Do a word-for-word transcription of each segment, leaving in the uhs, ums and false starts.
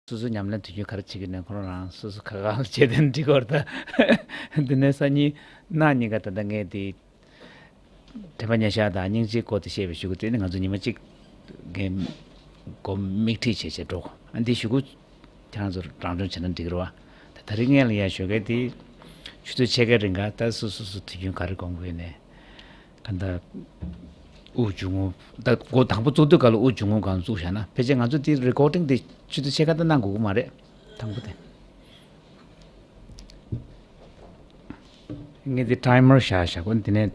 སོ་སོ་ཉམས་ལེན་དུས་རྒྱུན་ག་རེ་བྱེད་ཀྱི་ནས་ཁོ་རང་རང་སོ་སོ་ག་ག་ལ་བྱེད་དེ་འགྲིག་གོ་ར། ད་འདི་ནས་སང་ཉིན་གནངས་ཉིན་ཀ་ད་ལྟ་ངས་དེ་དྲན་པ་ཉེར་ཤག་དང་སྙིང་རྗེའི་སྐོར་དེ་བཤད་པའི་གཞུག་གུ་དེ་ནི་ང་ཚོ་ཉི་མ་གཅིག་གི་གོ་མིག་ཁྲིད་བྱས་བྱས་འགྲོ་གོ། ཨ་འདི་གཞུག་གུ་ཁྱེད་རང་ཚོ་རང་སྦྱོང་བྱས་ན་འགྲིག་གི་རེད་བ། ད་ད་རིང་ངས་ལ་ཡ་ཞོགས་ཀས་དེ་ཆུ་ཚོད་ཕྱེད་ཀའི་རིང་ག་ད་སོ་སོ་སོ་དུས་རྒྱུན་ག་རེ་སྒོམ་དགོས་ནས། ག་འདྲ། དབུགས་འབྱུང་རྔུབ། ད་འགོ་དང་པོ་བཙུགས་དུས་སྐབས་ལ་དབུགས་འབྱུང་རྔུབ་སྒང་བཙུགས་བཞག་ན་ཕལ་ཆེར་ང་ཚོ་འདི་རི་ཀོར་ཌིང་འདི་ཆུ་ཚོད་ཕྱེད་ཀ་ད་གནང་དགོས་ཀྱི་མ་རེད། དང་པོ་དེ། ངས་འདི་ཊའི་མར་བཞག་བཞག་གོ། འདི་ནས་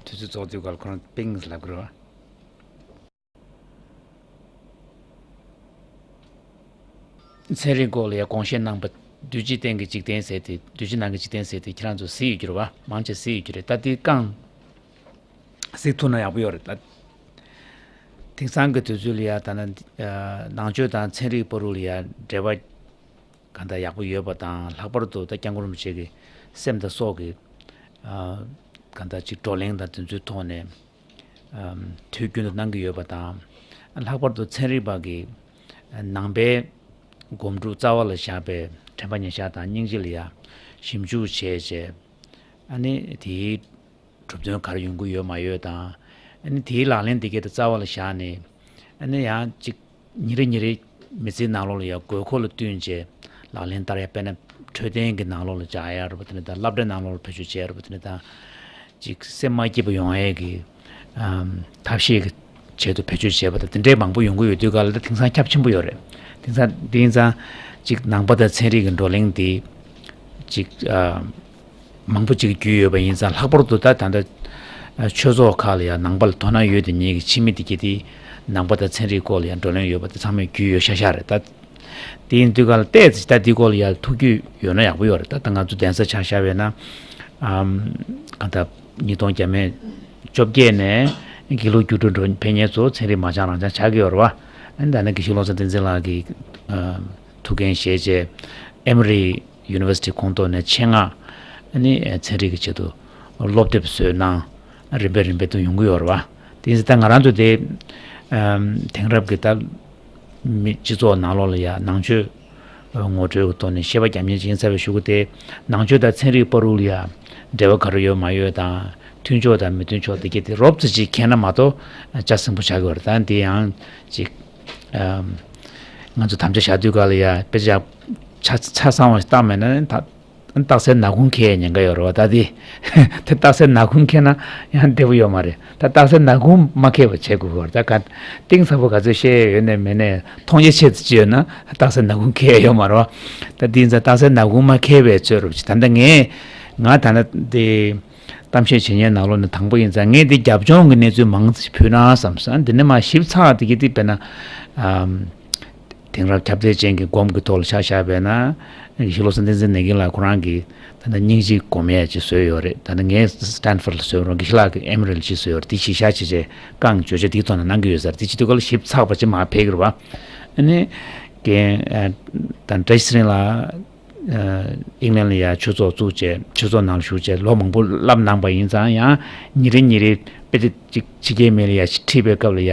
དུས་ཚོད་རྫོགས་དུས་སྐབས་ལ་ཁོ་རང་པིང་ལབ་ཀྱི་རེད་བ། ཚན་རིག་སྐོར་ལ་ཡང་དགོངས་བཞེས་གནང་པ། རྡུལ་གཅིག་སྟེང་གི་འཇིག་རྟེན་ཟེར་ཏེ། རྡུལ་གཅིག་ནང་གི་འཇིག་རྟེན་ཟེར་ཏེ་ཁྱེད་རང་ཚོ་གཟིགས་ཡོད་རྒྱུ་རེད་བ། མང་ཆེ་གཟིགས་ཡོད་རྒྱུ་རེད། ད་དེ་རྐང་གཟིགས་ཐུབ་ན་ཡག་པོ་ཡོད་རེད་ད། དེང་སང་གི་དུས་ཚོད་ལ་ཡ་ད་ན་ནང་ཆོས་དང་ཚན་རིག་བར་དུ་ལ་ཡ་འབྲེལ་བ་གང་ལྟར་ཡག་པོ་ཡོད་པ་དང་། ལྷག་པར་དུ་ད་སྐྱབས་མགོན་རིན་པོ་ཆེ་གི་སེམས་དང་སྲོག་གི་གང་ལྟར་ཅིག་བགྲོ་གླེང་དང་དེ་ཚོའི་ཐོག་ནས། དུས་རྒྱུན་དུ་གནང་གི་ཡོད་པ་དང་། ལྷག་པར་དུ་ཚན་རིག་པ་གི་ནང་པའི་སྒོམ་སྒྲུབ་རྩ་བ་ལ་བཞག་པའི་དྲན་པ་ཉེར་ཤག་དང་སྙིང་རྗེ་ལ་ཡ་ཞིབ་འཇུག་བྱས་བྱས། ཨ་ནི་དེའི་གྲུབ་དོན་ག་རེ་ཡོང་གི་ཡོད་མ་ཡོད་དང་། ཨ་ནི་དེའི་ལག་ལེན་དེ་གའི་རྩ་བ་ལ་བཞག་ནས། ཨ་ནི་ཡང་ཅིག་ཉིན་རེ་ཉིན་རེ་མི་ཚེའི་ནང་ལོགས་ལ་ཡང་དགོས་མཁོ་ལ་བསྟུན་བྱས་ལག་ལེན་བསྟར་ཡ། དཔེར་ན་འཕྲོད་བསྟེན་གྱི་ནང་ལོགས་ལ་སྦྱང་ཡ་རེད་པ། དེ་ནས་ད་སློབ་གྲྭའི་ནང་ལོགས་ལ་བེད་སྤྱོད་བྱས་རེད་པ། དེ་ནས་ད་ཅིག་སེམས་མ་སྐྱིད་པ་ཡོང་ཡས་ཀྱི་ཨམ་ཐབས་ཤེས་ཀྱི་ཆེད་དུ་བེད་སྤྱོད་བྱས་པ་དང་། དེ་འདྲའི་མང་པོ་ཡོང་གི་ཡོད་དུས་སྐབས་ལ་ད་དེང་སང་ཁྱབ་ཆེན་པོ་ཡོད་རེད། དེང་སང་དེང་སང་ཅིག་ནང་པ་དང་ཚན་རིག་གི་བགྲོ་གླེང་འདི་ཅིག་ཨ་མང་པོ་ཅིག་རྒྱུས་ཡོད་པ་ཡིན་ཙང་། ལྷག་པར་དུ་ད་ད་ལྟ་ཆོས་ཚོགས་ཁག་ལ་ཡང་ནང་པ་ལ་དོ་སྣང་ཡོད་དེ་ཉིད་ཀྱི་ཕྱི་མི་དེ་གྱད་དེ་ནང་པ་དང་ཚན་རིག་སྐོར་ལ་ཡང་བགྲོ་གླེང་ཡོད་པ་དེ་ཚང་མས་རྒྱུས་ཡོད་ཤག་ཤག་རེད་ད། དེ་ཡིན་དུས་ག་ལ་ཏོག་ཙམ་ད་འདི་སྐོར་ལ་ཡང་ཐུགས་རྒྱུས་ཡོད་ན་ཡག་པོ་ཡོད་རེད། ད་ད་ང་ཚོ་གདན་ས་ཆ་བཞག་པ་ཡིན་ན། ཨམ་གང་ལྟར་ཉིས་སྟོང་བརྒྱ་མེད་བཅོ་བརྒྱད་ནས་དགེ་ལུགས་བརྒྱུད་སྤྲོད་འགྲོ་ཕན་ཉེ་ཚོ་ཚན་རིག་མ་སྦྱང་རང་སྦྱང་ཆགས་ཀྱི་ཡོད་རེད་བ། ཨ་ནི་ད་ནི་དགེ་བཤེས་བློ་བཟང་བསྟན་འཛིན་ལགས་ཀྱིས་ཨ་ཐུགས་འགན་བཞེས་བྱས། ཨེ་མོ་རི་ཡུ་ནི་ཝར་སི་ཊི་ཁོངས་གཏོགས་ནས་ཆེད་མངགས་ཨ་ནི་ཚན་རིག་གི་ཆེད་དུ་སློབ་དེབ་བཟོས་གནང་། རིམ་པས་རིམ་པས་དུ་ཡོང་གི་ཡོད་རེད་བ། དེ་ཡིན་ཙང་ད་ང་རང་ཚོ་དེ་ཨམ་དེང་རབས་ཀྱི་ད་མི་སྤྱི་ཚོགས་ནང་ལོགས་ལ་ཡ་ནང་ཆོས་ངོ་སྤྲོད་ཀྱི་ཐོག་ནས་བཤད་པ་རྒྱབ་མཁན་ཅིག་ཡིན་ཚར་བའི་གཞུག་གུ་དེ། ནང་ཆོས་དང་ཚན་རིག་བར་དུ་ལ་ཡ་འབྲེལ་བ་ག་རེ་ཡོད་མ་ཡོད་དང་། མཐུན་ཕྱོགས་དང་མི་མཐུན་ཕྱོགས་དེ་གྱད་དེ་རོབ་ཙམ་ཅིག་མཁྱེན་ན་མ་གཏོགས་ཆ་ཟིང་པོ་ཆགས་ཀྱི་ཡོད་རེད། ད་འདི་ཡང་ཅིག་ཨམ་ང་ཚོ་དམ་བཅའ་བཞག་དུས་སྐབས་ལ་ཡ་དཔེ་ཆ་ཆ་ཆ་ཚང་བ་ཞིག་བཏང་མེད་ན་ད་རྟགས་གསལ་ནག་ཁུང་འཁེལ་ཉེན་ཁ་ཡོད་རེད་བ། ད་དེ་དེ་རྟགས་གསལ་ནག་ཁུང་འཁེལ་ན་ཡང་བདེ་པོ་ཡོད་མ་རེད། ད་རྟགས་གསལ་ནག་ཁུང་མ་འཁེལ་བ་བྱེད་དགོས་ཀྱི་ཡོད་རེད། ད་ག་གཏིང་ཟབ་པོ་ག་ཚོད་བཤད་ཡོད་ནས་མེད་ནས་མཐོང་རྒྱ་ཆེ་ཙམ་ཅིག་ཡོད་ན་རྟགས་གསལ་ནག་ཁུང་འཁེལ་ཡ་ཡོད་མ་རེད་བ། ད་དེ་ཡིན་ཙང་རྟགས་གསལ་ནག་ཁུང་མ་འཁེལ་བའི་ཚོད་རུབ་ཅིག་ད་ལྟ་ངས་ང་ད་ལྟ་དེ་གཏམ་བཤད་བྱེད་མཁན་ནང་ལོགས་ནས་དང་པོ་ཡིན་ཙང་། ངས་འདི་རྒྱབ་ལྗོངས་ཀྱི་གནས་ཚུལ་མང་ཙམ་ཕུལ་ན་བསམ་སོང་། འདི་ནས་མར་ཞིབ་ཚགས་དེ་གྱད་དེ་དཔེར་ན་ཨམ་དེང་རབས་ཁྱབ་གདལ་ཅན་གྱི་སྒོམ་གྱི་ཐོག་ལ་ཆ་བཞག་པ་ཡིན་ན། དགེ་བཤེས་བློ་བཟང་བསྟན་འཛིན་ནེ་གིན་ལགས་ཁོ་རང་གིས་ད་ལྟ་སྙིང་རྗེ་སྒོམ་ཡས་ཅིག་བཟོས་ཡོད་རེད། ད་ལྟ་ངས་སི་ཊན་ཕོར་ཌ་ལ་བཟོས་རུང་། དགེ་བཤེས་ལགས་ཀྱིས་ཨེ་མོ་རི་ལ་ཅིག་བཟོས་ཡོད་རེད། དེ་གཞི་བཞག་བྱས་བྱས་རྐང་བརྗོད་བྱ་དེའི་ཐོག་ནས་གནང་གི་ཡོད་ས་རེད། དེ་བྱེད་དུས་སྐབས་ལ་ཞིབ་ཚགས་པ་ཅིག་མར་ཕེབས་ཀྱི་རེད་བ། ཨ་ནི་རྒན་ཨ་ད་བཀྲ་ཤིས་ཚེ་རིང་ལགས། ཨ་ཨིང་ལན་ལ་ཡ་ཆོས་ཚོགས་བཙུགས་བྱས། ཆོས་ཚོགས་ནང་ཞུགས་བྱས་ལོ་མང་པོ་བསླབ་གནང་པ་ཡིན་ཙང་། ཡང་ཉིན་རེ་ཉིན་རེ་དཔེ་དེབ་ཅིག་ཕྱི་རྒྱལ་མི་ལ་ཡ་ཁྲིད་པའི་སྐབས་ལ་ཡ་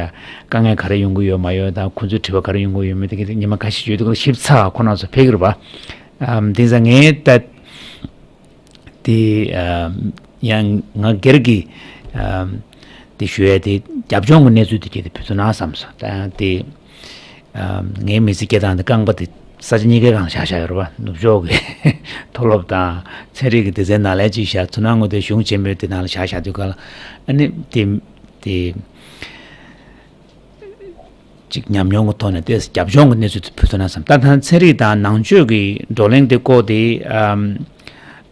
དཀའ་ངལ་ག་རེ་ཡོང་གི་ཡོད་མ་ཡོད་དང་། ཁོང་ཚོའི་དྲི་བ་ག་རེ་ཡོང་གི་ཡོད་མེད་དེ་གྱད་དེ་ཉི་མ་ཁ་ཤས་ཡོད་དུས་སྐབས་ལ་ཞིབ་ཚགས་ཁོང་རྣམ་ཚོ་ཕེབས་ཀྱི་རེད་བ། ཨམ་དེང་སང་ངས་ད་དེ་ཨམ་ཡང་ང་སྒེར་གྱི་ཨམ་དེ་ཞུ་ཡས་དེ་རྒྱབ་ལྗོངས་ཀྱི་གནས་ཚུལ་དེ་གྱད་དེ་ཕུལ་ཐུབ་ན་བསམ་སོང་། ད་དེ་ཨམ་ངའི་མི་ཚེ་སྐྱེལ་སྟངས་དེ་རྐང་པ་དེ་ས་ཆ་གཉིས་ཀའི་སྒང་བཞག་བཞག་ཡོད་རེད་བ། ནུབ་ཕྱོགས་ཀྱི་མཐོ་སློབ་དང་ཚན་རིག་གི་སྡེ་ཚན་ནང་ལ་ཅིག་བཞག། མཚོ་སྣ་ངོས་དེ་གཞུང་ཆེན་མོའི་དེ་ནང་ལ་བཞག་བཞག་དུས་སྐབས་ལ། ཨ་ནི་དེ་དེ་ཅིག་ཉམས་མྱོང་གི་ཐོག་ནས་ཏོག་ཙམ་རྒྱབ་ལྗོངས་ཀྱི་གནས་ཚུལ་དེ་ཕུལ་ཐུབ་ན་བསམ། ད་ལྟ་ཚན་རིག་དང་ནང་ཆོས་ཀྱི་བགྲོ་གླེང་དེ་སྐོར་དེ་ཨམ་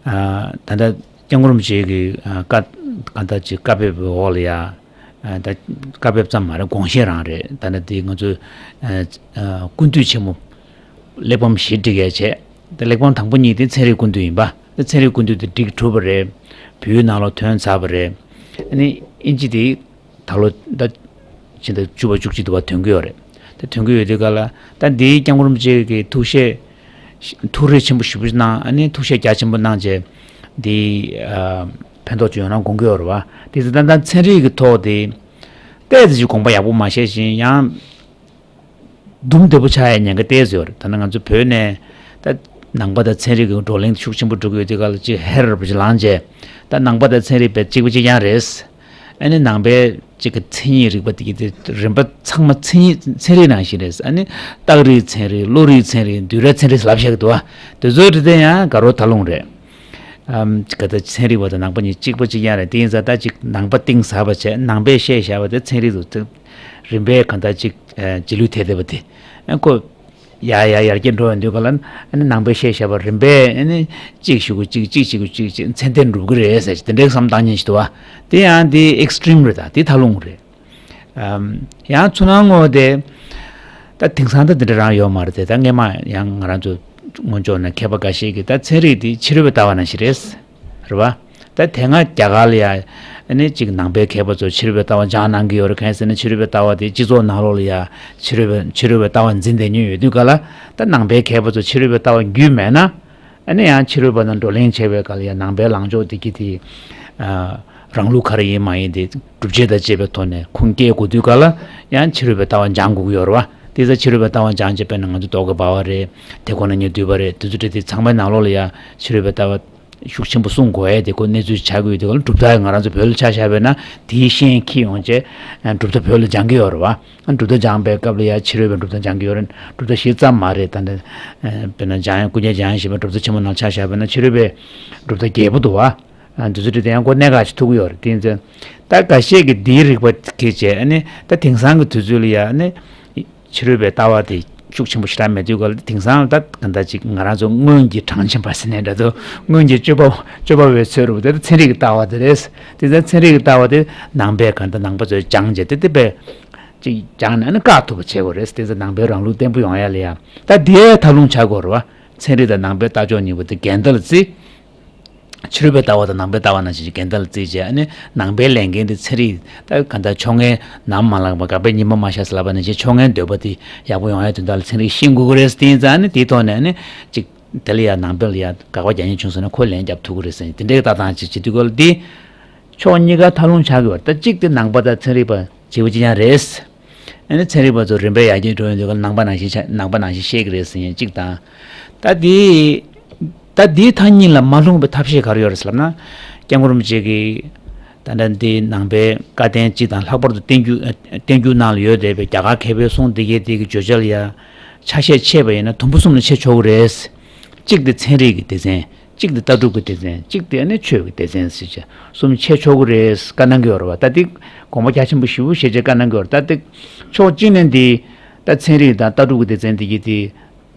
ཨ་ད་ལྟ་སྐྱབས་མགོན་རིན་པོ་ཆེ་གི་ཨ་བཀའ་གང་ལྟར་ཅིག་བཀའ་ཕེབས་འོག་ལ་ཡ། ཨ་ད་བཀའ་ཕེབས་ཙམ་མ་རེད། དགོངས་བཞེས་རང་རེད། ད་ནི་དེ་ང་ཚོའི་ཨ་ཨ་སྐུ་མདུན་ཆེན་མོ་གླེགས་བམ་བཞི་སྒྲིག་ཡས་བྱས། ད་གླེགས་བམ་དང་པོ་གཉིས་དེ་ཚན་རིག་སྐུ་མདུན་ཡིན་པ། ད་ཚན་རིག་སྐུ་མདུན་དེ་སྒྲིག་གྲུབ་པ་རེད། བོད་ཡིག་ནང་ལོགས་ཐོན་ཚར་བ་རེད། ཨ་ནི་ཨིན་ཇི་དེ་ད་ལོ་ད་ཕྱི་ཟླ་བཅུ་པ་བཅུ་གཅིག་དུ་བ་ཐོན་གྱི་ཡོད་རེད། ད་ཐོན་གྱི་ཡོད་དུས་སྐབས་ལ་ད་འདིའི་སྐྱབས་མགོན་རིན་པོ་ཆེ་གི་ཐུགས་བཞེད་ཐུགས་རེ་ཆེན་པོ་ཞེ་པོ་གནང་། ཨ་ནི་ཐུགས་བཞེད་རྒྱ་ཆེན་པོ་གནང་བྱས། འདི་ཨ་ཕན་ཐོགས་ཅིག་ཡོང་ན་དགོངས་ཀྱི་ཡོད་རེད་བ། དེ་ཚོ་ད་ལྟ་ཚན་རིག་གི་ཐོག་དེ་ཏོག་ཙམ་ཅིག་དགོངས་པ་ཡག་པོ་མ་བཞེས་ཤིང་། ཡང་ སྡུག་བདེ་པོ་ཆགས་ཡ་ཉེན་ཁ་ཏོག་ཙམ་ཡོད་རེད། ད་ནི་ང་ཚོ་བོད་ནས་ད་ནང་པ་དང་ཚན་རིག་གི་བགྲོ་གླེང་ཤུགས་ཆེན་པོ་འགྲོ་གི་ཡོད་དུས་སྐབས་ལ་ཅིག་ཧེ་ར་པོ་ཅིག་ལངས་བྱས། ད་ནང་པ་དང་ཚན་རིག་པའི་གཅིག་པ་གཅིག་རྐྱང་རེད། ཨ་ནི་ནང་པའི་གཅིག་གི་མཚན་ཉིད་རིག་པ་དེ་གི་དེ་རིམ་པ་ཚང་མ་མཚན་ཉིད་ཚན་རིག་ནང་བཞིན་རེད། ཨ་ནི་རྟགས་རིགས་ཚན་རིག་བློ་རིག་ཚན་རིག་འདུས་ར་ཚན་རིག་ལབ་བཞག་གི་འདུག་བ། དེ་ཚོའི་རིགས་དེ་ཡང་དགའ་རོགས་ཐབས་ལུང་རེད། ཨམ། ག་ད་ཚན་རིག་པ་དང་ནང་པ་གཉིས་གཅིག་པ་གཅིག་རྐྱང་རེད། དེ་ཡིན་ཙང་ད་ཅིག་ནང་པ་གཏིང་ཟབ་པ་བྱས། ནང་པས་བཤད་བཞག་པ་དེ་ཚན་རིག་ཏུ་རིམ་པས་གང་ལྟར་ཅིག་རྗེས་ལུས་ཐེབས་བསྡད་པ་དེ་ཨ་ཁོ་ཡ་ཡ་ཡར་རྒྱས་འགྲོ་ཡོང་དུས་ག་ལ་ཨ་ནི་ནང་པས་བཤད་བཞག་པ་རིམ་པས་ཨ་ནི་གཅིག་གཞུག་གུ་གཅིག་གཅིག་གཞུག་གུ་གཅིག་ཅིག་ཚད་ལྡན་འགྲུབ་ཀྱི་རེད་ཟེར་གྱི་དེ་འདྲའི་བསམ་བཏང་ཉེན་ཞིག་འདུག་བ། དེ་ཡང་དེ་ཨེག་སི་ཊི་རིམ་རེད། ད་དེ་ཐབས་ལུང་རེད། ཨམ། ཡང་ཚུར་སྣང་ངོ་དེ། ད་དེང་སང་ད་འདི་འདྲ་རང་ཡོད་མ་རེད་དེ། ད་སྔས་མ་ཡང་ང་རང་ཚོ་སྔོན་ཕྱོགས་ནས་མཁས་པ་འགའ་ཤས་ཀྱིས་ད་ཚན་རིག་འདི་ཕྱི་རོལ་པའི་ལྟ་བ་ནང་བཞིན་རེད། རེད་བ། ད་དེ་སྔ་རྒྱ་གར་ལ་ཡ་ཨ་ནི་གཅིག་ནང་པའི་མཁས་པ་ཚོ་ཕྱི་རོལ་པའི་ལྟ་བ་སྦྱང་གནང་གི་ཡོད་རེད། གང་ཡིན་ཟེར་ན་ཕྱི་རོལ་པའི་ལྟ་བ་དེ་སྤྱི་ཚོགས་ནང་ལོགས་ལ་ཡ་ཕྱི་རོལ་པའི་ཕྱི་རོལ་པའི་ལྟ་བ་འཛིན་བསྡད་མྱོང་ཡོད་དུས་ག་ལ། ད་ནང་པའི་མཁས་པ་ཚོ་ཕྱི་རོལ་པའི་ལྟ་བ་རྒྱུས་མེད་ན། ཨ་ནི་ཡང་ཕྱི་རོལ་པ་དང་བགྲོ་གླེང་བྱས་པའི་སྐབས་ལ་ཡང་ནང་པའི་ལངས་ཕྱོགས་དེ་གི་དེ། ཨ། རང་ལུགས་ག་རེ་ཡིན་མ་ཡིན་དེ་སྒྲུབ་བྱེད་དང་བཅས་པའི་ཐོག་ནས་ཁུངས་སྐྱེལ་དགོས་དུས་ག་ལ་ཡང་ཕྱི་རོལ་པའི་ལྟ་བ་སྦྱང་དགོས་ཀྱི་ཡོད་རེད་བ། དེ་ཚེ་ཕྱི་རོལ་པའི་ལྟ་བ་སྦྱང་བྱས་པས་ན་ང་ཚོ་རྡོ་གི་འབར་བ་རེད། དེ་ཁོ་ན་ཉིད་འདུས་པ་རེད། དེ་ཚོ་འདྲ་དེ་ཚང་མའི་ནང་ལོགས་ལ་ཡང་ཕྱི་རོལ་པའི་ལྟ་བ་ཤུགས་ཆེན་པོ་གསུང་དགོས་ཡ་དེ་ཁོ་གནས་ཚུལ་ཆགས་ཀྱི་ཡོད་དེ་ག་ལ་གྲུབ་མཐའ་ང་རང་ཚོ་བོད་ལ་ཆ་བཞག་པས་ན་དེའི་ཤན་འཁྱེར་ཡོང་བྱས་གྲུབ་མཐའ་བོད་ལ་སྦྱང་གི་ཡོད་རེད་བ། གྲུབ་མཐའ་སྦྱངས་པའི་སྐབས་ལ་ཡང་ཕྱི་རོལ་པའི་གྲུབ་མཐའ་སྦྱང་གི་ཡོད་རེད། གྲུབ་མཐའ་བཞི་ཙམ་མ་རེད། ད་ནི་དཔེར་ན་འཇམ་དབྱངས་ཀུན་མཁྱེན་འཇམ་དབྱངས་བཞི་པའི་གྲུབ་མཐའ་ཆེན་མོ་ནང་ཆ་བཞག་པ་ན་ཕྱི་རོལ་པའི་གྲུབ་མཐའ་བརྒྱད་པོ་འདུག་བ། དེ་ཚོ་དེ་ཡང་ཁོ་གནད་འགག་ཅིག་ཐུག་གི་ཡོད་རེད། དེ་ཚོ་ད་འགའ་ཤས་ཀྱིས་འདིའི་རིག་པ་གི་བྱས་ཨ་ནི་ད་དེང་སང་གི་དུས་ཚོད་ལ་ཡང་ཨ་ནི་ཕྱི་རོལ་པའི་ལྟ་བ་དེ་ཤུགས་ཆེན་པོ་ཞེ་དྲག་མེད་དུས་ག་ལ་དེང་སང་ལ་ད་ག་འདྲ་ཅིག་ང་རང་ཚོ་སྔོན་གྱི་གྲངས་ཆེན་པ་ཟེར་ནས་འདྲ་འདུག་སྔོན་གྱི་སྤྱོད་པ་སྤྱོད་པ་བའི་ཚོད་རུ་དེ་ཚན་རིག་གི་ལྟ་བ་དེ་རེད། དེ་ཚན་ཚན་རིག་གི་ལྟ་བ་དེ་ནང་པའི་ག་འདྲ་ནང་པ་ཚོས་སྦྱངས་བྱས་དེ་དེ་པས། ཅིག་སྦྱངས་ནས་ནི་བཀག་ཐུབ་པ་བྱེད་དགོས་རེད། དེ་ཚོ་ནང་པའི་རང་ལུགས་བརྟན་པོ་ཡོང་ཡ་ལ་ཡ། ད་དེའི་ཐབས་ལུང་བྱ་དགོས་རེད་བ། ཚན་རིག་དང་ནང་པའི་ལྟ་ཕྱོགས་གཉིས་པོ་དེ་འགལ་ཟླ་ལ་བརྩི། ཕྱི་རོལ་པའི་ལྟ་བ་དང་ནང་པའི་ལྟ་བ་ནང་བཞིན་གྱི་འགལ་ཟླ་ལ་བརྩིས་བྱས་ཨ་ནི་ནང་པའི་ལས་འགན་དེ་ཚན་རིག་ད་ག་འདྲ་ཕྱོགས་སྔའི་ནམ་མ་ལངས་པ་དགག་པའི་ཉི་མ་མ་ཤར་ཟེར་ལབ་པ་ནང་བཞིན་ཕྱོགས་སྔའི་འདོད་པ་དེ་ཡག་པོ་ཡོང་ཡ་དོན་དག་ལ་ཚན་རིག་ཤེས་དགོས་ཀྱི་རེད། དེ་ཡིན་ཙང་ཨ་ནི་དེའི་ཐོག་ནས་ཨ་ནི་ཅིག་དེ་ལ་ཡ་ནང་པའི་ལ་ཡ་དགག་པ་རྒྱག་མཁན་བྱུང་སོང་ན་ཁོ་ལན་རྒྱབ་ཐུབ་ཀྱི་རེད་ཟེར་ནས་དེ་འདྲའི་ལྟ་སྟངས་ཅིག་བྱེད་དུས་སྐབས་ལ་འདི། ཕྱོགས་གཉིས་ཀ་ཐབས་ལུང་ཆགས་ཀྱི་ཡོད་རེད། ད་གཅིག་དེ་ནང་པ་དང་ཚན་རིག་པ་བྱེད་པོ་གཅིག་རྐྱང་རེད། ཨ་ནི་ཚན་རིག་པ་ཚོ་རིམ་པས་ཡར་རྒྱས་འགྲོ་ཡོང་དུས་ནང་པ་ནང་བཞིན་ཆ་ནང་པ་ནང་བཞིན་བཤད་ཀྱི་རེད་ཟེར་མཁན་གཅིག་དང་། ད་དེ་ད་དེའི་མཐའ་གཉིས་ལ་མ་ལྷུང་བའི་ཐབས་ཤེས་ག་རེ་ཡོད་རེད་ཟེར་ལབ་ན། སྐྱབས་མགོན་རིན་པོ་ཆེ་གིས་ད་ལྟ་འདི་ནང་པའི་བཀའ་བསྟན་སྤྱི་དང་ལྷག་པར་དུ་བསྟན་འགྱུར་བསྟན་འགྱུར་ནང་ལ་ཡོད་བསྡད་པའི་རྒྱ་གར་མཁས་པའི་གསུང་འདི་གའི་དེ་གི་བརྗོད་བྱ་ལ་ཡང་ཆ་ཤས་ཕྱེ་བ་ཡིན་ན་དུམ་བུ་གསུམ་ལ་ཕྱེ་ཆོག་གི་རེད། གཅིག་དེ་ཚན་རིག་གི་སྡེ་ཚན། གཅིག་དེ་ལྟ་གྲུབ་ཀྱི་སྡེ་ཚན། གཅིག་དེ་ནི་ཆོས་ཀྱི་སྡེ་ཚན་ཟེར་བྱས་གསུམ་ཕྱེ་ཆོག་གི་རེད་བཀའ་གནང་གི་ཡོད་རེད་བ། ད་དེ་དགོངས་པ་རྒྱ་ཆེན་པོ་ཞེ་པོ་བཞེས་བྱས་བཀའ་གནང་གི་ཡོད་རེད། ད་དེ་ཕྱོགས་གཅིག་ནས་འདི་ད་ཚན་རིག་དང་ལྟ་གྲུབ་ཀྱི་སྡེ་ཚན་འདི་གི་དེ་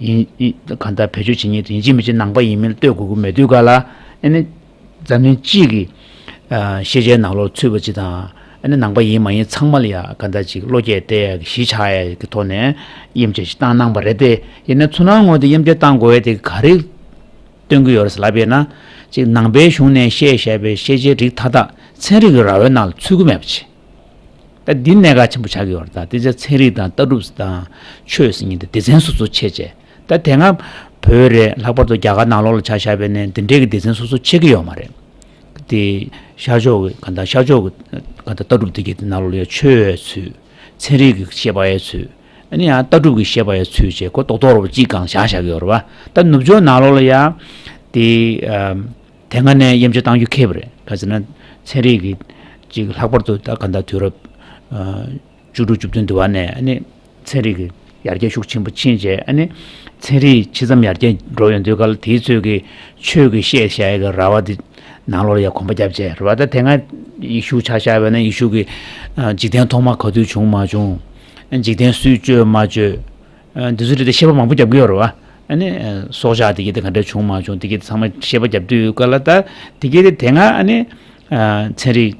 ཡིན་ཡིན་གང་ལྟར་བེད་སྤྱོད་བྱེད་མཁན་དེ་ཡིན་གཅིག་མིན་གཅིག་ནང་པ་ཡིན་མིན་ལ་ལྟོས་དགོས་ཀྱི་མེད་དུས་ག་ལ་ཨ་ནི་འཛམ་གླིང་སྤྱི་གི་ཤེས་བྱའི་ནང་ལོགས་ཚུད་པ་ཅིག་དང་ཨ་ནི་ནང་པ་ཡིན་མ་ཡིན་ཚང་མ་ལ་ཡ་གང་ལྟར་ཅིག་བློ་སྐྱེད་བསྟན་ཡ་གི་གཞི་ཆགས་ཡ་གི་ཐོག་ནས་དབྱེ་འབྱེད་ཅིག་བཏང་གནང་བ་རེད་དེ། ཡིན་ན་ཚུར་སྣང་ངོས་དེ་དབྱེ་འབྱེད་བཏང་དགོས་ཡ་དེ་ག་རེ། སྟོན་གྱི་ཡོད་རེད་ལབ་པས་ན། གཅིག་ནང་པའི་གཞུང་ནས་བཤད་བཞག་པའི་ཤེས་བྱའི་རིགས་མཐའ་དག་ཚན་རིག་གི་ར་བའི་ནང་ལ་ཚུད་ཀྱི་མེད་པ་ཅིག་ད་འདི་གནད་འགག་ཆེན་པོ་ཆགས་ཀྱི་ཡོད་རེད། ད་དེ་ཚེ་ཚན་རིག་དང་ལྟ་གྲུབ་དང་ཆོས་ཟེར་མཁན་དེ་སྡེ་ཚན་སོ་སོ་ཕྱེ་བྱས། ད་དེ་སྔ་བོད་རེད་ལྷག་པར་དུ་རྒྱ་གར་ནང་ལོགས་ལ་ཆ་བཞག་པས་ན་འདི་འདྲའི་གི་སྡེ་ཚན་སོ་སོ་ཕྱེ་གི་ཡོད་མ་རེད། དེ་ཤར་ཕྱོགས་ཀྱི་གང་ལྟར་ཤར་ཕྱོགས་ཀྱི་གང་ལྟར་ལྟ་གྲུབ་དེ་གའི་ནང་ལོགས་ལ་ཡང་ཆོས་ཚུད། ཚན་རིག་གི་བཤད་པ་ཡང་ཚུད། ཨ་ནི་ཡང་ལྟ་གྲུབ་ཀྱི་བཤད་པ་ཡང་ཚུད་བྱས་ཁོ་རྡོག་རྡོག་རོ་གཅིག་གང་བཞག་བཞག་གི་ཡོད་རེད་བ། ད་ནུབ་ཕྱོགས་ནང་ལོགས་ལ་ཡང་དེ་ཨམ། དེ་སྔ་ནས་དབྱེ་འབྱེད་བཏང་རྒྱུ་ཁེལ་བ་རེད། ག་ཟེར་ན་ཚན་རིག་གི་ཅིག་ལྷག་པར་དུ་ད་ག་འདྲ་དུས་རབས་ཨ། བཅུ་དྲུག་བཅུ་བདུན་དུ་བ་ནས་ཨ་ནི་ཚན་རིག་གི་ཡར་རྒྱས་ཤུགས་ཆེན་པོ་ཕྱིན་བྱས་ཨ་ནི་ཚན་རིག་ཇི་ཙམ་ཡར་རྒྱས་འགྲོ་ཡོང་དུས་ག་ལ་དེའི་ཚོད་ཀྱི་ཆོས་ཀྱི་བཤད་བྱ་ཡ་གི་ར་བ་དེ་ནང་ལོགས་ལ་ཡ་གོམ་པ་བརྒྱབ་བྱས་རེད་བ། ད་དེ་སྔ་ཡེ་ཤུ་ཆ་བཞག་པ་ན་ཡེ་ཤུ་གི་ཨ། འཇིག་རྟེན་ཐོག་མ་ག་དུས་བྱུང་མ་བྱུང་། ཨ། འཇིག་རྟེན་སུས་བཅོས་མ་བཅོས། ཨ། འདི་ཚོ་རེད་དེ་བཤད་པ་མང་པོ་བརྒྱབ་ཀྱི་ཡོད་རེད་བ། ཨ་ནི་ཨ། སྲོག་ཆགས་དེ་གྱད་དེ་ག་འདྲ་བྱུང་མ་བྱུང་དེ་གྱད་དེ་ཚང་མ་བཤད་པ་བརྒྱབ་དུས་ག་ལ་ད་དེ་གྱད་དེ་དེ་སྔ་ཨ་ནི་ཨ། ཚན་རིག་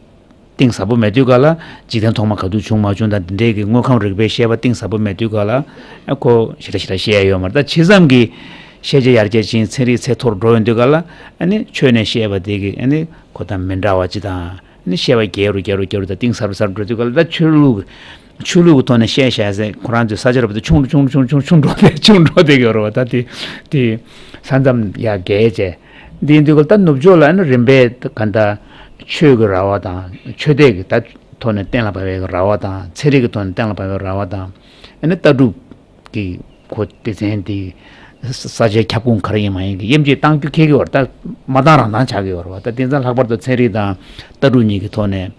གཏིང་ཟབ་པོ་མེད་དུས་ག་ལ་འཇིག་རྟེན་ཐོག་མ་ག་དུས་བྱུང་མ་བྱུང་དང་འདི་འདྲའི་གི་དངོས་ཁམས་རིག་པའི་བཤད་པ་གཏིང་ཟབ་པོ་མེད་དུས་ག་ལ་ཨ། ཁོ་ཞེ་དྲག་ཞེ་དྲག་བཤད་ཡ་ཡོད་མ་རེད། ད་ཇི་ཙམ་གྱི་ཤེས་བྱ་ཡར་རྒྱས་ཕྱིན་ཚན་རིག་ཚད་མཐོ་རུ་འགྲོ་ཡོང་དུས་ག་ལ་ཨ་ནི་ཆོས་ནས་བཤད་པ་དེ་གི་ཨ་ནི་ཁོ་དང་མི་འདྲ་བ་ཅིག་དང་། ནི་བཤད་པ་རྒྱས་རུ་རྒྱས་རུ་རྒྱས་རུ་དང་གཏིང་ཟབ་རུ་ཟབ་རུ་འགྲོ་དུས་ག་ལ་ད་ཆོས་ལུགས་ཆོས་ལུགས་ཀྱི་ཐོག་ནས་བཤད་བཤད་ཟེར་ཁོ་རང་ཚོའི་ས་ཆ་རུ་བ་དེ་ཆུང་རུ་ཆུང་རུ་ཆུང་རུ་ཆུང་རུ་ཆུང་འགྲོ་བསྡད་ཆུང་འགྲོ་བསྡད་ཀྱི་ཡོད་རེད་བ། ད་དེ་དེ་ས་མཚམས་ཡར་བརྒལ་བྱས། འདི་ཡིན་དུས་ག་ལ་ད་ནུབ་ཕྱོགས་ལ་ཨ་ནི་རིམ་པས་ག་འདྲ་ཆོས་ཀྱི་ར་བ་དང་ཆོས་དད་ཀྱི་ད་ཐོག་ནས་གཏན་ལ་ཕབ་པའི་ར་བ་དང་ཚན་རིག་གི་ཐོག་ནས་གཏན་ལ་ཕབ་པའི་ར་བ་དང་ཨ་ནི་ལྟ་གྲུབ་ གི་ཁོ་སྡེ་ཚན་དེ་ས་ས་ཆའི་ཁྱབ་ཁོངས་ག་རེ་ཡིན་མ་ཡིན་གྱི་དབྱེ་འབྱེད་གཏང་རྒྱུ་ཁེལ་གྱི་ཡོད་རེད། ད་མ་བཏང་རང་བཏང་ཆགས་ཀྱི་ཡོད་རེད་བ། ད་དེ་ཙང་ལྷག་པར་དུ་ཚན་རིག་དང་ལྟ་གྲུབ་གཉིས་ཀྱི་ཐོག་ནས།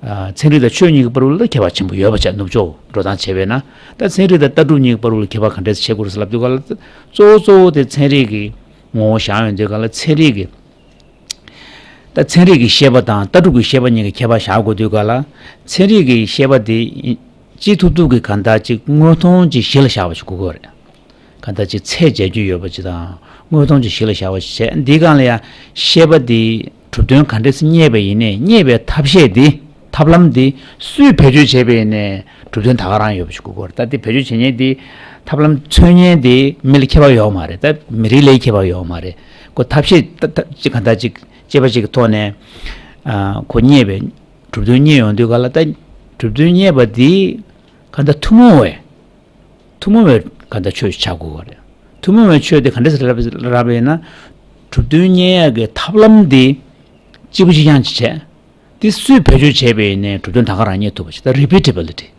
ཨ། ཚན་རིག་དང་ཆོས་གཉིས་ཀྱི་བར་ལ་ཁྱད་པར་ཆེན་པོ་ཡོད་པ་བྱས། ནུབ་ཕྱོགས་འགྲོ་སྟངས་བྱས་པས་ན། ད་ཚན་རིག་དང་ལྟ་གྲུབ་གཉིས་ཀྱི་བར་ལ་ཁྱད་པར་ག་འདྲས་ཕྱེ་དགོས་རེད་ཟེར་ལབ་དུས་ག་ལ། གཙོ་བོ་གཙོ་བོ་དེ་ཚན་རིག་གི་ངོ་བོ་བཞག་ཡོང་དུས་ག་ལ། ཚན་རིག་གི། ད་ཚན་རིག་གི་བཤད་པ་དང་ལྟ་གྲུབ་ཀྱི་བཤད་པ་གཉིས་ཀྱི་ཁྱད་པར་བཞག་དགོས་དུས་ག་ལ། ཚན་རིག་གི་བཤད་པ་དེ་ཅི་ཐུབ་ཐུབ་ཀྱིས་གང་ལྟར་ཅིག་དངོས་མཐོང་ཅིག་གཞི་ལ་བཞག་པ་ཞིག་དགོས་ཀྱི་ཡོད་རེད། གང་ལྟར་ཅིག་ཚད་འཇལ་རྒྱུ་ཡོད་པ་ཅིག་དང་། དངོས་མཐོང་ཅིག་གཞི་ལ་བཞག་པ་ཞིག་བྱས། འདིའི་སྒང་ལ་ཡང་བཤད་པ་འདི་གྲུབ་དོན་ག་འདྲས་སེ་རྙེད་པ་ཡིན་ནའི། རྙེད་པའི་ཐབས་ཤེས་འདི། ཐབས་ལམ་འདི་སུས་བེད་སྤྱོད་བྱས་པ་ཡིན་ནའི་གྲུབ་དོན་ད་ག་རང་ཡོད་པ་ཞིག་དགོས་ཀྱི་ཡོད་རེད། ད་འདི་བེད་སྤྱོད་བྱེད་མཁན་འདི། ཐབས་ལམ་འཚོལ་མཁན་འདི་མི་ལ་ཁྱད་པར་ཡོད་མ་རེད། ད་མི་རིགས་ལ་ཁྱད་པར་ཡོད་མ་རེད། ཁོ་ཐབས་ཤེས་ད་ད་ཅིག་གང་ལྟར་ཅིག་དཔྱད་པ་ཅིག་གི་ཐོག་ནས། ཨ། ཁོ་རྙེད་པའི་གྲུབ་དོན་རྙེད་ཡོང་དུས་ག་ལ། ད་གྲུབ་དོན་རྙེད་པ་འདི་གང་ལྟར་ཐུན་མོང་བའི། ཐུན་མོང་བའི་གང་ལྟར་ཆོས་ཤིག་ཆགས་དགོས་པ་རེད། ཐུན་མོང་བའི་ཆོས་དེ་ག་འདྲ་ཟེར་ལབ་ལབ་པ་ཡིན་ན། གྲུབ་དོན་རྙེད་ཡག་གི་ཐབས་ལམ་དེ་གཅིག་པ་གཅིག་རྐྱང་ཅིག་བྱས། དེ་སུས་བེད་སྤྱོད་བྱས་པ་ཡིན་ནའི་གྲུབ་དོན་ད་ག་རང་རྙེད་ཐུབ་པ་ཞིག་ད་repeatability།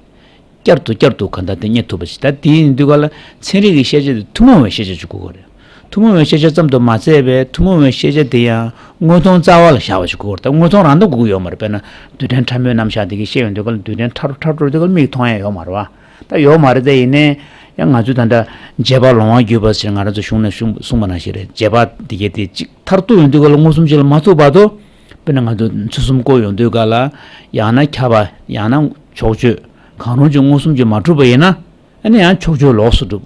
བསྐྱར་དུ་བསྐྱར་དུ་གང་ལྟར་དེ་རྙེད་ཐུབ་པ་ཞིག་ད་དེ་ཡིན་དུས་ག་ལ། ཚན་རིག་གི་ཤེས་བྱ་དེ་ཐུན་མོང་བའི་ཤེས་བྱ་ཅིག་དགོས་ཀྱི་རེད། ཐུན་མོང་བའི་ཤེས་བྱ་ཙམ་དུ་མ་ཟད་པའི་ཐུན་མོང་བའི་ཤེས་བྱ་དེ་ཡང་དངོས་མཐོང་རྩ་བ་ལ་བཞག་པ་ཞིག་དགོས་ཀྱི་རེད། ད་དངོས་མཐོང་རང་ད་དགོས་ཀྱི་ཡོད་མ་རེད། དཔེར་ན་རྡུལ་ཕྲན་ཕྲ་མོའི་རྣམ་གཞག་དེ་གི་བཤད་ཡོང་དུས་ག་ལ། རྡུལ་ཕྲན་ཕྲ་རུ་ཕྲ་རུ་འགྲོ་དུས་ག་ལ་མིག་མཐོང་ཡ་ཡོད་མ་རེད་བ། ད་ཡོད་མ་རེད། དེ་ཡིན་ནའི་ཡང་ང་ཚོས་ད་ལྟ་རྗེས་དཔག་ལོང་བ་བརྒྱུད་པ་ཟེར་ང་རང་ཚོ་གཞུང་ནས་གསུངས་གསུངས་པ་ནང་བཞིན་རེད། རྗེས་དཔག་འདི་གའི་དེ་གཅིག་མཐར་ཐུག་ཡོང་དུས་ག་ལ་མངོན་སུམ་གཅིག་ལ་མ་ཐུག་བར་དུ། དཔེར་ན་ང་ཚོ་ཚུལ་གསུམ་བསྐོར་ཡོང་དུས་ག་ལ། ཡང་ན་ཁྱབ་པ། ཡང་ན་ཕྱོགས་ཆོས། གང་རུང་གཅིག་མངོན་སུམ་གཅིག་མ་གྲུབ་པ་ཡིན་ན། ཨ་ནི་ཡང་ཕྱོགས་ཆོས་ལོགས་སུ་གྲུབ།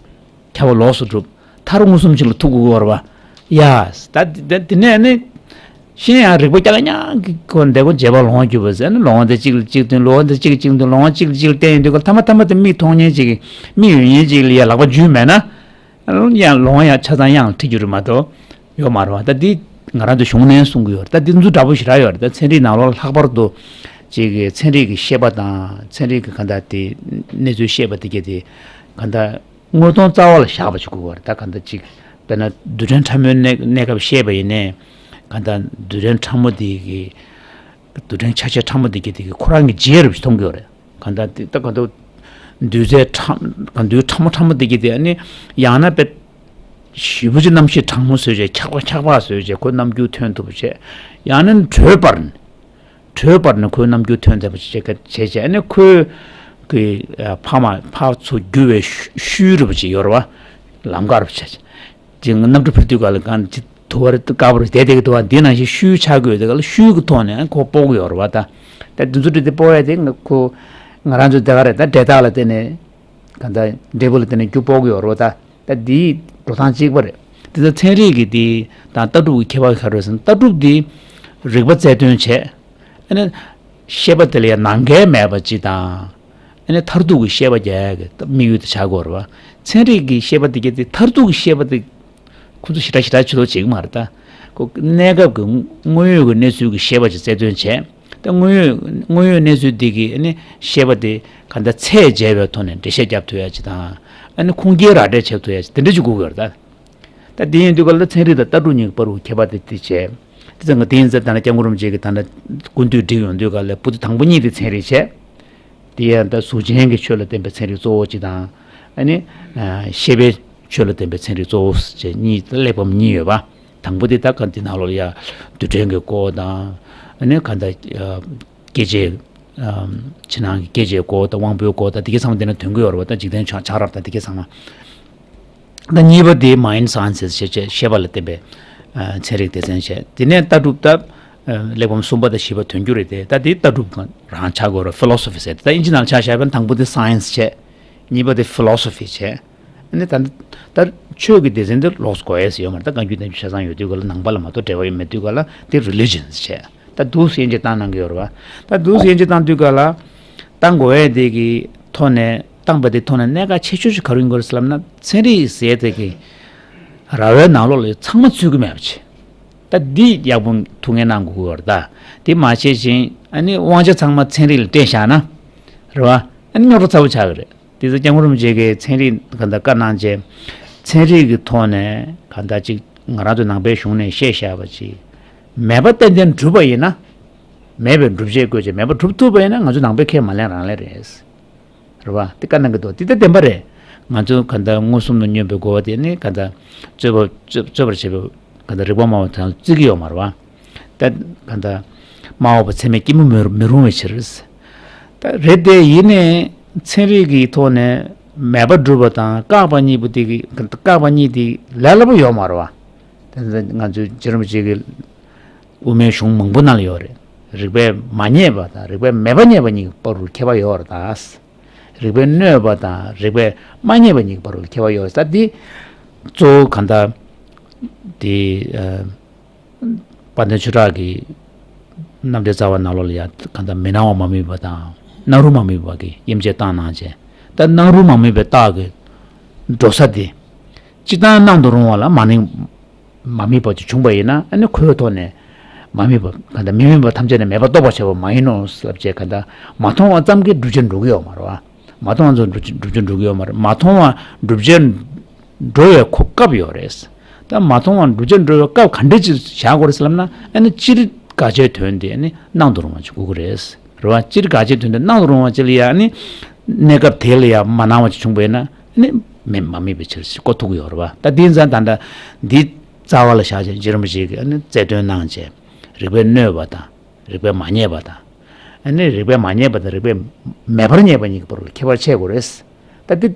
ཁྱབ་པ་ལོགས་སུ་གྲུབ། མཐར་མངོན་སུམ་གཅིག་ལ་ཐུག་དགོས་ཀྱི་ཡོད་རེད་བ། ཡ། ད་དེ་དེ་ནས་ནི། གཞན་ཡང་རིགས་པ་རྐྱང་རྐྱང་གི་སྒོ་ནས་འདི་སྒོ་རྗེས་དཔག་ལོང་བ་བརྒྱུད་པ་ཟེར་ནི། ལོང་བ་འདི་གཅིག་ལ་གཅིག་བསྟུན། ལོང་བ་འདི་གཅིག་གཅིག་བསྟུན། ལོང་བ་གཅིག་ལ་གཅིག་ལ་བསྟན་ཡོང་དུས་ག་ལ། མཐའ་མ་མཐའ་མ་དེ་མིག་མཐོང་མཁན་གཅིག་གིས། མིག་ཡོད་མཁན་གཅིག་ལ་ཡ་ལག་པ་འཇུས་མེད་ན། ཡང་ལོང་བ་ཡང་ཆ་ཚང་གཡང་ལ་འཁྲིད་རྒྱུ་རེད་མ་གཏོགས་ཡོད་མ་རེད་བ། ད་འདི་ང་རང་ཚོ་གཞུང་ནས་གསུང་གི་ཡོད་རེད། ད་འདི་འཛུ་འདྲ་པོ་ཞེ་དྲག་ཡོད་རེད། ད་ཚན་རིག་ནང་ལོགས་ལྷག་པར་དུ་ཅིག་གི་ཚན་རིག་གི་བཤད་པ་དང་། ཚན་རིག་གི་གང་ལྟར་དེ་གནས་ཚུལ་བཤད་པ་དེ་གྱད་དེ་གང་ལྟར་དངོས་མཐོང་རྩ་བ་ལ་བཞག་པ་ཞིག་དགོས་པ་རེད། ད་གང་ལྟར་ཅིག་དཔེར་ན་རྡུལ་ཕྲན་ཕྲ་མོའི་གནས་གནས་སྐབས་བཤད་པ་ཡིན་ནའི། གང་ལྟར་རྡུལ་ཕྲན་ཕྲ་མོ་དེ་གི། རྡུལ་ཕྲན་ཆ་ཤས་ཕྲ་མོ་དེ་གྱད་དེ་གི་ཁོ་རང་གི་རྗེས་རབས་ཤིག་མཐོང་གི་ཡོད་རེད། གང་ལྟར་དེ་ད་གང་ལྟར་རྡུལ་རྫས་ཕྲ་གང་། རྡུལ་ཕྲ་མོ་ཕྲ་མོ་དེ་གྱད་དེ། ཨ་ནི་ཡང་ན་དཔེ་ཞེ་པོ་ཅིག་རྣམ་ཤེས་གྲང་མོ་བཟོས་བྱས། འཁྱག་པ་འཁྱག་པ་བཟོས་བྱས་ཁོ་རྣམ་འགྱུར་ཐོན་ཐུབ་པ་བྱས། ཡང་ན་དྲོད་འབར་ནས། དྲོད་འབར་ནས་ཁོའི་རྣམ་འགྱུར་ཐོན་ཐུབ་པ་བྱས་བྱས་བྱས། ཨ་ནི་ཁོའི་གི་ཕ་མ་ཕར་ཚུར་རྒྱུ་བའི་ཤུལ་ཤུལ་རེད་པ་ཅིག་ཡོད་རེད་བ། ལམ་ཁ་རེད་པ་ཅིག་ཅིག་གནམ་གྲུ་འཕུར་དུས་ག་ལ་གང་ཅི་དུ་བ་རེ་དཀར་པོ་རེ་བསྡད་བསྡད་ཀྱི་འདུག་བ། འདི་ནང་བཞིན་ཤུལ་ཆགས་དགོས་དེ་ག་ལ། ཤུལ་གྱི་ཐོག་ནས་ཁོ་སྤོ་གི་ཡོད་རེད་བ། ད་ད་འདི་ཚོ་འདྲ་དེ་སྤོ་ཡ་དེ་ང་ཁོ་ང་རང་ཚོ་དེ་ག་རེད། ད་འབྲས་རྟགས་ལ་བརྟེན་ནས། གང་ལྟར་འབྲས་བུ་ལ་བརྟེན་ནས་རྒྱུ་སྤོ་གི་ཡོད་རེད་བ། ད་ད་འདིའི་འགྲོ་སྟངས་གཅིག་པ་རེད། དེ་ཚོ་ཚན་རིག་གི་དེ་དང་ལྟ་གྲུབ་ཀྱི་ཁྱད་པར་ག་རེ་ཟེར་ན། ལྟ་གྲུབ་དེ་རིགས་པ་རྩལ་འདོན་བྱས། ཨ་ནི་བཤད་པ་དེ་ལ་ཡང་ནམ་མཁའི་མེད་པ་ཅིག་དང་། ཨ་ནི་མཐར་ཐུག་གི་བཤད་པ་རྒྱག་གི་དམིགས་ཡུལ་དེ་ཆགས་ཀྱི་ཡོད་རེད་བ། ཚན་རིག་གི་བཤད་པ་དེ་གྱད་དེ་མཐར་ཐུག་གི་བཤད་པ་དེ་ཁོ་ཚོ་ཞེ་དྲག་ཞེ་དྲག་ཆེ་ལོ་བྱེད་ཀྱི་མ་རེད། ད་ཁོ་གནས་སྐབས་ཀྱི་དངོས་ཡོད་ཀྱི་གནས་ཚུལ་གྱི་བཤད་པ་ཅིག་རྩལ་འདོན་བྱས། ད་དངོས་ཡོད་དངོས་ཡོད་གནས་ཚུལ་འདི་གི་ཨ་ནི་བཤད་པ་དེ་གང་ལྟར་ཚད་འཇལ་བའི་ཐོག་ནས་འགྲེལ་བཤད་རྒྱབ་ཐུབ་ཡ་ཅིག་དང་། ཨ་ནི་ཁུངས་སྐྱེལ་ར་སྤྲོད་བྱེད་ཐུབ་ཡ་ཅིག་དེ་འདྲ་ཅིག་དགོས་ཀྱི་ཡོད་རེད་ད། ད་དེ་ཡིན་དུས་ག་ལ་ཚན་རིག་དང་ལྟ་གྲུབ་གཉིས་ཀྱི་བར་དུ་ཁྱད་པར་དེ་དེ་བྱས། དེ་ཚོ་ང་དེ་ཡིན་ཙང་ད་ནི་སྐྱབས་མགོན་རིན་པོ་ཆེ་གིས་ད་ནི་སྐུ་མདུན་བསྒྲིགས་ཡོང་དུས་ག་ལ། པོ་ཏི་དང་པོ་གཉིས་དེ་ཚན་རིག་བྱས། དེ་ཡང་ད་གཟུགས་ཅན་གྱི་ཆོས་ལ་བརྟེན་པའི་ཚན་རིག་གཙོ་བོ་གཅིག་དང་། ཨ་ནི་ཤེས་པའི་ཆོས་ལ་བརྟེན་པའི་ཚན་རིག་གཙོ་བོ་ཞེས་གཉིས། གླེགས་བམ་གཉིས་ཡོད་པ། དང་པོ་དེ་ད་ག་འདི་ནང་ལོགས་ལ་ཡ་རྡུལ་ཕྲན་གྱི་སྐོར་དང་། ཨ་ནི་ག་ད་སྐྱེ་མཆེད། ཕྱི་ནང་གི་སྐྱེ་མཆེད་སྐོར་དང་། དབང་པོའི་སྐོར་དང་། དེ་གའི་ཚང་མ་དེ་ན་དོན་གྱི་ཡོད་རེད་བ། ད་འཇིག་རྟེན་ཆགས་ཆགས་རབས་དང་དེ་གའི་ཚང་མ། ད་གཉིས་པ་དེ་mind sciences ཞེས་བྱ་ཤེས་པ་ལ་བརྟེན་པའི་ཚན་རིག་སྡེ་ཚན་བྱས། དེ་ནས་ལྟ་གྲུབ། ད་གླེགས་བམ་གསུམ་པ་དང་བཞི་པ་དོན་འགྱུར་རེད་དེ། ད་དེ་ལྟ་གྲུབ་རང་ཆགས་དགོས་རེད། philosophy ཟེར། ད་དབྱིན་ཇི་ནང་ཆ་བཞག་པ་ན་དང་པོ་དེ་science བྱས། གཉིས་པ་དེ་philosophy བྱས། ཨ་ནི་ད་ད་ཆོས་ཀྱི་སྡེ་ཚན་དེ་ལོགས་སུ་གོ་ཡས་ཡོད་མ་རེད། ད་བཀའ་འགྱུར་བསྟན་བཅོས་ཆ་ཚང་ཡོད་དུས་ག་ལ་ནང་པ་ལ་མ་གཏོགས་འབྲེལ་བ་ཡོད་མེད་དུས་ག་ལ་དེ་religions བྱས། ད་འདུག་སེ་དབྱེ་འབྱེད་བཏང་གནང་གི་ཡོད་རེད་བ། ད་འདུག་སེ་དབྱེ་འབྱེད་བཏང་དུས་ག་ལ། བཏང་དགོས་ཡས་དེ་གི་ཐོག་ནས། བཏང་པ་དེ་ཐོག་ནས་གནད་འགག་ཆེ་ཤོས་ཤིག་ག་རེ་ཡིན་དགོས་རེད་ཟེར་ལབ་ན། ཚན་རིག་ཟེར་དེ་གི་ར་བའི་ནང་ལོགས་ལ་ཚང་མ་ཚུད་ཀྱི་མེད་པ་བྱས། ད་འདི་ཡག་པོ་ཐུགས་ངེས་གནང་དགོས་ཀྱི་ཡོད་རེད། ད་དེ་མ་བྱས་ཤིང་ཨ་ནི་དབང་ཆ་ཚང་མ་ཚན་རིག་ལ་སྤྲད་བཞག་ན། རེད་བ། ཨ་ནི་རྙོག་དྲ་ཚ་པོ་ཆགས་ཀྱི་རེད། དེ་ཚོ་སྐྱབས་མགོན་རིན་པོ་ཆེ་གིས་ཚན་རིག་ག་འདྲ་བཀའ་གནང་བྱས། ཚན་རིག་གི་ཐོག་ནས་ག་འདྲ་ཅིག་ང་རང་ཚོ་ནང་པའི་གཞུང་ནས་བཤད་བཞག་པ་ཅིག་མེད་པ་ཏན་ཏན་གྲུབ་པ་ཡིན་ན། མེད་པའི་སྒྲུབ་བྱེད་བཀོད་བྱས་མེད་པ་གྲུབ་ཐུབ་པ་ཡིན་ན། ང་ཚོ་ནང་པའི་ཁས་མ་ལེན་རང་ལེན་རེད། རེད་བ། དེ་བཀའ་གནང་གི་འདུག་དེ་ད་བདེན་པ་རེད། ང་ཚོ་ག་འདྲ་མངོན་སུམ་དུ་བསྙོན་པའི་རྒོལ་བ་དེ་ནི་ག་འདྲ་རྩོད་པ་རྩོད་རྩོད་པར་བྱེད་པའི་ག་འདྲ་རིག་པ་སྨྲ་བ་དང་བརྩི་གི་ཡོད་མ་རེད་བ། ད་ག་འདྲ་སྨྲ་བ་པོ་ཚད་མས་སྐྱེ་མི་མི་མི་རུང་བའི་ཕྱིར། ད་རེད་དེ་ཡིན་ནའི་ཚན་རིག་གི་ཐོག་ནས་མེད་པ་སྒྲུབ་པ་དང་བཀག་པ་གཉིས་པོ་དེ་གི་བཀག་པ་གཉིས་དེ་ལས་སླ་པོ་ཡོད་མ་རེད་བ། དེ་ང་ཚོའི་རྗེ་རིན་པོ་ཆེ་གི་དབུ་མའི་གཞུང་མང་པོ་ནང་ལ་ཡོད་རེད། རིགས་པས་མ་རྙེད་པ་དང་རིགས་པས་མེད་པར་རྙེད་པ་གཉིས་ཀྱི་བར་དུ་ཁྱད་པར་ཡོད་རེད་ད། རིགས་པས་གནོད་པ་དང་རིགས་པས་མ་རྙེད་པ་གཉིས་ཀྱི་བར་དུ་ཁྱད་པར་ཡོད་རེད་ད། འདི་གཙོ་བོ་གང་ལྟར་དེ་ཨ། དཔལ་ལྡན་ཆོས་གྲགས་ཀྱི་རྣམ་འགྲེལ་རྩ་བ་ནང་ལོགས་ལ་ཡང་གང་ལྟར་མི་སྣང་བ་མ་དམིགས་པ་དང་སྣང་རུང་མ་དམིགས་པ་གི་དབྱེ་འབྱེད་བཏང་གནང་བྱས། ད་སྣང་རུང་མ་དམིགས་པའི་རྟགས་ཀྱི་འགྲོ་ས་དེ་སྤྱིར་བཏང་སྣང་དུ་རུང་བ་ལ་མ་ནིང་མ་དམིགས་པ་ཅིག་བྱུང་བ་ཡིན་ན་ཨ་ནི་ཁོའི་ཐོག་ནས་མ་དམིགས་པ་གང་ལྟར་མི་དམིགས་པ་ཐམས་ཅད་ནི་མེད་པར་རྟོགས་པར་བྱ་བ་མ་ཡིན་ནོ་ཟེར་བྱས་གང་ལྟར་མ་མཐོང་བ་ཙམ་གྱིས་སྒྲུབ་བྱེད་འགྲོ་གི་ཡོད་མ་རེད་བ། མ་མཐོང་བ་ཙམ་སྒྲུབ་བྱེད་སྒྲུབ་བྱེད་འགྲོ་གི་ཡོད་མ་རེད། མ་མཐོང་བ་སྒྲུབ་བྱེད་འགྲོ་བའི་ཁོ་སྐབས་ཡོད་རེད། ད་མ་མཐོང་བ་སྒྲུབ་བྱེད་འགྲོ་བའི་སྐབས་ག་འདྲ་ཅིག་བཞག་དགོས་རེད་ཟེར་ལབ་ན་ཨ་ནི་སྤྱིར་དགག་བྱའི་དོན་དེ་ཨ་ནི་སྣང་དུ་རུང་བ་ཅིག་དགོས་ཀྱི་རེད། རེད་བ། སྤྱིར་དགག་བྱའི་དོན་དེ་སྣང་དུ་རུང་བ་ཅིག་ལ་ཡ་ཨ་ནི་གནས་སྐབས་དེ་ལ་ཡ་མ་སྣང་བ་ཅིག་བྱུང་བས་ན་ཨ་ནི་མེད་མ་དམིགས་པའི་ཕྱིར་ཞེས་གོ་ཐུབ་ཀྱི་ཡོད་རེད་བ། ད་དེ་ཡིན་ཙང་ད་ལྟ་འདི་རྩ་བ་ལ་བཞག་བྱས་རྗེ་རིན་པོ་ཆེ་གིས་ཨ་ནི་རྩལ་འདོན་གནང་བྱས་རིགས་པས་གནོད་པ་དང་། རིགས་པས་མ་རྙེད་པ་དང་། ཨ་ནི་རིགས་པས་མ་རྙེད་པ་དང་རིགས་པས་མེད་པར་རྙེད་པ་གཉིས་ཀྱི་བར་ལ་ཁྱད་པར་ཕྱེ་དགོས་རེད། ད་འདི་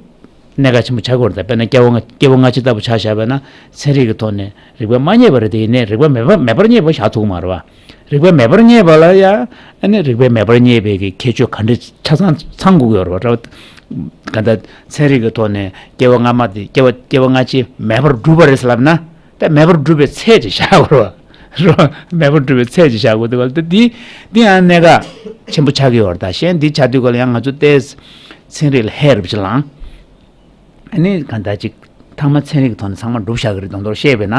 གནད་འགག་ཆེན་པོ་ཆགས་ཀྱི་ཡོད་རེད། ད་དཔེར་ན་སྐྱེ་བ་སྔ་སྐྱེ་བ་སྔ་ཕྱི་ལྟ་བུ་ཆ་བཞག་པ་ན་ཚན་རིག་གི་ཐོག་ནས་རིགས་པས་མ་རྙེད་པ་རེད་དེ་ཡིན་ནའི་རིགས་པས་མེད་པ་མེད་པར་རྙེད་པ་བཞག་ཐུབ་ཀྱི་མ་རེད་བ། རིགས་པས་མེད་པར་རྙེད་པ་ལ་ཡང་ཨ་ནི་རིགས་པས་མེད་པར་རྙེད་པའི་གི་ཁྱད་ཆོས་ག་འདྲ་ཆ་ཚང་ཚང་དགོས་ཀྱི་ཡོད་རེད་བ། ག་ད་ཚན་རིག་གི་ཐོག་ནས་སྐྱེ་བ་སྔ་མ་དེ་སྐྱེ་བ་སྐྱེ་བ་སྔ་ཕྱི་མེད་པར་སྒྲུབ་པ་རེད་ཟེར་ལབ་ན། ད་མེད་པར་སྒྲུབ་པའི་ཚད་ཅིག་བཞག་དགོས་རེད་བ། རེད་བ། མེད་པར་སྒྲུབ་པའི་ཚད་ཅིག་བཞག་དགོས་འདུག་ག་ད་འདི་འདི་ཡང་གནད་འགག་ཆེན་པོ་ཆགས་ཀྱི་ཡོད་རེད། ད་གཞན་འདི་ཆགས་དུས་ག་ལ་ཡང་ང་ཚོ་ཏོག་ཙམ་ཚན་རིག་ལ་ཧེ་རུབ་ཅིག་ལངས། ཨ་ནི་གང་ལྟར་ཅིག་ཐང་མ་ཚན་རིག་གི་ཐོག་ནས་ཚང་མ་སྒྲུབ་བཞག་གི་རེད་མདོག་མདོག་བཤད་པས་ན་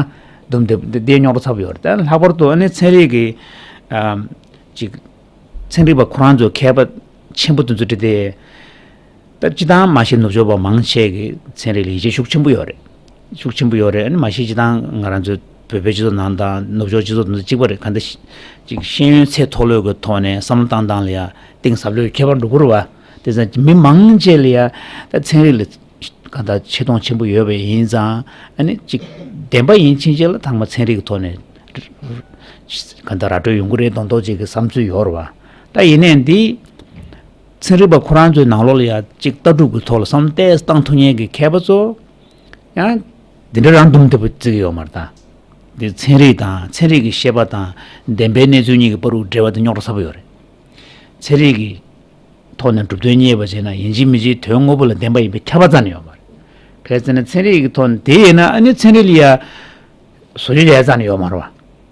འདུམ་འདི་འདི་འདི་རྙོག་དྲ་ཚ་པོ་ཡོད་རེད། ད་ལྷག་པར་དུ་ཨ་ནི་ཚན་རིག་གི་ཨམ་ཅིག་ཚན་རིག་པ་ཁོ་རང་ཚོའི་མཁས་པ་ཆེན་པོ་དེ་ཚོ་བྲིས་ཏེ། ད་སྤྱིར་བཏང་མ་གཞི་ནུབ་ཕྱོགས་པ་མང་ཆེ་གི་ཚན་རིག་ལ་ཡིད་ཆེས་ཤུགས་ཆེན་པོ་ཡོད་རེད། ཤུགས་ཆེན་པོ་ཡོད་རེད། ཨ་ནི་མ་གཞི་སྤྱིར་བཏང་ང་རང་ཚོའི་བོད་པའི་སྤྱི་ཚོགས་ནང་དང་ནུབ་ཕྱོགས་སྤྱི་ཚོགས་ནང་གཅིག་པ་རེད། གང་ལྟར་ཅིག་ཤེས་ཡོན་ཚད་མཐོ་ལོས་ཀྱི་ཐོག་ནས་བསམ་བློ་བཏང་སྟངས་ལ་ཡང་གཏིང་ཟབ་ལོས་ཁྱད་པར་འགྲོ་གི་རེད་བ། དེ་ཙང་མི་མང་ཆེ་ལ་ཡང་ད་ཚན་རིག་ལ་གང་ལྟར་ཆེ་མཐོང་ཆེན་པོ་ཡོད་པ་ཡིན་ཙང་ཨ་ནི་ཅིག་བདེན་པ་ཡིན་ཕྱིན་ཆད་ལ་ཚང་མ་ཚན་རིག་གི་ཐོག་ནས་གང་ལྟར་ར་སྤྲོད་ཡོང་གི་རེད་མདོག་མདོག་ཅིག་གི་བསམ་ཚུལ་ཡོད་རེད་བ། ད་ཡིན་ནའི་འདི། ཚན་རིག་པ་ཁོ་རང་ཚོའི་ནང་ལོགས་ལ་ཡང་གཅིག་ལྟ་གྲུབ་ཀྱི་ཐོག་ལ་བསམ་བློ་ཏོག་ཙམ་བཏང་ཐུབ་མཁན་གྱི་མཁས་པ་ཚོ་ཡང་འདི་འདྲ་རང་འདུམ་སྟེ་བརྩི་གི་ཡོད་མ་རེད་ད། འདི་ཚན་རིག་དང་ཚན་རིག་གི་ཤེས་པ་དང་བདེན་པའི་གནས་ཚུལ་གཉིས་ཀྱི་བར་དུ་འབྲེལ་བ་དེ་རྙོག་དྲ་ཚ་པོ་ཡོད་རེད། ཚན་རིག་གི་ཐོག་ནས་གྲུབ་དོན་རྙེད་པ་བྱས་ན་ཡིན་གཅིག་མིན་གཅིག་དོན་དངོས་པོ་ལ་བདེན་པ་ཡིན་པའི་ཁྱབ་པ་རྩ་ནས་ཡོད་མ་རེད། གལ་སྲིད་ན་ཚན་རིག་གི་ཐོག་ནས་དེ་ཡིན་ན་ཨ་ནི་ཚན་རིག་ལ་ཡ། བཟོ་བཅོས་བྱས་ཙང་ནས་ཡོད་མ་རེད་བ།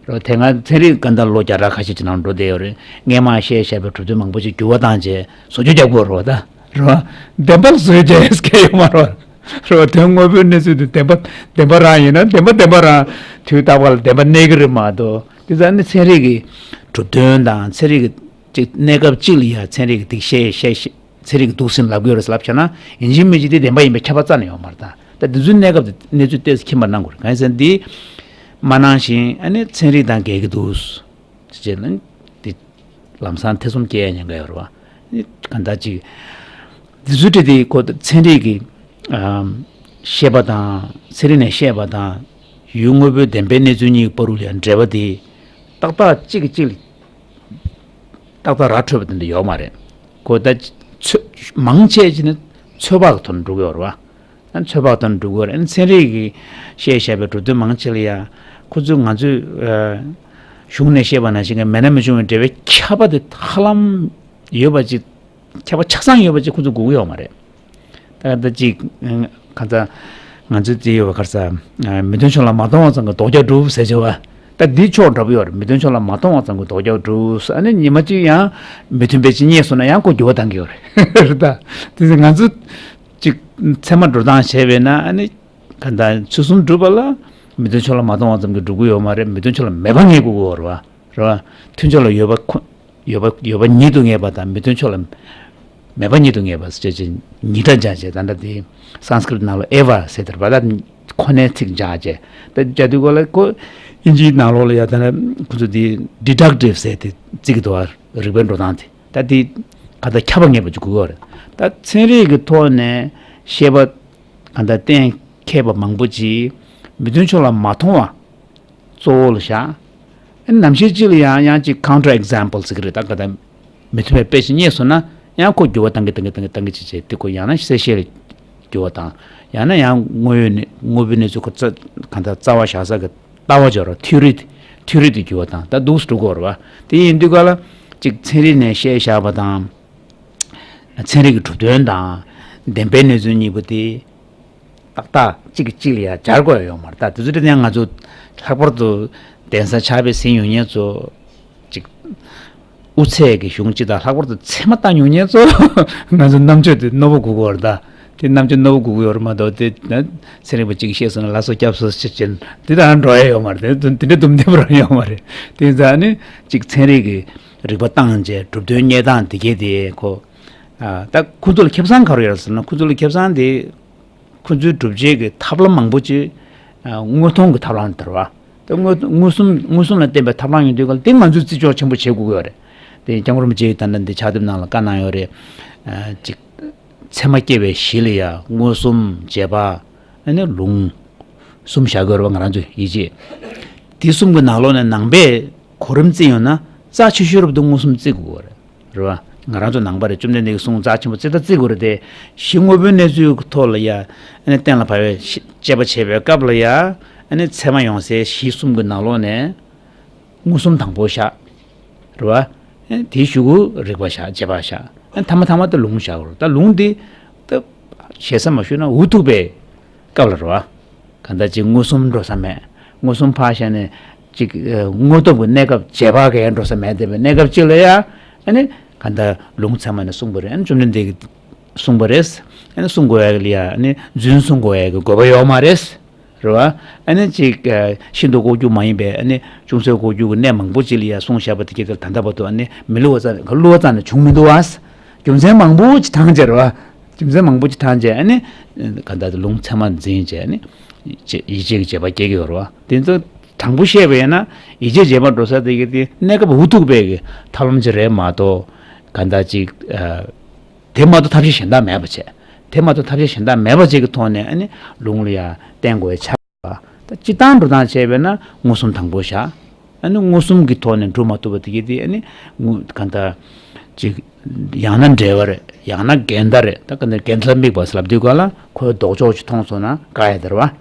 རེད་བ། དེ་སྔ་ཚན་རིག་ག་འདྲ་ལོ་བརྒྱ་ཕྲག་ཁ་ཤས་ཀྱི་ནང་འགྲོ་བསྡད་ཡོད་རེད། སྔས་མ་བཤད་བཞག་པའི་གྲུབ་དོན་མང་པོ་ཅིག་འགྱུར་བ་བཏང་རྗེས་བཟོ་བཅོས་རྒྱག་དགོས་རེད་བ་ད། རེད་བ། བདེན་པ་ལ་བཟོ་བཅོས་བྱས་ཡོད་མ་རེད་བ། རེད་བ། དོན་དངོས་པོའི་གནས་ཚུལ་དེ་བདེན་པ་བདེན་པ་རང་ཡིན་ན་བདེན་པ་བདེན་པ་རང་དུས་རྟག་པར་ལ་བདེན་པ་གནས་ཀྱི་རེད་མ་གཏོགས་དེ་ཙང་ནི་ཚན་རིག་གི་གྲུབ་དོན་དང་ཚན་རིག་གི་ཅིག་གནས་སྐབས་གཅིག་ལ་ཡ་ཚན་རིག་གི་འདི་བཤད་བཤད་བཤད། ཚན་རིག་གི་འདུག་ཟིན་ལབ་ཀྱི་ཡོད་རེད་ལབ་བྱས་ན་ཡིན་གཅིག་མིན་གཅིག་དེ་བདེན་པ་ཡིན་པའི་ཁྱབ་པ་རྩ་ནས་ཡོད་མ་རེད་ད། ད་འདི་ཚོའི་གནས་སྐབས་དེ་གནས་ཚུལ་ཏོག་ཙམ་ཁྱིམ་པར་གནང་དགོས་རེད། གང་ཡིན་ཟེར་ན་འདི་མ་གནང་བཞིན་ཨ་ནི་ཚན་རིག་དང་འགལ་གྱི་འདུག་ཅེས་ནི་འདི་ལམ་སང་ཐེ་ཚོམ་སྐྱེ་ཡ་ཉེན་ཁ་ཡོད་རེད་བ། ནི་གང་ལྟར་ཅིག་འདི་ཚོའི་གྲས་དེ་ཁོ་ཚན་རིག་གི་ཨམ་བཤད་པ་དང་ཚན་རིག་ནས་བཤད་པ་དང་ཡུལ་དངོས་པོའི་བདེན་པའི་གནས་ཚུལ་གཉིས་ཀྱི་བར་དུ་ལ་ཡང་འབྲེལ་བ་དེ་ཏག་ཏག་གཅིག་གིས་གཅིག་ལ། ཏག་ཏག་ར་འཕྲོད་པ་དེ་འདྲ་ཡོད་མ་རེད། ཁོ་ད་ཚོད་མང་ཆེ་ཅིག་ནི་ཚོད་དཔག་གི་ཐོག་ནས་འགྲོ་གི་ཡོད་རེད་བ། ཨ་ཚོད་དཔག་གི་ཐོག་ནས་འགྲོ་གི་ཡོད་རེད། ཨ་ཚན་རིག་གིས་བཤད་བཞག་པའི་གྲུབ་དོན་མང་ཆེ་ལ་ཡང་ཁོ་ཚོས་ང་ཚོས་ཨ་གཞུང་ནས་བཤད་པ་ནང་བཞིན་གྱི་མེད་ན་མི་འབྱུང་བའི་འབྲེལ་བའི་ཁྱབ་པ་དེ་ཧ་ལམ་ཡོད་པ་ཅིག་ཁྱད་པར་ཆ་ཚང་ཡོད་པ་ཅིག་ཁོ་ཚོ་དགོས་ཀྱི་ཡོད་མ་རེད། ད་ལྟ་ཅིག་ཁ་ཚ་ང་ཚོའི་རྩིས་ཡོད་པ་ཁར་ས་མི་མཐུན་ཕྱོགས་ལ་མ་གཏོང་བ་ཙམ་གྱིས་ལྡོག་རྒྱག་གྲུབ་ཟེར་བྱས་བ། ད་འདི་ཕྱོགས་འདྲ་པོ་ཡོད་རེད། མི་མཐུན་ཕྱོགས་ལ་མ་གཏོང་བ་ཙམ་གྱིས་ལྡོག་རྒྱག་གྲུབ་ཟེར། ཨ་ནི་ཉི་མ་གཅིག་ཡང་མི་མཐུན་པའི་ཅིག་རྙེད་སོང་ན་ཡང་ཁོ་འགྱུར་བ་གཏང་གི་ཡོད་རེད། རེད་ད། དེ་ཚེ་ང་ཚོ་ཅིག་ཚད་མ་འགྲོ་སྟངས་བྱས་པས་ན་ཨ་ནི་ག་ད་ཚུལ་གསུམ་སྒྲུབ་པ་ལ་མི་མཐུན་ཕྱོགས་ལ་མ་གཏོང་བ་ཙམ་གྱིས་འགྲུབ་ཀྱི་ཡོད་མ་རེད། མི་མཐུན་ཕྱོགས་ལ་མེད་པ་ངེས་དགོས་ཀྱི་ཡོད་རེད་བ། རེད་བ། མཐུན་ཕྱོགས་ལ་ཡོད་པ་ཁོ། ཡོད་པ་ཡོད་པ་ཉིད་དུ་ངེས་པ་དང་མི་མཐུན་ཕྱོགས་ལ་མེད་པ་ཉིད་དུ་ངེས་པ་ཟེར་བྱས་ཉིས་སྒྲ་སྦྱར་བྱས། ད་ལྟ་དེ་སཾ་སྐྲྀཏ་ནང་ལ་ཨེ་ཝ་ཟེར་དེར་བ་ད་ཁོ་ནའི་ཚིག་སྦྱར་བྱས། ད་སྦྱར་དུས་སྐོར་ལ་ཁོ་ཨིན་ཇིའི་ནང་ལོགས་ལ་ཡ་ད་ནི་ཁོ་ཚོ་དེ་ཌི་ཌག་ཊིབ་ཟེར་དེ་བརྩི་གི་འདུག་བ། རིགས་པའི་འགྲོ་སྟངས་དེ་ད་དེ་ག་ད་ཁྱབ་པ་ངེས་པ་ཅིག་དགོས་ཀྱི་ཡོད་རེད། ད་ཚན་རིག་གི་ཐོག་ནས་བཤད་པ། གང་ལྟར་གཏན་འཁེལ་བ་མང་པོ་ཅིག་མི་མཐུན་ཕྱོགས་ལ་མ་མཐོང་བ་གཙོ་བོ་ལ་བཞག་ནམ་ཞིག་ཅིག་ལ་ཡང་ཡང་ཅིག་ཀའུན་ཊར་ཨེག་ཛམ་པལ་ཟེར་གི་རེད། ད་ག་ད་མི་མཐུན་པའི་དཔེ་ཞིག་རྙེད་སོང་ན་ཡང་ཁོ་འགྱུར་བ་བཏང་གི་བཏང་གི་བཏང་གི་བཏང་གི་བྱས་བྱས་དེ་ཁོ་ཡང་ན་གསལ་བཤད་ལ་འགྱུར་བ་བཏང་། ཡང་ན་ཡང་དངོས་ཡོད་ནས་དངོས་པོའི་གནས་ཚུལ་ཁོ་རྩ་གང་ལྟར་རྩ་བ་བཞག་ས་གི་ལྟ་བ་སྦྱོར་བ་ཐིའོ་རི་ཐིའོ་རི་དེ་འགྱུར་བ་བཏང་། ད་འདུག་སེ་འགྲོ་གི་ཡོད་རེད་བ། དེ་ཡིན་དུས་ག་ལ་ཅིག་ཚན་རིག་ནས་བཤད་བཞག་པ་དང་། ཚན་རིག་གི་གྲུབ་དོན་དང་བདེན་པའི་གནས་ཚུལ་གཉིས་པོ་དེ་ཏག་ཏག་གཅིག་གིས་གཅིག་ལ་ཡང་སྦྱར་དགོས་ཡོད་མ་རེད། ད་དེ་ཚོ་དེ་ནས་ང་ཚོ་ལྷག་པར་དུ་གདན་ས་ཕྱག་དཔེ་གཟིགས་མྱོང་མཁན་ཚོ་ཅིག་དབུ་ཚད་ཀྱི་གཞུང་སྤྱི་དང་ལྷག་པར་དུ་ཚད་མ་ལྟ་མྱོང་མཁན་ཚོ་ང་ཚོ་རྣམ་དཔྱོད་དེ་རྣོ་པོ་དགོས་ཀྱི་ཡོད་རེད། ད་དེ་རྣམ་དཔྱོད་རྣོ་པོ་དགོས་ཀྱི་ཡོད་རེད་མ་གཏོགས་དེ་ཚན་རིག་པ་གཅིག་གིས་བཤད་སོང་ན་ལགས་སོ་སྐྱབས་སུ་མཆི་ཟེར་དེ་ལྟར་འགྲོ་ཡ་ཡོད་མ་རེད། དེ་དེ་འདྲ་དུམ་བདེ་པོ་རང་ཡོད་མ་རེད། དེ་ཡིན་ཙང་ནི་ཅིག་ཚན་རིག་གི་རིག་པ་བཏང་བྱས་གྲུབ་དོན་རྙེད་སྟངས་དེ་གས་དེ་ཁོ། ཨ། ད་ཁོ་ཚོ་ལ་ཁེ་བཟང་ག་རེ་ཡོད་རེད་ཟེར་ན། ཁོ་ཚོ་ལ་ཁེ་བཟང་དེ་ཁོ་ཚོའི་སྒྲུབ་བྱེད་ཀྱི་ཐབས་ལམ་མང་པོ་ཅིག་ཨ། དངོས་མཐོང་གི་ཐབས་ལམ་དེ་རེད་བ། ད་དངོས་དངོས་སུ་མངོན་སུམ་ལ་བརྟེན་པའི་ཐབས་ལམ་ཡིན་དུས་ག་ལ་དེ་ང་ཚོས་བརྩི་འཇོག་ཆེན་པོ་བྱེད་དགོས་ཀྱི་ཡོད་རེད། དེ་སྐྱབས་མགོན་རིན་པོ་ཆེ་ཡིས་ད་ལྟ་འདི་ཕྱག་དེབ་ནང་ལ་བཀའ་གནང་ཡོད་རེད། ཨ། ཅིག་ཚད་མ་སྐྱེ་བའི་གཞི་ལ་ཡ་མངོན་སུམ་རྗེས་དཔག་ཨ་ནི་ལུང་གསུམ་བཞག་གི་ཡོད་རེད་བ། ང་རང་ཚོས་ཡིད་ཆེས་དེ་གསུམ་གྱི་ནང་ལོགས་ནས་ནང་པས་གོ་རིམ་བརྩིས་ཡོང་ན་རྩ་ཆེ་ཤོས་རབ་ཏུ་མངོན་སུམ་བརྩི་དགོས་ཀྱི་ཡོད་རེད། རེད་བ། ང་རང་ཚོ་ནང་པ་རེད། བཅོམ་ལྡན་འདས་ཀྱི་གསུང་རྩ་ཆེན་པོ་ཙི་ད་བརྩི་དགོས་རེད་དེ། གཞི་དངོས་པོའི་གནས་ཚུལ་གྱི་ཐོག་ལ་ཡ་ཨ་ནི་གཏན་ལ་ཕབ་པའི་ཤི་དཔྱད་པ་བྱེད་པའི་སྐབས་ལ་ཡ་ཨ་ནི་ཚད་མ་ཡོང་སའི་གཞི་གསུམ་གྱི་ནང་ལོགས་ནས་མངོན་སུམ་དང་པོ་བཞག་རེད་བ། ཨ་ནི་དེའི་གཞུག་གུ་རིགས་པ་བཞག་རྗེས་དཔག་བཞག་ཨ་ནི་ཐ་མ་ཐ་མ་དེ་ལུང་བཞག་རེད། ད་ལུང་འདི་ད་ཞེ་ས་མ་ཞུས་ན་འུ་ཐུག་པའི་སྐབས་ལ་རེད་བ། གང་ལྟར་ཅིག་མངོན་སུམ་འགྲོ་ས་མེད། མངོན་སུམ་ཕར་བཞག་ནས་ཅིག་ཨ། དངོས་སྟོབས་ཀྱི་གནས་སྐབས་རྗེས་དཔག་གི་ཡང་འགྲོ་ས་མེད་བསྡད་པའི་གནས་སྐབས་ཅིག་ལ་ཡ། ཨ་ནི་གང་ལྟར་ལུང་ཚད་མ་ནས་གསུངས་པ་རེད། ཨ་ནི་བཅོམ་ལྡན་འདས་ཀྱིས་གསུངས་པ་རེད། ཨ་ནི་གསུང་དགོས་ཡ་ལ་ཡ་ཨ་ནི་རྫུན་གསུང་དགོས་ཡ་གི་དགོས་པ་ཡོད་མ་རེད། རེད་བ། ཨ་ནི་ཅིག་ཨ། ཤིན་ཏུ་ལྐོག་གྱུར་མ་ཡིན་པའི་ཨ་ནི་ཅུང་ཟད་ལྐོག་གྱུར་གྱི་གནས་མང་པོ་ཅིག་ལ་ཡ་གསུངས་བཞག་པ་དེ་གས་དེ་ད་ལྟ་བར་དུ་ཨ་ནི་མི་བསླུ་བ་རྩ་ནས་བསླུ་བ་རྩ་ནས་བྱུང་མི་འདུག་བ། རྒྱུ་མཚན་མང་པོ་ཅིག་བགྲངས་བྱས་རེད་བ། རྒྱུ་མཚན་མང་པོ་ཅིག་བགྲངས་བྱས་ཨ་ནི། གང་ལྟར་ལུང་ཚད་མ་འཛིན་བྱས་ཨ་ནི། ཡིད་ཆེས་ཀྱི་བྱེད་པ་སྐྱེ་གི་ཡོད་རེད་བ། དེ་ཚོ་དྲང་པོ་བཤད་པ་ཡིན་ན་ཡིད་ཆེས་བྱེད་པར་འགྲོ་ས་དེ་གི་དེ་གནས་སྐབས་འུ་ཐུག་པའི་གི་ཐབས་ལམ་ཅིག་རེད་མ་གཏོགས། གང་ལྟར་ཅིག་ཨ། དེ་མ་གཏོགས་ཐབས་ཤེས་གཞན་དག་མེད་པ་བྱས། དེ་མ་གཏོགས་ཐབས་ཤེས་གཞན་དག་མེད་པ་ཅིག་གི་ཐོག་ནས་ཨ་ནི་ལུང་ལ་ཡ་བརྟེན་དགོས་ཆགས། ད་སྤྱིར་བཏང་འགྲོ་སྟངས་བྱས་པས་ན་མངོན་སུམ་དང་པོ་བཞག་ཨ་ནི་མངོན་སུམ་གྱི་ཐོག་ནས་འགྲོ་མ་ཐུབ་པ་དེ་གི་དེ་ཨ་ནི་དངོས་གང་ལྟར་ཅིག་ཡང་ན་འབྲེལ་བ་རེད། ཡང་ན་འགལ་ཟླ་རེད། ད་ག་ནས་འགལ་ཟླ་དམིགས་པ་ཟེར་ལབ་དུས་ག་ལ་ཁོའི་ལྡོག་ཕྱོགས་ཅིག་མཐོང་སོང་ན་དགག་ཡ་དེ་རེད་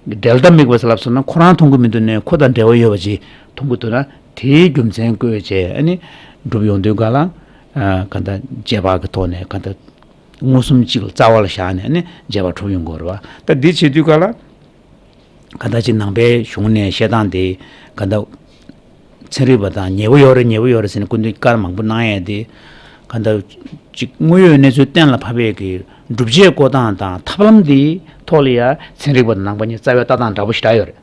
བ། འབྲེལ་ཟླ་དམིགས་པ་ཟེར་ལབ་སོང་ན་ཁོ་རང་མཐོང་གི་མི་འདུག་ནས་ཁོ་དང་འབྲེལ་བ་ཡོད་པ་ཅིག་མཐོང་གི་འདུག་ན་དེའི་རྒྱུ་མཚན་བཀོད་བྱས་ཨ་ནི་སྒྲུབ་ཡོང་དུས་ག་ལ་གང་ལྟར་རྗེས་དཔག་གི་ཐོག་ནས་གང་ལྟར། མངོན་སུམ་གཅིག་ལ་རྩ་བ་ལ་བཞག་ནས་ནི་རྗེས་དཔག་གྲུབ་ཡོང་གི་ཡོད་རེད་བ། ད་འདི་བྱེད་དུས་ག་ལ། ག་འདྲ་ཅིག་ནང་པའི་གཞུང་ནས་བཤད་སྟངས་དེ་ག་འདྲ། ཚན་རིག་པ་དང་ཉེ་པོ་ཡོད་རེད་ཉེ་པོ་ཡོད་རེད་ཟེར་ནས་སྐུ་མདུན་བཀའ་མང་པོ་གནང་ཡས་དེ། ག་འདྲ་ཅིག་དངོས་ཡོད་གནས་ཚུལ་གཏན་ལ་ཕབ་པའི་གི་སྒྲུབ་བྱེད་བཀོད་སྟངས་དང་ཐབས་ལམ་དེའི་ཐོག་ལ་ཡ་ཚན་རིག་པ་དང་ནང་པ་གཉིས་རྩ་བའི་ལྟ་སྟངས་འདྲ་པོ་ཞེ་དྲག་ཡོད་རེད།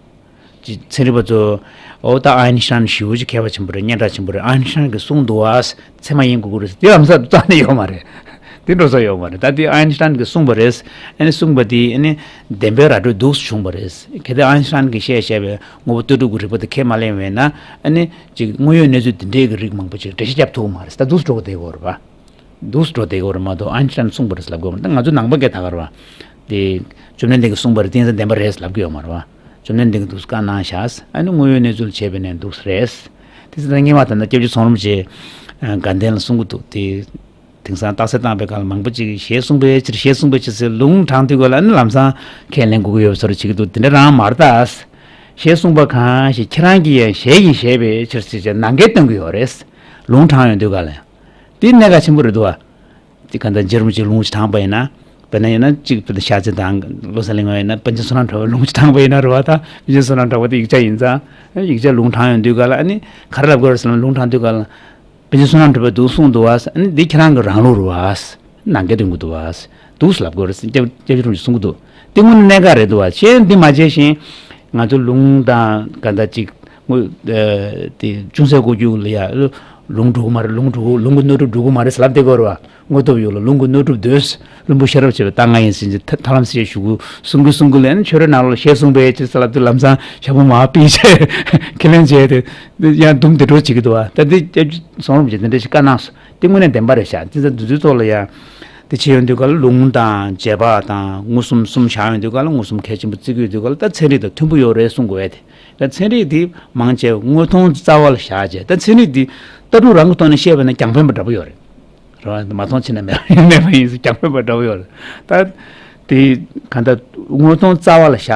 ཅིག་ཚན་རིག་པ་ཚོ། འོ་ད་ཨའིན་སི་ཊན་ཞེ་པོ་ཅིག་མཁས་པ་ཆེན་པོ་རེད། སྙན་གྲགས་ཆེན་པོ་རེད། ཨའིན་སི་ཊན་གྱིས་གསུངས་འདུག་བ། ཚད་མ་ཡིན་དགོས་ཀྱི་རེད་ཟེར་དེ་ལམ་སང་རྩ་ནས་ཡོད་མ་རེད། དེ་འགྲོ་ས་ཡོད་མ་རེད། ད་དེ་ཨའིན་སི་ཊན་གྱིས་གསུངས་པ་རེད། ཨ་ནི་གསུངས་པ་དེ་ཨ་ནི་བདེན་པའི་ར་སྤྲོད་འདུག་སེ་བྱུང་བ་རེད། གལ་ཏེ་ཨའིན་སི་ཊན་གྱིས་བཤད་བཤད་པའི་དངོས་པོ་ལྟོས་གྲུབ་ཀྱི་རིགས་པ་དེ་ཁས་མ་ལེན་པ་ཡིན་ན་ཨ་ནི་ཅིག་དངོས་ཡོད་གནས་ཚུལ་དེ་འདྲའི་གི་རིགས་མང་པོ་ཅིག་འགྲེལ་བཤད་རྒྱབ་ཐུབ་ཀྱི་མ་རེད། ད་འདུག་སེ་འགྲོ་གི་བསྡད་ཀྱི་ཡོད་རེད་པ། འདུག་སེ་འགྲོ་བསྡད་ཀྱི་ཡོད་རེད་མ་གཏོགས་ཨའིན་སི་ཊན་གསུངས་པ་རེད་ལབ་ཀྱི་ཡོད་མ་རེད། ད་ང་ཚོ་ནང་པ་སྐད་ད་ག་རེད་པ། དེ་བཅོམ་ལྡན་འདས་ཀྱིས་གསུངས་པ་རེད་བསྟན་ས་བདེན་པ་རེད་ལབ་ཀྱི་ཡོད་མ་རེད་པ། བཅོམ་ལྡན་འདས་ཀྱིས་འདུག་སེ་བཀའ་གནང་བཞག་ཨ་ནི་དངོས་ཡོད་གནས་ཚུལ་བྱས་པ་ཡིན་ན་འདུག་སེ་རེད། དེ་ཚོ་ད་སྔོན་མ་ད་ལྟ་སྐྱབས་རྗེ་ཚུལ་ཁྲིམས་རྗེ་དགའ་ལྡན་ལ་གསུང་གི་འདུག་དེ་དེང་སང་རྟགས་གསལ་བཏང་པའི་སྐབས་ལ་མང་པོ་ཅིག་གིས་ཞེས་གསུངས་པའི་ཕྱིར་ཞེས་གསུངས་པའི་ཕྱིར་ཟེར་ལུང་དྲངས་དུས་སྐབས་ལ་ཨ་ནི་ལམ་སང་ཁས་ལེན་དགོས་ཀྱི་ཡོད་པའི་བཟོ་འདྲ་བྱེད་ཀྱི་འདུག་དེ་འདྲ་རང་མ་རེད་ད། ཞེས་གསུངས་པ་གང་ཞིག་ཁྱེད་རང་གིས་ཡང་ཞལ་གྱིས་བཞེས་པའི་ཕྱིར་ཟེར་བྱས་ནང་འགལ་སྟོན་གྱི་ཡོད་རེད། ལུང་དྲངས་ཡོང་དུས་སྐབས་ལ་ཡང་། དེ་གནད་འགག་ཆེན་པོ་རེད་འདུག་བ། དེ་ག་འདྲ་རྗེ་རིན་པོ་ཆེས་ལུང་ཞིག་དྲངས་པ་ཡིན་ན། དཔེར་ན་ཡིན་ན་གཅིག་དཔེར་ན་ཤར་རྩེ་དང་བློ་གསལ་གླིང་པ་ཡིན་ན་པཎ་ཆེན་བསོད་ནམས་གྲགས་པའི་ལུང་ཞིག་དྲངས་པ་ཡིན་ན་རེད་བ། ད་པཎ་ཆེན་བསོད་ནམས་གྲགས་པ་དེ་ཡིག་ཆ་ཡིན་ཙང་། ཡིག་ཆ་ལུང་དྲངས་ཡོང་དུས་ག་ལ་ཨ་ནི་ག་རེ་ལབ་དགོས་རེད་ཟེར་ན་ལུང་དྲངས་དུས་ག་ལ། པཎ་ཆེན་བསོད་ནམས་གྲགས་པས་འདུག་གསུངས་འདུག་བ། ཨ་ནི་འདི་ཁྱེད་རང་གི་རང་ལུགས་རེད་བ། ནང་འགལ་སྟོན་གྱི་འདུག་བ། འདུག་སེ་ལབ་དགོས་རེད་ཟེར་སྐྱབས་སྐྱབས་རྗེ་རིན་པོ་ཆེས་གསུང་གི་འདུག་དེ་དངོས་གནས་གནད་འགག་རེད་འདུག་བ། བྱས་འདི་མ་བྱས་ཤིང་། ང་ཚོ་ལུང་དང་ག་འདྲ་ཅིག་དངོས། ཨ། དེ་ཅུང་ཟད་ལྐོག་གྱུར་ལ་ཡ། ལུང་འགྲོ་གི་མ་རེད་ལུང་འགྲོ་གི་ལུང་གི་སྣོད་དྲུག་འགྲོ་གི་མ་རེད་ཟེར་ལབ་བསྡད་ཀྱི་ཡོད་རེད་བ། དངོས་སྟོབས་ཡོད་ལ་ལུང་གི་སྣོད་དྲུག་འདོད། བླུན་པོ་ཤེས་རབ་བྱེད་པའི་རྟ་རྔ་ཡིན་ཟེར་གྱི་ཐ་ཐར་ལམ་སྲས་ཞུ་གུ་གསུང་གི་གསུང་གི་ལན་ཆོས་རའི་ནང་ལོགས་ཞེས་གསུངས་པའི་ཕྱིར་ཟེར་ལབ་དུས་ལམ་སང་ཞྭ་མོ་མར་ཕུད་བྱས་ཁས་ལེན་བྱས་ཏེ་ཡང་འདུམ་བདེ་འགྲོ་བྱེད་ཀྱི་འདུག་བ། ད་འདི་སྐྱབས་རྗེ་ཚུལ་ཁྲིམས་རྗེས་དེ་འདྲ་ཞིག་བཀའ་གནང་སོང་། དེ་དངོས་གནས་བདེན་པ་རེད་ཤག་དེ་ཚོ་འདི་ཚོའི་ཐོག་ལ་ཡང་ དེ་བྱས་ཡོང་དུས་ག་ལ་ལུང་དང་རྗེས་དཔག་དང་མངོན་སུམ་གསུམ་བཞག་ཡོང་དུས་ག་ལ་མངོན་སུམ་གལ་ཆེན་པོ་བརྩི་གི་ཡོད་དུས་ག་ལ། ད་ཚན་རིག་དང་མཐུན་པོ་ཡོད་རེད་གསུང་དགོས་ཡ་དེ། ད་ཚན་རིག་དེ་མང་ཆེ་དངོས་མཐོང་རྩ་བ་ལ་བཞག་བྱས། ད་ཚན་རིག་དེ་ལྟ་གྲུབ་རང་གི་ཐོག་ནས་བཤད་པ་ན་རྒྱང་འཕེན་པ་འདྲ་པོ་ཡོད་རེད། རེད་བ། མ་མཐོང་ཕྱིན་ན་མེད་མེད་པ་ཡིན་ཟེར། རྒྱང་འཕེན་པ་འདྲ་པོ་ཡོད་རེད། ད་དེ་ག་འདྲ་དངོས་མཐོང་རྩ་བ་ལ་བཞག་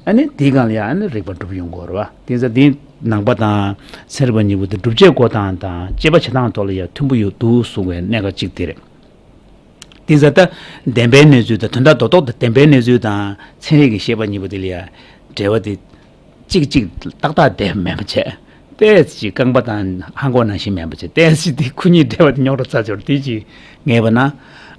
ཨ་ནི་དེའི་སྒང་ལ་ཡ་ཨ་ནི་རིག་པ་སྒྲུབ་ཡོང་དགོས་རེད་བ། དེ་ཚོ་དེ་ནང་པ་དང་ཚན་རིག་པ་གཉིས་པོ་དེ་སྒྲུབ་བྱེད་འགོད་སྟངས་དང་དཔྱད་པ་བྱེད་སྟངས་ཐོག་ལ་ཡ་མཐུན་པོ་ཡོད་འདུག་གསུང་བའི་གནད་འགག་གཅིག་དེ་རེད། དེ་ཚོ་ད་བདེན་པའི་གནས་ཚུལ་དང་དོན་དག་རྡོག་རྡོག་དང་བདེན་པའི་གནས་ཚུལ་དང་ཚན་རིག་གི་བཤད་པ་གཉིས་པོ་དེ་ལ་ཡ་འབྲེལ་བ་དེ་གཅིག་གཅིག་ཏག་ཏག་བསྡད་མེད་པ་བྱས། ཏོག་ཙམ་རྐང་པ་དང་ལྷམ་གོག་ནང་བཞིན་མེད་པ་བྱས། ཏོག་ཙམ་དེ་ཁོ་གཉིས་འབྲེལ་བ་དེ་རྙོག་དྲ་ཚ་ཚོར་དེ་ཅིག་ངེས་པ་ན།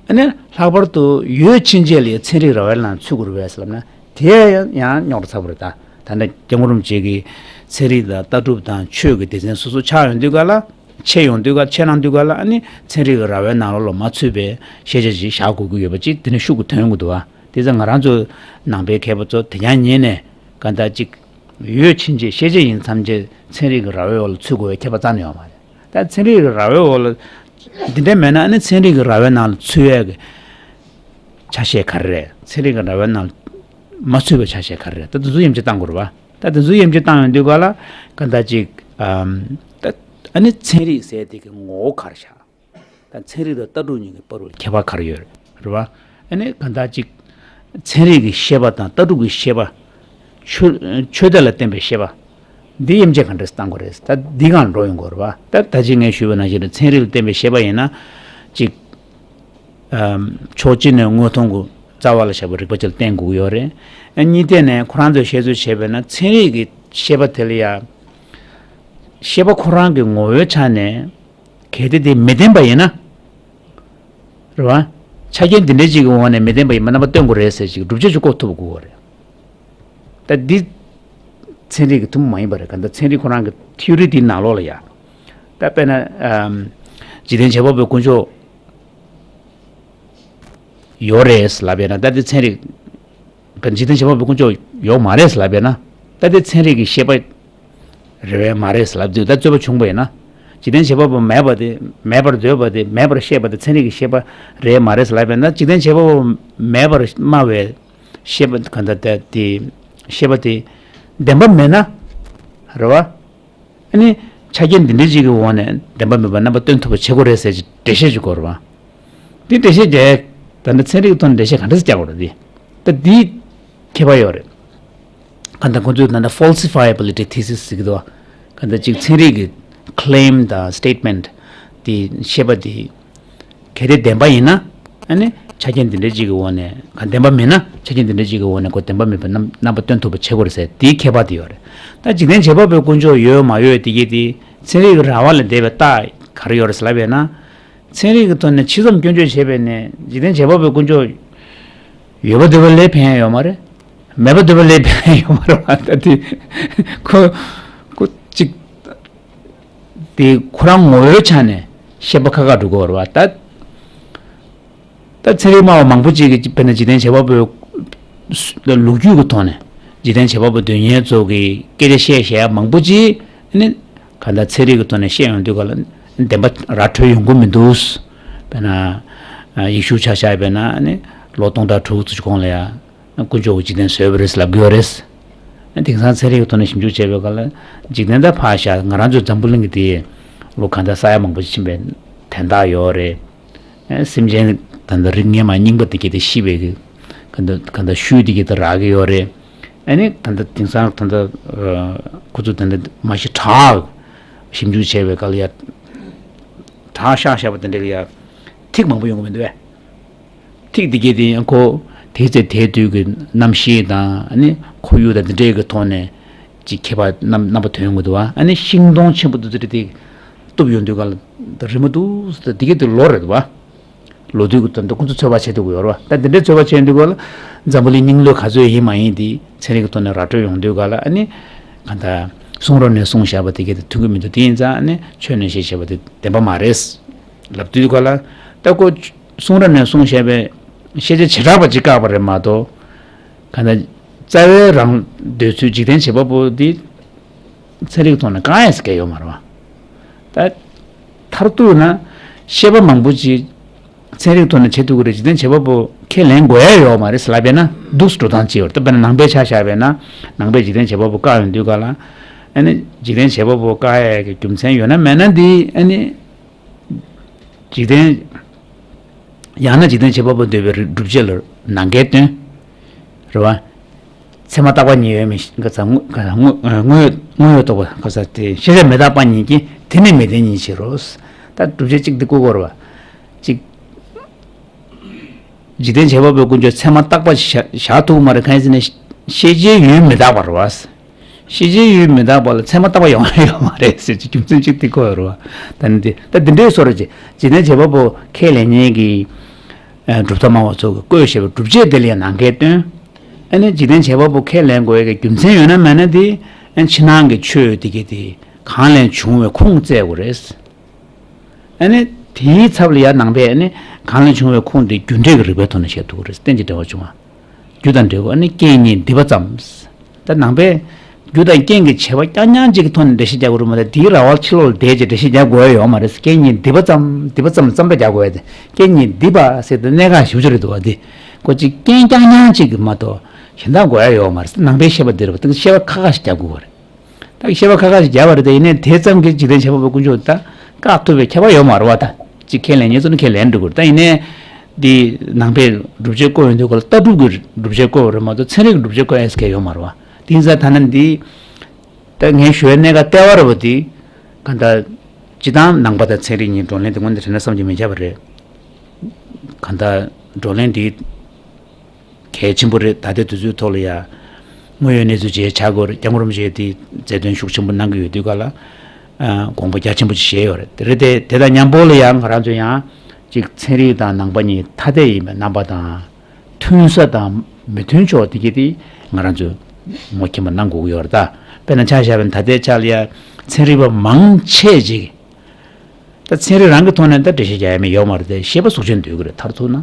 ཨ་ནི་ལྷག་པར་དུ་ཡོད་ཕྱིན་ཆད་ལ་ཚན་རིག་ར་བའི་ནང་ཚུད་དགོས་རེད་པས་ལབ་ན། དེ་ཡང་ཡང་རྙོག་དྲ་ཚ་པོ་རེད། ད་ད་ལྟ་སྐྱབས་མགོན་རིན་པོ་ཆེ་གིས་ཚན་རིག་དང་ལྟ་གྲུབ་དང་ཆོས་ཀྱི་སྡེ་ཚན་སོ་སོ་ཆགས་ཡོང་དུས་ག་ལ། ཆད་ཡོང་དུས་ག་ཆད་གནང་དུས་ག་ལ། ཨ་ནི་ཚན་རིག་གི་ར་བའི་ནང་ལོགས་ལ་མ་ཚུད་པའི་ཤེས་བྱ་ཞིག་བཞག་དགོས་ཀྱི་ཡོད་པ་ཅིག་དེ་ནི་ཤུགས་ཀྱིས་ཐོན་ཡོང་གི་འདུག་བ། དེ་ཚོ་ང་རང་ཚོ་ནང་པའི་མཁས་པ་ཚོ་དེ་རྐྱང་ཉིད་ནས་གང་ལྟར་ཅིག་ཡོད་ཕྱིན་ཆད་ཤེས་བྱ་ཡིན་མཚམས་ཆད་ཚན་རིག་གི་ར་བའི་འོག་ལ་ཚུད་དགོས་པའི་ཁྱད་པར་རྩ་ནས་ཡོད་མ་རེད། ད་ཚན་རིག་གི་ར་བའི་འོག་ལ་འདི་འདྲ་མེད་ན། ཨ་ནི་ཚན་རིག་གི་ར་བའི་ནང་ལ་ཚུད་ཡས་ཀྱི་ཆ་ཤས་ག་རེ་རེད། ཚན་རིག་གི་ར་བའི་ནང་ལ་མ་ཚུད་པའི་ཆ་ཤས་ག་རེ་རེད། ད་དེ་ཚོ་དབྱེ་འབྱེད་བཏང་དགོས་རེད་བ། ད་དེ་ཚོ་དབྱེ་འབྱེད་བཏང་ཡོང་དུས་ག་ལ་ག་འདྲ་ཅིག་ཨམ། ད་ཨ་ནི་ཚན་རིག་ཟེར་དེ་གི་ངོ་བོ་ག་རེ་བཞག་ད་ཚན་རིག་དང་ལྟ་གྲུབ་གཉིས་ཀྱི་བར་དུ་ཁྱད་པར་ག་རེ་ཡོད་རེད་བ། ཨ་ནི་གང་ལྟར་ཅིག་ཚན་རིག་གི་བཤད་པ་དང་ལྟ་གྲུབ་ཀྱི་བཤད་པ། ཆོས་ཆོས་དེ་ལ་བརྟེན་པའི་བཤད་པ། འདི་དབྱེ་འབྱེད་ག་འདྲས་བཏང་དགོས་རེད། ད་འདི་སྒང་འགྲོ་ཡོང་དགོས་རེད་བ། ད་ད་ཅི་ངས་ཞུས་པ་ནང་བཞིན་རེད། ཚན་རིག་ལ་བརྟེན་པའི་བཤད་པ་ཡིན་ན་ཅིག་ཨམ། ཕྱོགས་གཅིག་ནས་དངོས་མཐོང་གི་རྩ་བ་ལ་བཞག་པའི་རིག་པ་ཅིག་ལ་བརྟེན་དགོས་ཀྱི་ཡོད་རེད། ཨ་གཉིས་ཐད་ནས་ཁོ་རང་ཚོས་བཤད་ཚུལ་བྱས་པས་ན། ཚན་རིག་གི་བཤད་པ་དེ་ལ་ཡ་བཤད་པ་ཁོ་རང་གི་ངོ་བོའི་ཆ་ནས་གལ་ཏེ་དེ་མི་བདེན་པ་ཡིན་ན། རེད་བ། ཆ་རྐྱེན་འདི་འདྲའི་ཅིག་གི་འོག་ནས་མི་བདེན་པ་ཡིན་པ་རྣམ་པ་སྟོན་དགོས་རེད་ཟེར་ཅིག་སྒྲུབ་བྱེད་ཅིག་བཀོད་ཐུབ་དགོས་རེད། ད་འདི་ཚན་རིག་གི་ཐུན་མོང་མ་ཡིན་པ་རེད། གང་ལྟར་ཚན་རིག་ཁོ་རང་གི་ཐིའོ་རི་འདིའི་ནང་ལོགས་ལ་ཡ། ད་དཔེར་ན་ཨམ། འཇིག་རྟེན་བྱེད་པ་པོའི་དཀོན་མཆོག་ཡོད་རེད་ལབ་པས་ན། ད་འདི་ཚན་རིག་འཇིག་རྟེན་བྱེད་པ་པོའི་དཀོན་མཆོག་ཡོད་མ་རེད་ལབ་པས་ན། ད་འདི་ཚན་རིག་གི་བཤད་པ་རེད་པས་མ་རེད་ལབ་དུས། ད་རྩོད་པ་བྱུང་བ་ཡིན་ན། འཇིག་རྟེན་བྱེད་པ་པོ་མེད་པ་དེ། མེད་པར་འདོད་པ་དེ། མེད་པར་བཤད་པ་དེ་ཚན་རིག་གི་བཤད་པ་རེད་མ་རེད་ལབ་པས་ན། འཇིག་རྟེན་བྱེད་པ་པོ་མེད་པར་སྨྲ་བའི་བཤད་པ་གང་ལྟར་དེ་བཤད་པ་དེ་བདེན་པ་མེད་ན། རེད་བ། ཨ་ནི་ཆ་རྐྱེན་འདི་འདྲ་ཅིག་གི་འོག་ནས་བདེན་པ་མིན་པ་རྣམ་པ་སྟོན་ཐུབ་པ་བྱེད་དགོས་རེད་ཟེར་གྱི་འགྲེལ་བཤད་ཅིག་དགོས་རེད་བ། འདི་འགྲེལ་བཤད་རྒྱག་ད་ནི་ཚན་རིག་གི་ཐོག་ནས་འགྲེལ་བཤད་ག་འདྲ་ཞིག་རྒྱག་དགོས་རེད། འདི་ད་འདི་ཁྱད་པར་ཡོད་རེད། གང་ལྟར་ཁོང་ཚོས་ད་ལྟ་falsifiability thesis ཟེར་གྱི་འདུག་བ། གང་ལྟར་ཅིག་ཚན་རིག་གི་claim དང་statement དེ་བཤད་པ་དེ་གལ་ཏེ་བདེན་པ་ཡིན་ན། ཨ་ནི་ཆ་རྐྱེན་འདི་འདྲ་ཅིག་གི་འོག་ནས། གང་བདེན་པ་མིན་ན། ཆ་རྐྱེན་འདི་འདྲ་ཅིག་གི་འོག་ནས་ཁོ་བདེན་པ་མིན་པ་རྣམ་རྣམ་པ་སྟོན་ཐུབ་པ་བྱེད་དགོས་རེད་ཟེར། དེའི་ཁྱད་པར་དེ་ཡོད་རེད། ད་འཇིག་རྟེན་བྱེད་པ་པོའི་དཀོན་མཆོག་ཡོད་མ་ཡོད་དེ་གྱད་དེ་ཚན་རིག་གི་ར་བ་ལས་འདས་པའི་རྟགས་ག་རེ་ཡོད་རེད་ཟེར་ལབ་པས་ན། ཚན་རིག་གི་ཐོག་ནས་ཕྱི་བསམ་སྐྱོན་བརྗོད་བྱས་པས་ནས་འཇིག་རྟེན་བྱེད་པ་པོའི་དཀོན་མཆོག་ཡོད་པ་འདོད་པ་ལས་ཕན་ཡོད་མ་རེད། མེད་པ་འདོད་པ་ལས་ཕན་ཡོད་མ་རེད་བ། ད་དེ་ཁོ་ཁོ་གཅིག་དེ་ཁོ་རང་ངོ་བོའི་ཆ་ནས་བཤད་པ་ཁ་ཁ་འགྲོ་གི་ཡོད་རེད་བ། ད་ད་ཚན་རིག་སྨྲ་བ་མང་པོ་ཅིག་གིས་དཔེར་ན་འཇིག་རྟེན་བྱེད་པ་པོའི་ལོ་རྒྱུས་ཀྱི་ཐོག་ནས་འཇིག་རྟེན་བྱེད་པ་པོ་དོན་གཉེར་ཚོ་གིས་སྐད་ཆ་བཤད་བཤད་ཡ་མང་པོ་ཅིག་ནི་གང་ལྟར་ཚན་རིག་གི་ཐོག་ནས་བཤད་ཡོང་དུས་ག་ལ་བདེན་པ་ར་འཕྲོད་ཡོང་གི་མི་འདུག་དཔེར་ན་ཡེ་ཤུ་ཆ་བཞག་པས་ན་ནི་ལོ་སྟོང་ཕྲག་དྲུག་ཙམ་གོང་ལ་ཡ། དཀོན་མཆོག་གིས་འཇིག་རྟེན་བཟོས་པ་རེད་ལབ་ཀྱི་ཡོད་རེད། དེང་སང་ཚན་རིག་གི་ཐོག་ནས་ཞིབ་འཇུག་བྱས་པའི་སྐབས་ལ་འཇིག་རྟེན་ད་ཕར་བཞག་ང་རང་ཚོའི་འཛམ་བུ་གླིང་གི་དེ་ལོ་གང་ལྟར་ས་ཡ་མང་པོ་ཕྱིན་པའི་དན་རྟགས་ཡོད་རེད། སེམས་ཅན་ད་ལྟ་རིགས་ངན་མ་རྙིང་པ་དེ་གྱད་དེ་ཤི་བའི་གི་གང་ལྟར་གང་ལྟར་ཤུལ་དེ་གྱད་དེ་རག་གི་ཡོད་རེད། ཨ་ནི་ད་ལྟ་དེང་སང་ད་ལྟ་ཁོ་ཚོ་ད་ལྟ་མ་གཞི་བྲག་ཞིབ་འཇུག་བྱས་པའི་སྐབས་ལ་ཡ། བྲག་བཞག་བཞག་པ་དེ་འདྲ་ལ་ཡ་ཐིག་མང་པོ་ཡོང་གི་མི་འདུག་བས། ཐིག་འདི་གྱད་དེ་ཡང་ཁོ་དེའི་ཚེ་དེའི་དུས་ཀྱི་གནམ་གཤིས་དང་། ཨ་ནི་ཁོར་ཡུག་དང་འདི་འདྲའི་གི་ཐོག་ནས་ཅིག་ཁྱད་པར་རྣམ་རྣམ་པ་ཐོན་ཡོང་གི་འདུག་བ། ཨ་ནི་ཤིང་སྡོང་ཆེན་པོ་འདི་ཚོ་དེ་གཏུབ་ཡོང་དུས་ག་ལ་རི་མོ་འདུག་ཟེར། འདི་གྱད་དེ་ལོ་རེད་འདུག་བ། ལོ་དུས་ཀྱི་དོན་དུ་ཁོ་ཚོས་ཚོད་དཔག་བྱེད་ཐུབ་ཀྱི་ཡོད་རེད་བ། ད་འདི་འདྲའི་ཚོད་དཔག་བྱེད་ཡོང་དུས་ག་ལ་འཛམ་བུ་གླིང་རྙིང་ལོའི་ག་ཚོད་ཡིན་མ་ཡིན་དེ་ཚན་རིག་གི་ཐོག་ནས་ར་སྤྲོད་ཡོང་དུས་ག་ལ། ཨ་ནི་གང་ལྟར་གསུང་རབ་ནས་གསུངས་བཞག་པ་དེ་གྱད་དེ་མཐུན་གྱི་མི་འདུག་དེ་ཡིན་ཙང་ཨ་ནི་ཆོས་ནས་བཤད་བྱས་པ་དེ་བདེན་པ་མ་རེད་ལབ་དུས་ག་ལ། ད་ཁོ་གསུང་རབ་ནས་གསུངས་བཞག་པའི་ཤེས་བྱ་བྱེ་བྲག་པ་ཅིག་བཀག་པ་རེད་མ་གཏོགས། གང་ལྟར་རྩ་བའི་རང་འདོད་ཚུལ་འཇིག་རྟེན་བྱེད་པ་པོ་འདི་ཚན་རིག་ཐོག་ནས་བཀག་ཡས་སུ་གལ་ཡོད་མ་རེད་བ། ད་མཐར་གཏུགས་ན་བཤད་པ་མང་པོ་ཅིག་ ཚན་རིག་ཐོག་ནས་བྱེད་ཐུབ་ཀྱི་རེད། འཇིག་རྟེན་བྱེད་པ་པོ་ཁས་ལེན་དགོས་ཡ་ཡོད་མ་རེད་ཟེར་ལབ་པས་ན་འདུག་སེ་འགྲོ་སྟངས་ཅིག་ཡོད་རེད། ད་དཔེར་ན་ནང་པའི་ཆ་བཞག་པས་ན། ནང་པས་འཇིག་རྟེན་བྱེད་པ་པོ་བཀག་ཡོང་དུས་ག་ལ། ཨ་ནི་འཇིག་རྟེན་བྱེད་པ་པོ་བཀག་ཡ་གི་རྒྱུ་མཚན་ཡོད་ན་མེད་ན་འདི་ཨ་ནི། འཇིག་རྟེན། ཡང་ན་འཇིག་རྟེན་བྱེད་པ་པོ་འདོད་པའི་སྒྲུབ་བྱེད་ལ་ནང་འགལ་སྟོན། རེད་བ། ཚད་མ་རྟག་པ་ཉིད་ཡོད་མིན་ག་ཚ་དངོས་དངོས་དངོས་ཡོད་རྟོགས་པ་ག་ཚ་དེ་ཤེས་བྱ་མི་རྟག་པ་ཉིད་ཀྱིས་དེ་ནི་མི་བདེན་ཉིད་ཕྱིར་རོ། ད་སྒྲུབ་བྱེད་གཅིག་འདི་བཀོད་དགོས་རེད་བ། གཅིག་འཇིག་རྟེན་བྱེད་པ་པོའི་ཀུན་སྤྱོད་ཚད་མ་རྟག་པ་ཞིག་བཞག་བཞག་ཐུབ་ཀྱི་མ་རེད། གང་ཡིན་ཟེར་ན། ཤེས་བྱའི་ཡུལ་མི་རྟག་པ་རེད་བ། ཤེས་བྱའི་ཡུལ་མི་རྟག་པ་ལ་ཚད་མ་རྟག་པ་ཡོང་ཡ་ཡོད་མ་རེད་ཟེར་གྱི་རྒྱུ་མཚན་གཅིག་དེ་ཁོ་ཡོད་རེད་བ། ད་ནི་དེ་ད་འདི་འདྲའི་བཟོ་འདྲ་ཅིག་འཇིག་རྟེན་བྱེད་པ་པོ་ཁས་ལེན་མཁན་གྱི་ཨ་གྲུབ་མཐའ་སྨྲ་བ་ཚོ་གིས་བཀོད་བཞག་པའི་སྒྲུབ་བྱེད་དེ་ལ་ཡང་ནང་འགལ་སྟོན། ཨ་ནི་འཇིག་རྟེན་བྱེད་པ་པོ་ཁས་ལེན་དགོས་ཡ་གི་རྒྱུ་མཚན་ཡོད་ན་མེད་ན་དེ་ཨ་ཕྱི་ནང་གི་ཆོས་དེ་གས་དེ་གང་ལས་བྱུང་བའི་ཁུངས་བཙལ་དགོས་རེད། ཨ་ནི་དེའི་ཚབ་ལ་ཡང་ནང་པས་ཨ་ནི་གང་ལས་བྱུང་བའི་ཁུངས་དེ་རྒྱུ་འབྲས་ཀྱི་རིགས་པའི་ཐོག་ནས་བཤད་ཐུབ་ཀྱི་རེད། རྟེན་ཅིང་འབྲེལ་བར་འབྱུང་བ། རྒྱུ་དང་འབྲས་བུ་ཨ་ནི་རྐྱེན་གཉིས་འདུས་པ་ཙམ། ད་ནང་པས་རྒྱུ་དང་རྐྱེན་གྱི་བྱེད་པ་རྐྱང་རྐྱང་གཅིག་གི་ཐོག་ནས་འགྲེལ་བཤད་རྒྱག་དགོས་རེད་མ་གཏོགས་དེའི་ར་བ་ཕྱི་ལོགས་ལ་བསྡད་ཅིག་འགྲེལ་བཤད་རྒྱག་དགོས་ཡ་ཡོད་མ་རེད། རྐྱེན་གཉིས་འདུས་པ་ཙམ། འདུས་པ་ཙམ་ལ་བརྩམས་སྒྲ་རྒྱག་དགོས་ཡ་དེ། རྐྱེན་གཉིས་འདུས་པ་ཟེར་དུས་གནད་འགག་ཞེ་པོ་ཅིག་རེད་འདུག་བ། དེ་ཀོ་གཅིག་རྐྱེན་རྐྱང་རྐྱང་གཅིག་གི་མ་གཏོགས་གཞན་དག་དགོས་ཡ་ཡོད་མ་རེད། ནང་པའི་བཤད་པ་འདི་རེད་བ། དེ་བཤད་པ་ཁ་ཁ་ཞིག་རྒྱག་དགོས་པ་རེད། ད་བཤད་པ་ཁ་ཁ་ཞིག་རྒྱབ་པ་རེད། ད་ཡིན་ནའི་དེ་ཙམ་གྱིས་འཇིག་རྟེན་བྱེད་པ་པོའི་ཀུན་སྤྱོད་ད་བཀག་ཐུབ་པའི་ཁྱབ་པ་ཡོད་མ་རེད་བ། ད་གཅིག་ཁས་ལེན་མཁན་ཚོ་ནི་ཁས་ལེན་འགྲོ་དགོས་རེད། ད་ཡིན་ནའི་འདི་ནང་པའི་སྒྲུབ་བྱེད་བཀོད་ཡོང་དུས་ག་ལ་ལྟ་གྲུབ་ཀྱི་སྒྲུབ་བྱེད་བཀོད་པ་རེད་མ་གཏོགས་ཚན་རིག་གི་སྒྲུབ་བྱེད་བཀོད་ཡས་ཁས་ཡོད་མ་རེད་བ། དེ་ཡིན་ཙང་ད་ནི་འདི་ད་ངས་ཞུ་བའི་གནད་འགག་ལྟེ་བ་རེད་བ། འདི་གང་ལྟར་སྤྱིར་བཏང་ནང་པ་དང་ཚན་རིག་གཉིས་བགྲོ་གླེང་དེ་དངོས་གནས་དྲན་ན་བསམ་གྱིས་མི་ཁྱབ་པ་རེད། གང་ལྟར་བགྲོ་གླེང་འདི་གལ་ཆེན་པོ་རེད། ད་ལྟའི་དུས་ཚོད་ཐོག་ལ་ཡ་དངོས་ཡོད་གནས་ཚུལ་བཅས་ཆ་བགོས་རེད། སྐྱབས་མགོན་རིན་པོ་ཆེས་དེ་མཛད་དོན་ཤུགས་ཆེན་པོ་གནང་གི་ཡོད་དུས་ག་ལ་ཨ་དགོངས་པ་རྒྱ་ཆེན་པོ་ཅིག་བཞེས་ཡོད་རེད། དེ་རེད་དེ། དེ་དང་མཉམ་པོ་ལ་ཡང་ང་རང་ཚོ་ཡང་ཅིག་ཚན་རིག་དང་ནང་པ་གཉིས་ཐ་དད་ཡིན་པའི་རྣམ་པ་དང་། མཐུན་ས་དང་མི་མཐུན་ཕྱོགས་དེ་གྱད་དེ་ང་རང་ཚོས་ངོ་མཁྱེན་པ་གནང་དགོས་ཀྱི་ཡོད་རེད། ད་དཔེར་ན་ཆ་བཞག་པ་ན་ད་ལྟའི་ཆ་ལ་ཡ་ཚན་རིག་པ་མང་ཆེ་ཅིག་ད་ཚན་རིག་རང་གི་ཐོག་ནས་ད་འགྲེལ་བཤད་རྒྱག་ཡ་མི་ཡོད་མ་རེད་དེ། ཤེས་པ་གཟུགས་ཅན་འདོད་ཀྱི་རེད། མཐར་ཐུག་ན།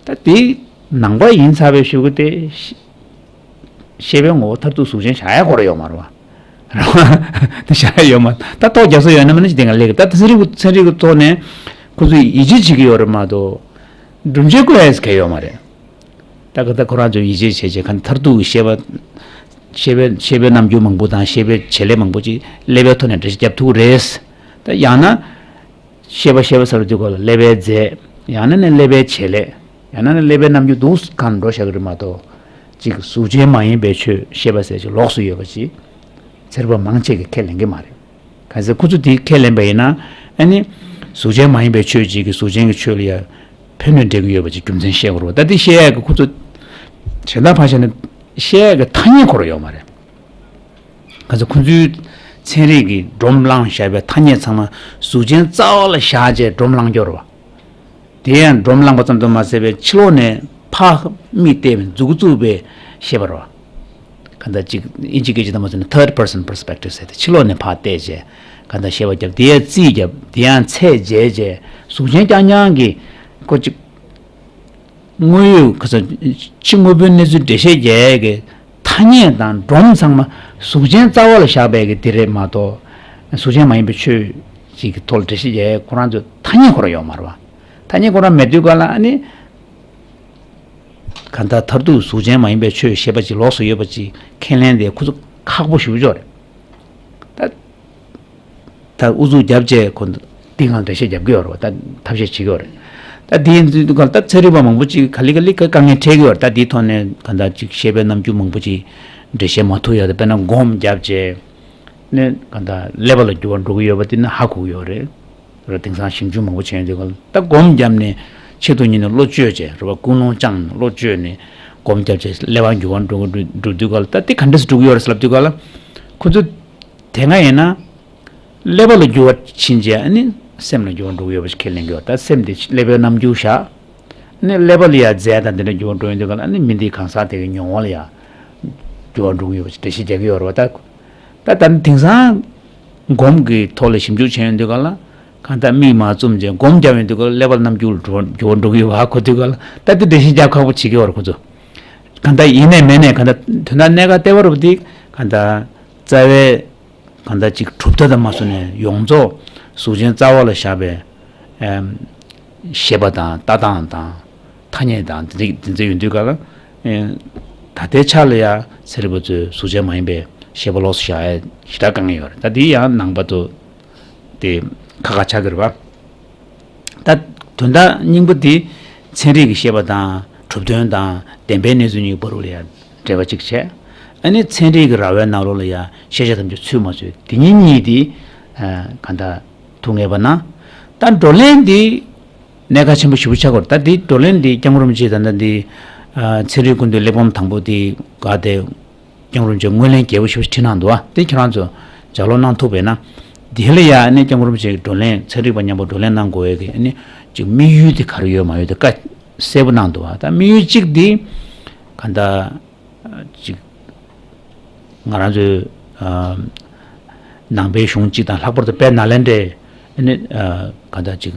ད་དེ་ནང་པ་ཡིན་ཚར་བའི་གཞུག་གུ་དེ་ཤེས་ཤེས་པའི་ངོ་བོ་མཐར་ཐུག་གཟུགས་ཅན་བཞག་ཡ་ཁོ་རང་ཡོད་མ་རེད་བ། རེད་བ། དེ་བཞག་ཡ་ཡོད་མ་རེད། ད་ཐོག་རྒྱབ་ས་ཡོད་ན་མིན་ན་ཅིག་དེ་ང་ལེགས། ད་ཚན་རིག་ཚན་རིག་གི་ཐོག་ནས་ཁོ་ཚོས་ཡིད་ཆེས་བྱེད་ཀྱི་ཡོད་རེད་མ་གཏོགས་སྒྲུབ་བྱེད་བཀོད་ཡ་ཟེར་མཁན་ཡོད་མ་རེད། ད་ག་ད་ཁོ་རང་ཚོས་ཡིད་ཆེས་བྱས་བྱས་ག་མཐར་ཐུག་གི་ཤེས་པ། ཤེས་པའི་ཤེས་པའི་རྣམ་འགྱུར་མང་པོ་དང་ཤེས་པའི་བྱེད་ལས་མང་པོ་ཅིག་ཀླད་པའི་ཐོག་ནས་འགྲེལ་བཤད་རྒྱབ་ཐུབ་ཀྱི་རེད། ད་ཡང་ན། ཤེས་པ་ཤེས་པ་ཟེར་དུས་སྐབས་ལ་ཀླད་པའི་རྫས། ཡང་ན་ནི་ཀླད་པའི་བྱེད་ལས། ཡང་ན་ནི་ཀླད་པའི་རྣམ་འགྱུར་འདུག་སེ་གང་འགྲོ་བཞག་གི་རེད་མ་གཏོགས། ཅིག་གཟུགས་ཅན་མ་ཡིན་པའི་ཆོས་ཤེས་པ་ཟེར་ཅིག་ལོགས་སུ་ཡོད་པ་ཅིག་ཚན་རིག་པ་མང་ཆེ་གིས་ཁས་ལེན་གྱི་མ་རེད། གལ་སྲིད་ཁོ་ཚོ་དེ་ཁས་ལེན་པ་ཡིན་ན། ཨ་ནི་གཟུགས་ཅན་མ་ཡིན་པའི་ཆོས་ཅིག་གིས་གཟུགས་ཅན་གྱི་ཆོས་ལ་ཡ་ཕན་གནོད་འབྲེལ་གྱི་ཡོད་པ་ཅིག་རྒྱུ་མཚན་བཤད་དགོས་རེད་བ། ད་དེ་བཤད་ཡ་གི་ཁོ་ཚོ་གཞན་དག་ཕར་བཞག་ན་བཤད་ཡ་གི་ཐ་སྙད་ཁོ་རང་ཡོད་མ་རེད། ག་ཚོད་ཁོང་ཚོའི་ཚན་རིག་གི་སྒྲོམ་བསླངས་བཞག་པའི་ཐ་སྙད་ཚང་མ་གཟུགས་ཅན་རྩ་བ་ལ་བཞག་བྱས་སྒྲོམ་བསླངས་ཀྱི་ཡོད་རེད་བ། དེ་ཡང་སྒྲོམ་བསླངས་པ་ཙམ་དུ་མ་ཟད་པའི་ཕྱི་ལོགས་ནས་ཕར་མིག་བལྟས་པའི་མཛུབ་གུ་བཙུགས་པའི་ཤེས་པ་རེད་བ། ག་འདྲ་ཅིག་ཨིན་ཇི་སྐད་ཅིག་དང་མ་ཟེར་ན་third person perspective ཟེར་ཏེ་ཕྱི་ལོགས་ནས་ཕར་བལྟས་བྱས་ག་འདྲ་ཤེས་པ་བརྒྱབ། དེ་ཡང་རྩིས་བརྒྱབ། དེ་ཡང་ཚད་འཇལ་བྱས་གཟུགས་ཅན་རྐྱང་རྐྱང་གི་ཁོ་ཅིག་དངོས་ཡོད་ག་ས་ཕྱི་དངོས་པོའི་གནས་ཚུལ་འགྲེལ་བཤད་རྒྱག་ཡས་ཀྱི་ཐ་སྙད་དང་སྒྲོམ་ཚང་མ་གཟུགས་ཅན་རྩ་བ་ལ་བཞག་པའི་གི་དེ་རེད་མ་གཏོགས། གཟུགས་ཅན་མ་ཡིན་པའི་ཆོས་ཅིག་གི་ཐོག་ལ་འགྲེལ་བཤད་རྒྱག་ཡས་ཁོ་རང་ཚོའི་ཐ་སྙད་ཁོ་རང་ཡོད་མ་རེད་བ། ཐ་སྙད་ཁོ་རང་མེད་དུས་ག་ལ་ཨ་ནི། གང་ལྟར་མཐར་ཐུག་གཟུགས་ཅན་མ་ཡིན་པའི་ཆོས་ཞེས་པ་ཅིག་ལོགས་སུ་ཡོད་པ་ཅིག་ཁས་ལེན་དེ་ཁོ་ཚོ་ཁག་པོ་ཞེ་པོ་ཅིག་རེད། ད། ད་ཨུ་ཚུགས་བརྒྱབ་བྱས་ཁོ་འདི་སྒང་འགྲེལ་བཤད་རྒྱབ་ཀྱི་ཡོད་རེད་བ། ད་ཐབས་ཤེས་བྱེད་ཀྱི་ཡོད་རེད། ད་དེ་ཡིན་དུས་ག་ད་ཚན་རིག་པ་མང་པོ་ཅིག་ག་ལེ་ག་ལེ་ག་དཀའ་ངལ་འཕྲད་ཀྱི་ཡོད་རེད། ད་དེའི་ཐོག་ནས་ག་ད་ཅིག་ཤེས་པའི་རྣམ་འགྱུར་མང་པོ་ཅིག་འགྲེལ་བཤད་མ་ཐུབ་ཡོད་རེད། དཔེར་ན་སྒོམ་བརྒྱབ་བྱས་ནས་ག་ད་ཀླད་པ་ལ་འགྱུར་བ་འགྲོ་གི་ཡོད་པ་དེ་ནི་ཧ་གོ་གི་ཡོད་རེད། རེད། དེང་སང་ཞིབ་འཇུག་མང་པོ་བྱས་ཡོང་དུས་ག་ད་སྒོམ་བརྒྱབ་ནས་ཆེད་དུ་ཉིད་ནས་བློ་བཅོས་བྱས་རེད་བ། ཀུན་སློང་བཅངས་ནས་བློ་བཅོས་ནས་སྒོམ་བརྒྱབ་བྱས་ཀླད་པ་འགྱུར་བ་འགྲོ་གི་འགྲོ་འགྲོ་དུས་ག་ད་དེ་ག་འདྲ་སེ་འགྲོ་གི་ཡོད་རེད་ཟེར་ལབ་དུས་ག་ཁོ་ཚོ་དེ་སྔ་ཡིན་ན། ཀླད་པ་ལ་འགྱུར་བ་ཕྱིན་རྗེས་ཨ་ནི་སེམས་ལ་འགྱུར་བ་འགྲོ་གི་ཡོད་པ་ཞིག་ཁས་ལེན་གྱི་ཡོད། ད་སེམས་དེ་ཀླད་པའི་རྣམ་འགྱུར་བཞག་ཨ་ནི་ཀླད་པ་ལ་ཡ་རྫས་དང་དེ་འདྲ་འགྱུར་བ་འགྲོ་ཡོང་དུས་ག་ལ་ཨ་ནི་མི་འདིའི་གང་ཟག་དེ་གི་མྱོང་བ་ལ་ཡ་འགྱུར་བ་འགྲོ་གི་ཡོད་པ་ཞིག་འགྲེལ་བཤད་རྒྱག་གི་ཡོད་རེད་བ། ད་ད་ད་དེང་སང་སྒོམ་གྱི་ཐོག་ལ་ཞིབ་འཇུག་བྱས་ཡོང་དུས་ག་ལ་གང་ལྟར་མིག་མ་བཙུམ་རྗེས་སྒོམ་བརྒྱབ་ཡོང་དུས་ག་ལ་ཀླད་པ་རྣམ་འགྱུར་འགྱུར་བ་འགྲོ་གི་ཡོད་པ་ཧ་གོ་དུས་ག་ལ་ད་དེ་འགྲེལ་བཤད་རྒྱག་ཁག་པོ་བྱེད་ཀྱི་ཡོད་རེད་ཁོ་ཚོ། གང་ལྟར་ཡིན་ནས་མིན་ནས་གང་ལྟར་དོན་དག་གནད་འགག་ལྟེ་བ་རུ་དེ་གང་ལྟར་རྩ་བའི། གང་ལྟར་ཅིག་གྲུབ་མཐའ་དང་མ་སོ་ནས་ཡོངས་རྫོགས་གཟུགས་ཅན་རྩ་བ་ལ་བཞག་པའི་ཨམ་ ཤེས་པ་དང་ལྟ་སྟངས་དང་ཐ་སྙད་དང་དེ་འདྲ་དེ་འདྲ་ཡོང་དུས་ག་ལ། ཨེ། ད་ལྟའི་ཆ་ལ་ཡ་ཚན་རིག་པ་ཚོས་གཟུགས་ཅན་མ་ཡིན་པའི་ཤེས་པ་ལོགས་སུ་བཞག་ཡ་ཞེ་དྲག་དཀའ་ངལ་ཡོད་རེད། ད་དེ་ཡང་ནང་པ་དུ་དེ་ཁ་ཁ་ཆགས་ཀྱི་རེད་པ། ད་དོན་དག་སྙིང་པོ་དེ་ཚན་རིག་གི་ཤེས་པ་དང་གྲུབ་དོན་དང་བདེན་པའི་གནས་ཚུལ་གཉིས་བར་ལ་ཡ་འབྲེལ་བ་གཅིག་བྱས། ཨ་ནི་ཚན་རིག་གི་ར་བའི་ནང་ལོགས་ལ་ཡ་ཤེས་བྱ་ཐམས་ཅད་ཚུད་མ་ཚུད་དེ་གཉིས་གཉིས་དེ་གང་ལྟར་ཐུགས་ངེས་པ་ན། ད་བགྲོ་གླེང་འདི་གནད་འགག་ཆེན་པོ་ཞེ་པོ་ཆགས་ཀྱི་ཡོད་རེད། ད་འདི་བགྲོ་གླེང་འདི་སྐྱབས་མགོན་རིན་པོ་ཆེས་ད་ལྟ་འདི་ཚན་རིག་ཀུན་བཏུས་གླེགས་བམ་དང་པོ་དེ་ག་དེ་སྐྱབས་མགོན་རིན་པོ་ཆེས་ངོས་ལེན་རྒྱས་པོ་ཞེ་པོ་ཞིག་བྲིས་གནང་འདུག་བ། དེ་ཁྱེད་རང་ཚོ་ལྗགས་ཀློག་གནང་ཐུབ་པས་ན། དེ་ལ་ཡ་ཨ་ནི་སྐྱབས་མགོན་རིན་པོ་ཆེས་བགྲོ་གླེང་ཚན་རིག་པ་མཉམ་པོ་བགྲོ་གླེང་གནང་དགོས་ཡས་ཀྱི་ཨ་ནི་ཅིག་དམིགས་ཡུལ་དེ་ག་རེ་ཡོད་མ་ཡོད་དེ་བཀའ་གསལ་པོ་གནང་འདུག་བ། ད་དམིགས་ཡུལ་གཅིག་དེ་གང་ལྟར་ཅིག་ང་རང་ཚོའི་ནང་པའི་གཞུང་གཅིག་དང་ལྷག་པར་དུ་དཔལ་ནཱ་ལེནྡྲའི་ཨ་ནི་གང་ལྟར་ཅིག་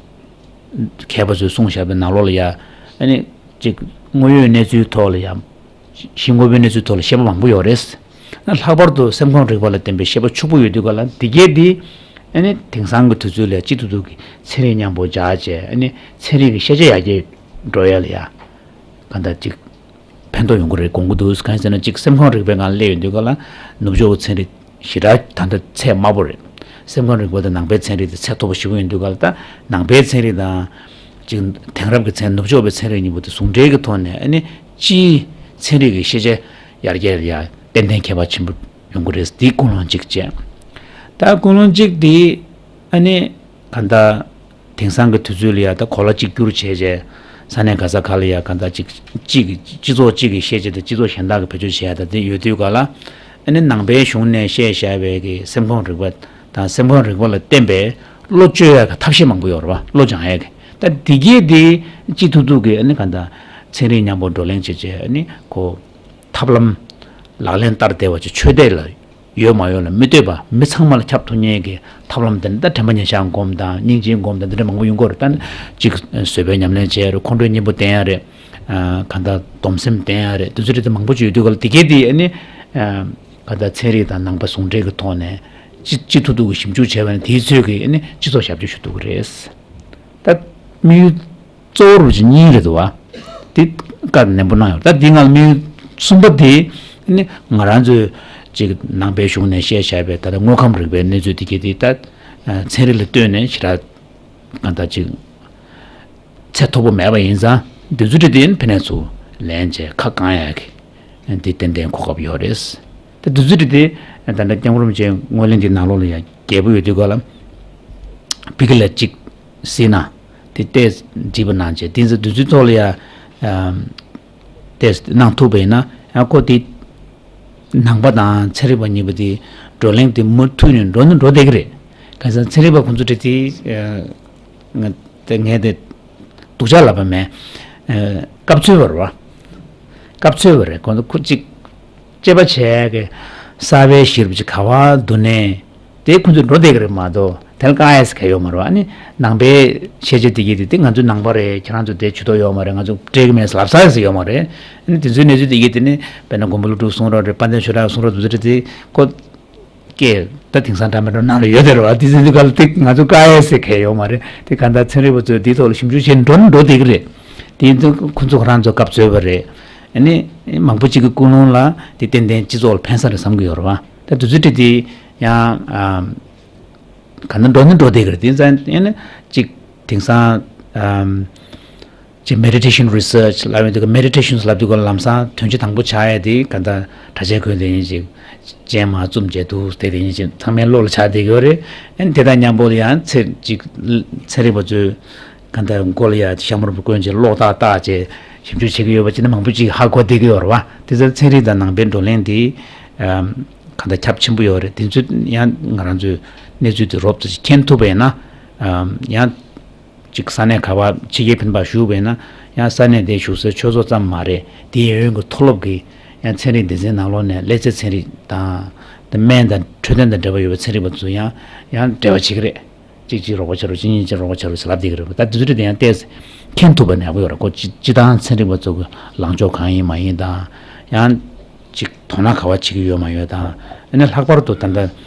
མཁས་པ་ཚོས་གསུངས་བཞག་པའི་ནང་ལོགས་ལ་ཡ་ཨ་ནི་ཅིག་དངོས་ཡོད་གནས་ཚུལ་ཐོག་ལ་ཡ་གཞི་དངོས་པོའི་གནས་ཚུལ་ཐོག་ལ་བཤད་པ་མང་པོ་ཡོད་རེད། ལྷག་པར་དུ་སེམས་ཁམས་རིག་པ་ལ་བརྟེན་པའི་བཤད་པ་ཕྱུག་པོ་ཡོད་དུས་ག་ལ་འདི་གས་འདི་ཨ་ནི་དེང་སང་གི་དུས་ཚོད་ལ་སྤྱི་ཐུབ་ཐུབ་ཀྱི་ཚན་རིག་མཉམ་པོ་སྦྱར་བྱས་ཨ་ནི་ཚན་རིག་གི་ཤེས་བྱ་ཡར་རྒྱས་འགྲོ་ཡ་ལ་ཡ་གང་ལྟར་ཅིག་ཕན་ཐོགས་ཡོང་གི་རེད་དགོངས་ཀྱི་འདུག་གང་ཡིན་ཟེར་ན་ཅིག་སེམས་ཁམས་རིག་པའི་ངང་སླེབས་ཡོང་དུས་ག་ལ་ནུབ་ཕྱོགས་ཀྱི་ཚན་རིག་ཞེ་དྲག་ད་ལྟ་ཚད་དམའ་པོ་རེད། སེམས་ཁམས་རིག་པ་དང་ནང་པའི་ཚན་རིག་དེ་ཚད་མཐོ་པོ་ཞེ་པོ་ཡོང་དུས་ག་ལ་ད་ནང་པའི་ཚན་རིག་དང་ཅིག་དེང་རབས་ཀྱི་ཚན་ནུབ་ཕྱོགས་པའི་ཚན་རིག་གཉིས་པོ་དེ་ཟུང་འབྲེལ་གྱི་ཐོག་ནས་ཨ་ནི་སྤྱིའི་ཚན་རིག་གི་ཤེས་བྱ་ཡར་རྒྱས་ལ་ཡ་ཏན་ཏན་ཁྱད་པར་ཆེན་པོ་ཡོང་གི་རེད། འདི་ཀུན་སློང་གཅིག་བྱས། ད་ཀུན་སློང་གཅིག་དེ་ཨ་ནི་གང་ལྟར་དེང་སང་གི་དུས་ཚོད་ལ་ཡ་ད་གོ་ལ་གཅིག་གྱུར་བྱས་རྗེས་ས་གནས་ག་ས་ག་ལ་ཡ་གང་ལྟར་གཅིག་གཅིག་གི་སྤྱི་ཚོགས་གཅིག་གི་ཤེས་བྱ་དེ་སྤྱི་ཚོགས་གཞན་དག་གི་བེད་སྤྱོད་བྱེད་ཡ་ད་དེ་ཡོད་དུས་ག་ལ་ཨ་ནི་ནང་པའི་གཞུང་ནས་བཤད་བཞག་པའི་གི་སེམས་ཁམས་རིག་པ་དང་སེམས་ཁམས་རིག་པ་ལ་བརྟེན་པའི་བློ་བཅོས་ཡ་གི་ཐབས་ཤེས་མང་པོ་ཡོད་རེད་བ། བློ་སྦྱང་ཡ་གི་ད་འདི་གས་དེ་སྤྱི་ཐུབ་ཐུབ་གི་ཨ་ནི་གང་ལྟར་ཚན་རིག་མཉམ་པོ་བགྲོ་གླེང་བྱས་རྗེས་ཨ་ནི་ཁོ་ཐབས་ལམ་ལག་ལེན་བསྟར་བདེ་བ་ཅིག་ཆོས་དད་ལ་ཡོད་མ་ཡོད་ལ་མི་ལྟོས་པ་མི་ཚང་མ་ལ་ཁྱབ་ཐུབ་མཁན་གྱི་ཐབས་ལམ་དེ་ནི་ད་དྲན་པ་ཉེར་བཞག་སྒོམ་དང་སྙིང་རྗེའི་སྒོམ་དང་འདི་འདྲ་མང་པོ་ཡོང་གི་ཡོད་རེད། ད་ནི་གཅིག་བཟོད་པའི་ཉམས་ལེན་བྱས་རེད། ཁོང་ཁྲོའི་གཉེན་པོ་བསྟེན་ཡ་རེད། གང་ལྟར་སྡོམ་སེམས་བསྟེན་ཡ་རེད། དེ་ཚོ་རེད་དེ་མང་པོ་ཅིག་ཡོད་དུས་ག་ལ་དེ་གས་དེ་ཨ་ནི་གང་ལྟར་ཚན་རིག་དང་ནང་པ་ཟུང་འབྲེལ་གྱི་ཐོག་ནས་ཅི་ཅི་ཐུབ་ཐུབ་ཀྱི་ཞིབ་འཇུག་བྱས་པ་ནི་དེའི་ཚོད་ཀྱིས་ཨ་ནི་སྤྱི་ཚོགས་ཞབས་ཕྱི་ཞུ་ཐུབ་ཀྱི་རེད། ད་དམིགས་ཡུལ་གཙོ་བོ་རུ་ཅིག་གཉིས་རེད་འདུག་བ། དེ་བཀའ་ནན་པོ་གནང་ཡོད། ད་འདི་ང་ལ་དམིགས་ཡུལ་གསུམ་པ་དེ་ནི་ང་རང་ཚོས་ཅིག་ནང་པའི་གཞུང་ནས་བཤད་བཞག་པའི་ད་ལྟ་དངོས་ཁམས་རིག་པའི་གནས་ཚུལ་དེ་གས་དེ་ད་ཚན་རིག་ལ་ལྟོས་ནས་ཞེ་དྲག་གང་ལྟར་ཅིག་ཚད་མཐོ་པོ་མེད་པ་ཡིན་ཙང་དེ་ཚོ་དེ་དེ་ཕན་ནས་ཚུར་ལེན་བྱས་ཁ་བསྐང་ཡག་གི་འདི་ཏན་ཏན་གོ་སྐབས་ཡོད་རེད། ད་དེ་ཚོ་དེ་དེ་ད་ལྟ་སྐྱབས་མགོན་རིན་པོ་ཆེ་ངོས་ལེན་འདི་ནང་ལོགས་ལ་ཡང་རྒྱས་པོ་ཡོད་དུས་ག་ལ་བི་གི་ལ་ཅིག་སྲིད་ན་དེ་ཏོག་ཙམ་འདྲིས་པ་གནང་བྱས་དེ་ཚོ་དེ་ཚོའི་ཐོག་ལ་ཡང་ཏོག་ཙམ་གནང་ཐུབ་པ་ཡིན་ན་ཡང་ཁོ་དེ་ནང་པ་དང་ཚན་རིག་པ་གཉིས་པོ་དེ་བགྲོ་གླེང་དེ་མུ་མཐུད་ནས་འགྲོ་ན་འགྲོ་བསྡད་ཀྱི་རེད། གང་ཟེར་ཚན་རིག་པ་ཁོང་ཚོ་དེ་དེ་ང་དེ་ངས་དེ་སྡུག་ཅག་ལབ་པ་མེད། སྐབས་འཚོལ་བ་རེད་བ། སྐབས་འཚོལ་བ་རེད། ཁོང་ཚོ་ཁོ་གཅིག་དཔྱད་པ་བྱས་ཀྱི་གསར་པའི་གཞིར་བྱས་ག་བ་འདུག་ནས་དེ་ཁོང་ཚོ་འགྲོ་བསྡད་ཀྱི་རེད་མ་གཏོགས་དེ་ལ་དཀའ་ངལ་ག་ཡོད་མ་རེད་བ། ཨ་ནི་ནང་པའི་ཤེས་བྱ་དེ་གྱིས་དེ་དེ་ང་ཚོ་ནང་པ་རེད། ཁྱེད་རང་ཚོ་དེ་ཇུས་གཏོགས་ཡོད་མ་རེད། ང་ཚོ་འབྲེལ་གྱི་མེད་ཟེར་ལབ་ས་ཟེར་ཡོད་མ་རེད། ཨ་ནི་དེ་ཚོའི་གནས་ཚུལ་དེ་གྱིས་དེ་ནི་དཔེར་ན་མགོན་པོ་ཀླུ་སྒྲུབ་གསུང་རབ་རེད། དཔལ་ལྡན་ཆོས་གྲགས་གསུང་རབ་དེ་ཚོ་རེད། དེ་ཁོ་སྐད་ད་དེང་སང་འདྲ་མི་འདྲ་ནང་ལ་ཡོད་དེ་རེད་བ། དེ་ཚོ་འདི་ག་ལ་དེ་ང་ཚོ་དཀའ་ངལ་ཟེར་མཁན་ཡོད་མ་རེད། དེ་གང་ལྟར་ཚན་རིག་པ་ཚོས་དེའི་ཐོག་ལ་ཞིབ་འཇུག་བྱེད་འགྲོ་ན་འགྲོ་བསྡད་ཀྱི་རེད། དེ་ཡིན་དུས་ཁོ་ཚོ་ཁོ་རང་ཚོ་སྐབས་འཚོལ་བ་རེད། ཨ་ནི་མང་པོ་གཅིག་གི་ཀུན་སློང་ལ་དེ་ཏན་ཏན་སྤྱི་ཚོགས་ལ་ཕན་ས་རེད་བསམ་གྱི་ཡོད་རེད་བ། ད་དུས་ཚོད་དེ་དེ་ཡང་ཨམ་གང་ལྟར་འགྲོ་ན་འགྲོ་བསྡད་ཀྱི་རེད། དེ་ཡིན་ཙང་ཨ་ནི་གཅིག་དེང་སང་ཨམ་ཅིག་མེ་ཌི་ཊེ་ཤན་རི་སར་ཆི་ལབ་ཡོང་དུས་ཀ་མེ་ཌི་ཊེ་ཤན་ལབ་དུས་ཀ་ལམ་སང་དོན་སྤྱི་དང་པོ་ཆགས་ཡ་དེ་ག་འདྲ་གྲྭ་ཆས་གོན་དེ་ཡིན་ཅིག་སྤྱན་མ་བཙུམ་བྱས་འདུག་དེ་དེ་ཡིན་ཅིག་ཚང་མའི་བློ་ལ་ཆགས་བསྡད་ཀྱི་ཡོད་རེད། ཨ་ནི་དེ་དང་མཉམ་པོ་ཡང་ཚན་ཅིག་ཚན་རིག་པ་ཚོས་ག་འདྲ་མགོ་ལ་ཡ་ཤ་མོར་བསྐོན་བྱས་གློག་ཏག་ཏག་བྱས་ཞིབ་འཇུག་བྱེད་ཀྱི་ཡོད་པ་ཅིག་ནི་མང་པོ་ཅིག་ཧ་གོ་བསྡད་ཀྱི་ཡོད་རེད་བ། དེ་ཚོ་ཚན་རིག་དང་ནང་པའི་བགྲོ་གླེང་དེ་ག་འདྲ་ཁྱབ་ཆེན་པོ་ཡོད་རེད། དེ་ཚོ་ཡང་ང་རང་ཚོས་གནས་ཚུལ་དེ་རོབ་ཙམ་ཅིག་མཁྱེན་ཐུབ་པ་ཡིན་ན་ཡང་། ཅིག་ས་གནས་ག་བ་ཕྱི་རྒྱལ་ཕན་པ་བཞུགས་པས་ན་ཡང་ས་གནས་དེ་བཞུགས་སའི་ཆོས་ཚོགས་ཙམ་མ་རེད། དེའི་ཡོན་གྱི་མཐོ་སློབ་ཀྱི་ཡང་ཚན་རིག་སྡེ་ཚན་ནང་ལོགས་ནས་ཀླད་རྩའི་ཚན་རིག་དང་དེ་སྨན་དང་འཕྲོད་བསྟེན་དང་འབྲེལ་བ་ཡོད་པའི་ཚན་རིག་པ་ཚོ་ཡང་ཡང་འབྲེལ་བ་བྱེད་ཀྱི་རེད། གཅིག་གཅིག་རོགས་པ་བྱ་རོགས་གཅིག་གཉིས་གཅིག་རོགས་པ་བྱ་རོགས་ཟེར་ལབ་བསྡད་ཀྱི་རེད། ད་དེ་ཚོ་དེ་ཡང་ཏོག་ཙམ་མཁྱེན་ཐུབ་པ་ནས་ཡག་པོ་ཡོད་རེད། ཁོ་སྤྱི་སྤྱི་བཏང་ཚན་རིག་པ་ཚོ་གི་ལངས་ཕྱོགས་གང་ཡིན་མ་ཡིན་དང་ཡང་། ཅིག་དོ་སྣང་ག་བ་བྱེད་ཀྱི་ཡོད་མ་ཡོད་དང་། ཨ་ནི་ལྷག་པར་དུ་ད་ལྟ་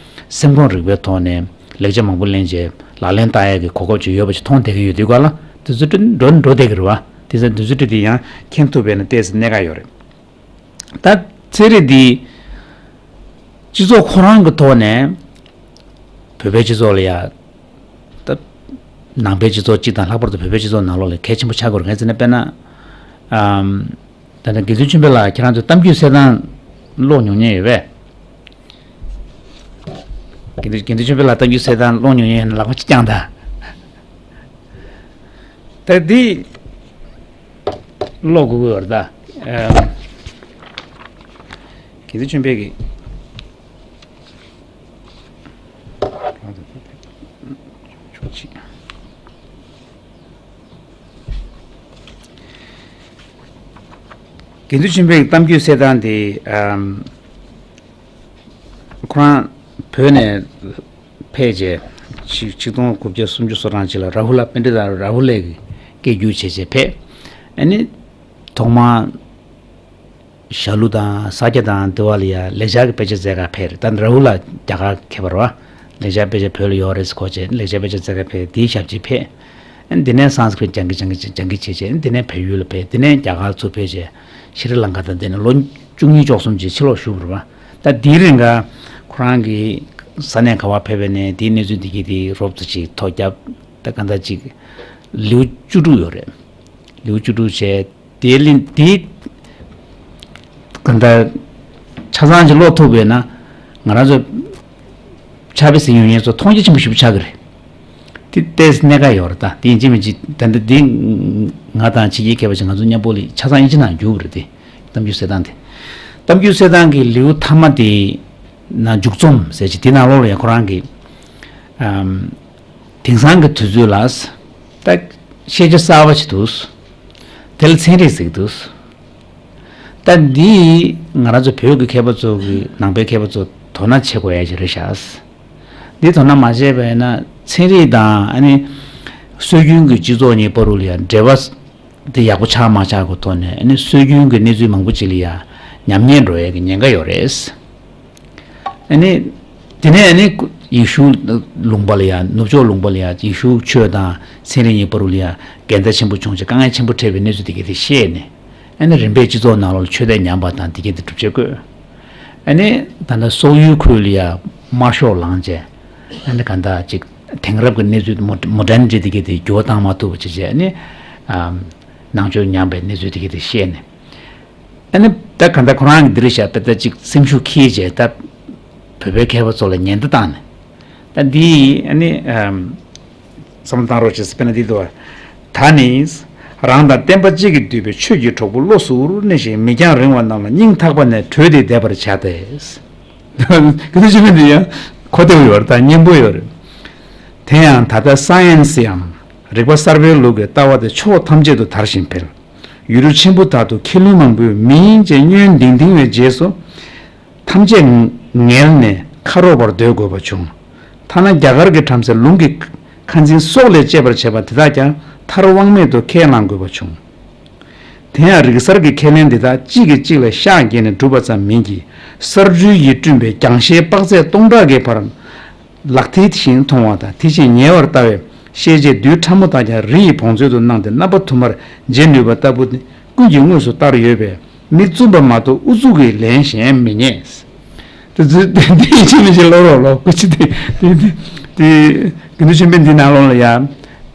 སེམས་ཁམས་རིག་པའི་ཐོག་ནས་ལེགས་ཆ་མང་པོ་ལེན་བྱས་ལག་ལེན་བསྟར་ཡག་གི་གོ་སྐབས་ཅིག་ཡོད་པ་ཞིག་མཐོང་བསྡད་ཀྱི་ཡོད་དུས་ག་ལ་ དུས་ཚོད་འགྲོ་འགྲོ་བསྡད་ཀྱི་རེད་བ། དེ་ཚོ་དུས་ཚོད་དེ་ཡང་མཁྱེན་ཐུབ་པས་ན་ཏོག་ཙམ་གནད་འགག་ཡོད་རེད། ད་ཚན་རིག་འདི་སྤྱི་ཚོགས་ཁོ་རང་གི་ཐོག་ནས་བོད་པའི་སྤྱི་ཚོགས་ལ་ཡ། ད་ནང་པའི་སྤྱི་ཚོགས་སྤྱི་དང་ལྷག་པར་དུ་བོད་པའི་སྤྱི་ཚོགས་ནང་ལོགས་ལ་གལ་ཆེན་པོ་ཆགས་དགོས་རེད། ངས་བརྩིས་ན་དཔེར་ན། ཨམ། ད་ནི་དགེ་འདུན་ཆོས་འཕེལ་ལགས་ཁྱེད་རང་ཚོ་གཏམ་རྒྱུད་གསེར་ཐང་ཀློག་མྱོང་མཁན་ཡོད་པས། དགེ་འདུན་དགེ་འདུན་ཆོས་འཕེལ་ལགས་གཏམ་རྒྱུད་གསེར་ཐང་ཀློག་མྱོང་མཁན་ཡོད་ན་ལག་པ་གཅིག་བརྐྱངས་དང་། ད་འདི་ཀློག་དགོས་ཀྱི་ཡོད་རེད་ད། ཨམ། དགེ་འདུན་ཆོས་འཕེལ་གྱི། དགེ་འདུན་ཆོས་འཕེལ་གྱི་གཏམ་རྒྱུད་གསེར་ཐང་དེ། ཨམ། ཁོ་རང་བོད་ནས་ཕེབས་རྗེས་ཆིག་ཆིག་སྟོང་དགུ་བརྒྱ་སུམ་ཅུ་སོ་གྲངས་ཅིག་ལ་རཱ་ཧུ་ལ་པཎྜི་ཏ་རཱ་ཧུ་ལས་ཀྱི་སྐད་སྒྱུར་བྱས་རྗེས་ཕེབས། ཨ་ནི་ཐོག་མར་ཞྭ་ལུ་དང་ས་སྐྱ་དང་དེ་བ་ལ་ཡ་ལེགས་སྦྱར་གྱི་དཔེ་ཆ་མཛད་ག་ཕེབས་རེད། ད་རཱ་ཧུ་ལ་རྒྱ་གར་མཁས་པ་རེད་བ། ལེགས་སྦྱར་དཔེ་ཆ་བོད་ལ་ཡོད་རེད་ཟེར་གོ་བྱས་ལེགས་སྦྱར་དཔེ་ཆ་མཛད་ག་ཕེབས། དེའི་ཞབས་ཕྱི་ཕེབས། འདི་ནས་སཾ་སྐྲྀཏ་སྦྱང་གི་སྦྱང་གི་སྦྱང་གི་བྱས་བྱས་འདི་ནས་བལ་ཡུལ་ལ་ཕེབས། འདི་ནས་རྒྱ་གར་ཚུར་ཕེབས་བྱས་ཤྲི་ལང་ཀ་དང་འདི་ནས་ལོ་བཅུ་གཉིས་བཅུ་གསུམ་ཅིག་ཕྱི་ལོགས་བཞུགས་པ་རེད་བ། ད་དེའི་རིང་ག་ཁོ་རང་གི་ས་གནས་ག་བ་ཕེབས་པ་ནས་དེའི་གནས་ཚུལ་འདི་གི་དེ་རོབ་ཙམ་ཅིག་ཐོ་རྒྱབ། ད་ག་འདྲ་ཅིག་ལེའུ་བཅུ་དྲུག་ཡོད་རེད། ལེའུ་བཅུ་དྲུག་བྱས། དེའི་གླིང་དེའི་ག་འདྲ་ཆ་ཚང་ཅིག་ཀློག་ཐུབ་པས་ན་ང་རང་ཚོ་ཕྱག་དཔེ་གཟིགས་མྱོང་མཁན་ཚོ་མཐོང་རྒྱ་ཆེན་པོ་ཞེ་པོ་ཆགས་ཀྱི་རེད། དེ་ཏོག་ཙམ་གནད་འགག་ཡོད་རེད་ད། དེ་ཡིན་གཅིག་མིན་གཅིག་ད་ལྟ་འདི་ང་དང་ཕྱི་རྒྱལ་མཁས་པ་ཅིག་ང་ཚོ་མཉམ་པོ་ལ་ཆ་ཚང་དབྱིན་ཇི་ནང་བསྒྱུར་བ་རེད་དེ། གཏམ་རྒྱུད་གསེར་ཐང་དེ། གཏམ་རྒྱུད་གསེར་ཐང་གི་ལེའུ་མཐའ་མ་དེ་ན་མཇུག་རྩོམ་ཟེར་ཅིག་དེ་ནང་ལོགས་ལ་ཡང་ཁོ་རང་གིས། ཨམ། དེང་སང་གི་དུས་ཚོད་ལ་ད་ཤེས་བྱ་གསར་པ་ཞིག་འདུག་དེ་ལ་ཚན་རིག་ཟེར་གྱི་འདུག་ད་འདི་ང་རང་ཚོ་བོད་ཀྱི་མཁས་པ་ཚོ་གི་ནང་པའི་མཁས་པ་ཚོ་དོ་སྣང་བྱེད་དགོས་ཡ་ཞིག་རེད་ཤག་འདི་དོ་སྣང་མ་བྱས་པ་ཡིན་ན་ཚན་རིག་དང་ཨ་ནི་སྲོལ་རྒྱུན་གྱི་སྤྱི་ཚོགས་གཉིས་བར་དུ་ལ་ཡང་འབྲེལ་བ་དེ་ཡག་པོ་ཆགས་མ་ཆགས་ཀྱི་ཐོག་ནས་ཨ་ནི་སྲོལ་རྒྱུན་གྱི་གནས་ཚུལ་མང་པོ་ཅིག་ལ་ཡང་ཉམས་ཉེས་འགྲོ་ཡ་གི་ཉེན་ཁ་ཡོད་རེད། ཨ་ནི། དེ་ནས་ཨ་ནི་ཡེ་ཤུ་ལུང་པ་ལ་ཡ་ནུབ་ཕྱོགས་ལུང་པ་ལ་ཡ་ཡེ་ཤུ་ཆོས་དང་ཚན་རིག་གཉིས་བར་དུ་ལ་ཡ་འགལ་ཟླ་ཆེན་པོ་བྱུང་བྱས་དཀའ་ངལ་ཆེན་པོ་འཕྲད་པའི་གནས་ཚུལ་དེ་གས་དེ་བཤད་ནས། ཨ་ནི་རིམ་པས་སྤྱི་ཚོགས་ནང་ལོགས་ལ་ཆོས་དད་ཉམས་པ་དང་དེ་གས་དེ་སྒྲུབ་བྱེད་བཀོད། ཨ་ནི་ད་ལྟ་སོག་ཡུལ་ཁུལ་ལ་ཡ་དམར་ཤོག་ལངས་བྱས། ཨ་ནི་ག་འདྲ་ཅིག་དེང་རབས་ཀྱི་གནས་ཚུལ་མོ་མོ་ཌན་ཌི་དེ་གས་དེ་འགྱུར་བ་བཏང་མ་ཐུབ་པ་བྱས་བྱས་ཨ་ནི། ཨམ། ནང་ཆོས་ཉམས་པའི་གནས་ཚུལ་དེ་གས་དེ་བཤད་ནས། ཨ་ནི་ད་ག་འདྲ་ཁོ་རང་གི་འདི་རེད་ཤག་དཔེ་ད་ཅིག་སེམས་ཤུགས་ཁྱེར་བྱས་ད་བོད་པའི་མཁས་པ་ཚོ་ལ་ཉེན་བརྡ་བཏང་ནས། ད་འདི་ཨ་ནི་ཨམ། བསམ་བློ་བཏང་རོགས་བྱེད་ཟེར་དཔེར་ན་འདི་འདུག་བ། ད་ནི་རང་དང་བསྟན་པ་གཅིག་གིས་བསྡུས་པའི་ཆོས་ཀྱི་གྲོགས་པོ་བློ་གཟུར་གནས་ཤིང་མིག་རྒྱང་རིང་བ་རྣམས་ལ་སྙིང་ཐག་པ་ནས་གྲོས་ཏེ་བསྡད་པར་བྱ་སྟེ། ག་ཚོད་ཅིག་མིན་འདི་ཡང་གོ་བདེ་པོ་ཡོད་རེད་ད་སྙན་པོ་ཡོད་རེད། དེ་ཡང་ད་ལྟ་སའེན་སི་ཡང་རིག་པ་གསར་པའི་ལུགས་ཀྱི་ལྟ་བ་དེ་ཕྱོགས་ཐམས་ཅད་དུ་དར་ཞིང་འཕེལ། ཡུལ་གྲུ་ཆེན་པོ་དག་ཏུ་མཁས་བླུན་མང་པོས་མིང་ཅན་བསྙོན་འདིང་འདིང་བའི་རྗེས་སུ། ཐམས་ཅད་ངལ་ནས་ཁ་རོག་པར་སྡོད་དགོས་པ་བྱུང་། ཐ་ན་རྒྱ་གར་གྱི་བྲམ་ཟེ་ལུང་གི་ཁ་འཛིན་སྲོག་ལས་གཅེས་པར་བྱེད་པ་དེ་དག་ཀྱང་མཐར་དབང་མེད་དུ་ཁས་བླངས་དགོས་པ་བྱུང་། དེ་ཡང་རིག་གསར་གྱི་ཁས་ལེན་འདི་དག་གཅིག་གིས་གཅིག་ལ་ཤགས་བརྒྱབ་ནས་བསྒྲུབས་པ་ཙམ་མིན་གྱི། གསར་འགྲོས་ཡིས་བསྐྲུན་པའི་རྒྱང་ཤེལ་དཔག་ཚད་སྟོང་ཕྲག་གི་བར། ལག་མཐིལ་བཞིན་མཐོང་བ་དང་དེ་བཞིན་ཉེ་བར་ལྟ་བའི་ཤེས་བྱའི་རྡུལ་ཕྲ་མོ་དག་ཀྱང་རི་ཡི་བོངས་ཚོད་དུ་སྣང་སྟེ་རྣམ་པ་དུ་མར་འབྱེད་ནུས་པ་ལྟ་བུ་ནི་ཀུན་གྱིས་དངོས་སུ་བསྟར་ཡོད་པས་མིག་བཙུམ་པ་མ་གཏོགས་ཨུ་ཚུགས་ཀྱིས་ལན་གཞན་མི་རྙེད། དེ་ཚོ་དེ་དེ་ཡིན་གཅིག་མིན་གཅིག་ཀློག་རོགས་ལོ་ཀུ་ཅི་དེ་དེ་དེ་དེ་དགེ་འདུན་ཆོས་འཕེལ་འདི་ནང་ལོགས་ལ་ཡ་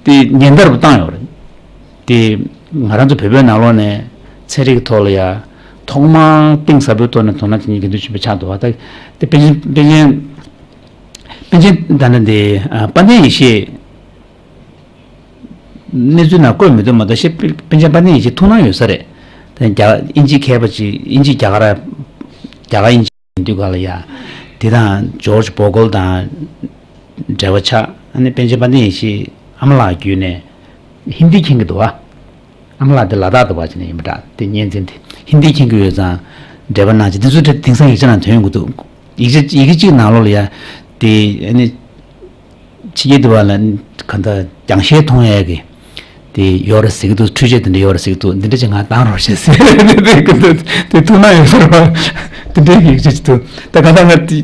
དེ་ཉེན་བརྡ་རུ་བཏང་ཡོད་རེད། དེ་ང་རང་ཚོ་བོད་པའི་ནང་ལོགས་ནས་ཚན་རིག་གི་ཐོག་ལ་ཡ་ཐོག་མར་གཏིང་ཟབ་པོའི་ཐོག་ནས་དོ་སྣང་བྱེད་མཁན་དགེ་འདུན་ཆོས་འཕེལ་ཆགས་འདུག་བ། ད་དེ་པཎ་ཆེན་པཎ་ཆེན། པཎ་ཆེན་ད་ནི་འདི་ཨ་དཔལ་ལྡན་ཡེ་ཤེས་གནས་ཚུལ་ནང་བཀོད་མི་འདུག་མ་གཏོགས་ཤེས་པཎ་ཆེན་དཔལ་ལྡན་ཡེ་ཤེས་ཐུགས་སྣང་ཡོད་ས་རེད། དེ་རྒྱ་དབྱིན་ཇིའི་མཁས་པ་ཅིག་དབྱིན་ཇི་རྒྱ་གར་རྒྱ་གར་དབྱིན་ཇི་ཡིན་དུས་ག་ལ་ཡ་དེ་དང་ཇོརྗ་བོ་གལ་དང་འབྲེལ་བ་ཆགས། ཨ་ནི་པཎ་ཆེན་དཔལ་ལྡན་ཡེ་ཤེས་ཨ་མ་ལགས་བརྒྱུད་ནས་ཧིན་དི་མཁྱེན་གྱི་འདུག་བ། ཨ་མ་ལགས་དེ་ལ་དྭགས་དུ་བ་ཅིག་ནས་ཡིན་པ་འདྲ། དེ་གཉན་འཛིན་དེ་ཧིན་དི་མཁྱེན་གྱི་ཡོད་ཙང་འབྲེལ་བ་གནང་ཅིག་དེ་ཚོ་དེ་དེང་སང་ཡིག་ཆ་ནང་ཐོན་ཡོང་གི་འདུག་ཡིག་ཆ་ཡི་གེ་གཅིག་ནང་ལོགས་ལ་ཡ་དེ་ཨ་ནི་ཕྱི་རྒྱལ་དུ་བ་ལ་ག་འདྲ་རྒྱང་ཤེལ་མཐོང་ཡས་ཀྱི་དེ་ཡོད་རེད་ཟེར་གྱི་འདུག་འཕྲུལ་ཆས་དེ་འདྲ་ཡོད་རེད་ཟེར་གྱི་འདུག་འདི་འདྲ་ཅིག་ང་བཏང་རོགས་བྱེད་ཟེར་དེ་དེ་དེ་ཐུགས་སྣང་ཡོད་ཟེར་བ་དེ་འདྲའི་ཡིག་ཆ་ཅིག་འདུག་ད་ག་ད་ང་དེ་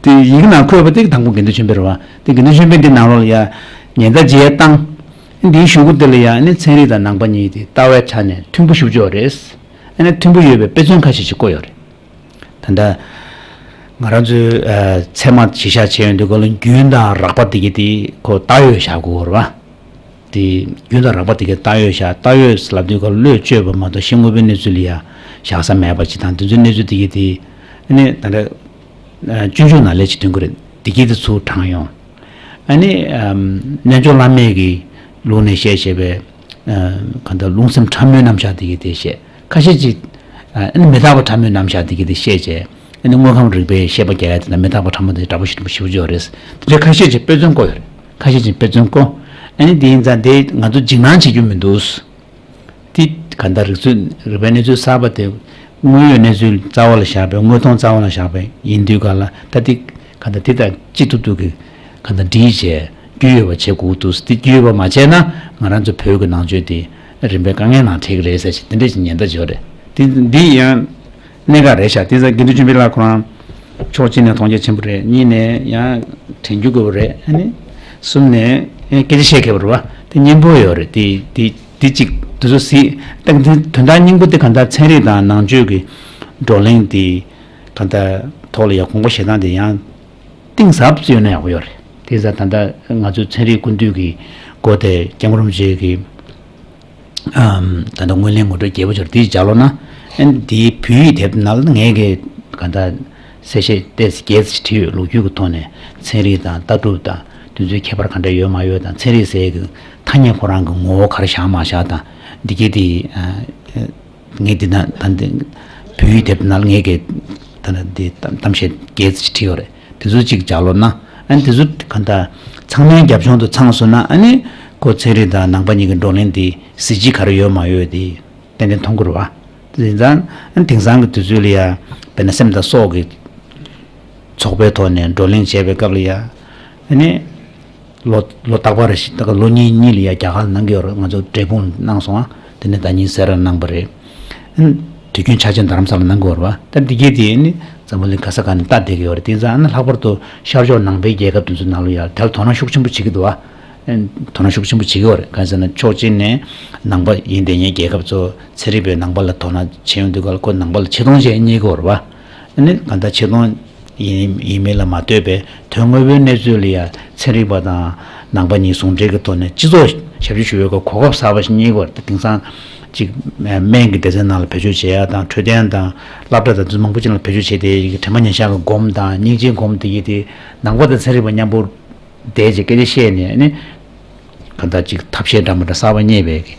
དེ་ཡིག་ནང་འཁོད་པ་དེ་དང་པོ་དགེ་འདུན་ཆོས་འཕེལ་རེད་བ། དེ་དགེ་འདུན་ཆོས་འཕེལ་འདི་ནང་ལོགས་ལ་ཡ་ཉེན་བརྡ་རྗེས་བཏང་། འདིའི་གཞུག་གུ་དེ་ལ་ཡང་ཨ་ནི་ཚན་རིག་དང་ནང་པ་གཉིས་དེ་ལྟ་བའི་ཆ་ནས་མཐུན་པོ་ཞེ་པོ་ཅིག་ཡོད་རེད། ཨ་ནི་མཐུན་པོ་ཡོད་པའི་དཔེ་མཚོན་ཁ་ཤས་ཤིག་བཀོད་ཡོད་རེད། ད་ལྟ་ང་རང་ཚོའི་ཨ་ཚད་མ་གཞི་བཞག་བྱས་ཡོང་དུས་སྐབས་ལ་རྒྱུན་དང་རགས་པ་དེ་གི་དེ་ཁོ་ལྟ་འོས་བཞག་དགོས་རེད་བ། དེ་རྒྱུན་དང་རགས་པ་དེ་གའི་ལྟ་འོས་བཞག་ལྟ་འོས་ལབ་དུས་ཀ་བློས་བཅོས་པ་མ་གཏོགས་གཞི་དངོས་པོའི་གནས་ཚུལ་ལ་ཡ་བཞག་ས་མེད་པ་ཅིག་དང་དེ་ཚོའི་གནས་ཚུལ་དེ་གའི་དེ་ཨ་ནི་ད་ལྟ་སྤྱོད་འཇུག་ནང་ལས་ཅིག་ཐོན་གི་རེད། དེ་གའི་དེ་ཚུར་དྲངས་ཡོང་། ཨ་ནི་རྣལ་འབྱོར་བླ་མེད་ཀྱི་ལུགས་ནས་བཤད་བཤད་པའི་ག་འདྲ་རླུང་སེམས་ཕྲ་མོའི་རྣམ་གཞག་དེ་གའི་དེ་བཤད་ཁ་ཤས་ཅིག་ཨ་ནི་མི་རྟག་པ་ཕྲ་མོའི་རྣམ་གཞག་དེ་གའི་དེ་བཤད་བྱས། ཨ་ནི་དངོས་ཁམས་རིག་པའི་བཤད་པ་རྒྱག་ཡ་དེ་དང་མི་རྟག་པ་ཕྲ་མོ་དེ་འདྲ་པོ་ཞིག་ཞིག་ཡོད་རེད། དེ་འདྲའི་ཁ་ཤས་ཀྱིས་དཔེ་མཚོན་བཀོད་ཡོད་རེད། ཁ་ཤས་ཀྱིས་དཔེ་མཚོན་བཀོད། ཨ་ནི་དེ་ཡིན་ཙང་དེ་ང་ཚོ་འཇིགས་སྣང་བྱེད་རྒྱུ་མི་འདུག་དེ་ག་འདྲ་རིག་ཚུལ་རིག་པའི་གནས་ཚུལ་གསར་པ་དེ་དངོས་ཡོད་གནས་ཚུལ་རྩ་བ་ལ་བཞག་པའི་དངོས་མཐོང་རྩ་བ་ལ་བཞག་པའི་ཡིན་དུས་ག་ལ་ད་དེ་ག་འདྲ་དེ་དང་ཅི་ཐུབ་ཐུབ་ཀྱི་ག་འདྲ་འདྲིས་བྱས་རྒྱུས་ཡོད་པ་བྱེད་དགོས་འདུག་དེ་རྒྱུས་ཡོད་པ་མ་བྱས་ན་ང་རང་ཚོ་བོད་ཀྱི་ནང་ཆོས་དེ་རིམ་པས་དཀའ་ངལ་ནང་འཕྲད་ཀྱི་རེད་ཟེར་ཞིག་དེ་འདྲ་ཞིག་ཉེན་བརྡ་བརྗོད་རེད། དེ་འདི་ཡང་གནད་འགག་རེད་ཤག་དེ་ཚོ་དགེ་འདུན་ཆོས་འཕེལ་ལགས་ཁོ་རང་ཕྱོགས་གཅིག་ནས་མཐོང་རྒྱ་ཆེན་པོ་རེད། གཉིས་ནས་ཡང་དྲན་རྒྱུ་དགོས་པ་རེད། ཨ་ནི་གསུམ་ནས་ཨེ་སྐད་ཆ་བཤད་མཁས་པ་རེད་བ། དེ་སྙན་པོ་ཡོད་རེད། དེ་དེ་དེ་གཅིག་དེ་ཚོ་གཟིགས་ད་དེ་དོན་དག་སྙིང་པོ་དེ་གང་ལྟར་ཚན་རིག་དང་ནང་ཆོས་ཀྱི་བགྲོ་གླེང་དེ་གང་ལྟར་ཐོག་ལ་ཡང་དགོངས་པ་བཞེས་སྟངས་དེ་ཡང་གཏིང་ཟབ་ཙམ་ཡོད་ན་ཡག་པོ་ཡོད་རེད། དེ་ཙང་ད་ལྟ་ང་ཚོའི་ཚན་རིག་ཀུན་བཏུས་ཀྱི་སྒོ་དེ་སྐྱབས་མགོན་རིན་པོ་ཆེ་གི་ཨམ། ད་ལྟ་སྔོན་གླེང་ངོ་སྤྲོད་རྒྱས་པོ་ཅིག་དེའི་ལྗགས་ཀློག་ན། ཨན་དེའི་བོད་ཡིག་དེབ་ནང་ལ་ངས་ཀྱི་ག་འདྲ་གསལ་བཤད་ཏོག་ཙམ་རྒྱས་ཙམ་བྲིས་ཡོད། ལོ་རྒྱུས་ཀྱི་ཐོག་ནས་ཚན་རིག་དང་ལྟ་གྲུབ་དང་དེ་ཚོའི་ཁྱད་པར་ག་འདྲ་ཡོད་མ་ཡོད་དང་ཚན་རིག་ཟེར་ཡས་ཀྱི་ཐ་སྙད་ཁོ་རང་གི་ངོ་བོ་ག་རེ་བཞག་མ་བཞག་དང་འདི་གའི་དེ་ཨ། ངས་འདི་ན་ད་འདི་བོད་ཡིག་དེབ་ནང་ལ་ངས་ཀྱི་ད་ནི་འདི་གཏམ་བཤད་རྒྱས་ཙམ་བྲིས་ཡོད་རེད། དེ་ཚོ་གཅིག་ལྗགས་ཀློག་ན་ཨ་ནི་དེ་ཚོ་ག་འདྲ་ཚང་མའི་རྒྱབ་ལྗོངས་དུ་ཚང་སོང་ན་ཨ་ནི་ཁོ་ཚན་རིག་དང་ནང་པ་གཉིས་ཀྱི་བགྲོ་གླེང་འདི་གཟི་བརྗིད་ག་རེ་ཡོད་མ་ཡོད་དེ་ཏན་ཏན་མཐོང་གི་རེད་བ། དེ་ཡིན་ཙང་ཨ་ནི་དེང་སང་གི་དུས་ཚོད་ལ་ཡ་དཔེར་ན་སེམས་དང་སྲོག་གི་ཚོགས་པའི་ཐོག་ནས་བགྲོ་གླེང་བྱས་པའི་སྐབས་ལ་ཡ་ཨ་ནི། ལོ་ལོ་རྟག་པར་ཞིག་ད་ག་ལོ་གཉིས་གཉིས་ལ་ཡ་རྒྱ་གར་ལ་གནང་གི་ཡོད་རེད། ང་ཚོ་འབྲས་སྤུངས་གནང་སོང་ཨ། དེ་ནས་ཟླ་ཉིན་སེ་ར་གནང་པ་རེད། ཨ་ནི་དུས་རྒྱུན་འཆར་ཅན་རྡ་རམ་ས་ལ་གནང་གི་ཡོད་རེད་བ། ད་འདི་གའི་དེ་ནི་འཛམ་བུ་གླིང་ག་ས་ག་ནས་ལྟ་བསྡད་ཀྱི་ཡོད་རེད། དེ་ཙང་ཨ་ནི་ལྷག་པར་དུ་ཤར་ཕྱོགས་ནང་པའི་རྒྱལ་ཁབ་དེ་ཚོའི་ནང་ལ་ཡ་དེ་ལ་དོ་སྣང་ཤུགས་ཆེན་པོ་བྱེད་ཀྱི་འདུག་བ། ཨ་ནི་དོ་སྣང་ཤུགས་ཆེན་པོ་བྱེད་ཀྱི་ཡོད་རེད། གང་ཟེར་ན་ཕྱོགས་གཅིག་ནས་ནང་པ་ཡིན་བསྡད་མཁན་རྒྱལ་ཁབ་ཚོ་ཚན་རིག་པས་ནང་པ་ལ་དོ་སྣང་བྱེད་ཡོང་དུས་སྐབས་ལ་ཁོ་ནང་པ་ལ་ཆེ་མཐོང་བྱས་རྙེད་ཀྱི་ཡོད་རེད་བ། ཨ་ནི་གང་ལྟར་ཆེ་མཐོང་ཡིན་ཡིན་མིན་ལ་མ་ལྟོས་པའི་དོན་དངོས་པོའི་གནས་ཚུལ་ལ་ཡང་ཚན་རིག་པ་དང་ནང་པ་གཉིས་ཟུང་འབྲེལ་གྱི་ཐོག་ནས་སྤྱི་ཚོགས་ཞབས་ཕྱི་ཞུ་བའི་སྐོར་གོ་སྐབས་གསར་པ་ཞིག་རྙེད་ཀྱི་ཡོད་རེད། དེང་སང་ཅིག་སྨན་གྱི་སྡེ་ཚན་ནང་ལ་བེད་སྤྱོད་བྱེད་ཡ་དང་འཕྲོད་བསྟེན་དང་སློབ་གྲྭ་དང་དེ་ཚོ་མང་པོ་ཅིག་ལ་བེད་སྤྱོད་བྱས་ཏེ་དྲན་པ་ཉེར་བཞག་གི་སྒོམ་དང་སྙིང་རྗེའི་སྒོམ་དེ་ཡི་དེ་ནང་པ་དང་ཚན་རིག་པ་མཉམ་པོ་བསྡད་ཅིག་སྐད་ཆ་བཤད་ནས་ནི། གང་ལྟར་ཅིག་ཐབས་ཤེས་འདྲ་མི་འདྲ་གསར་པ་རྙེད་པའི་གི་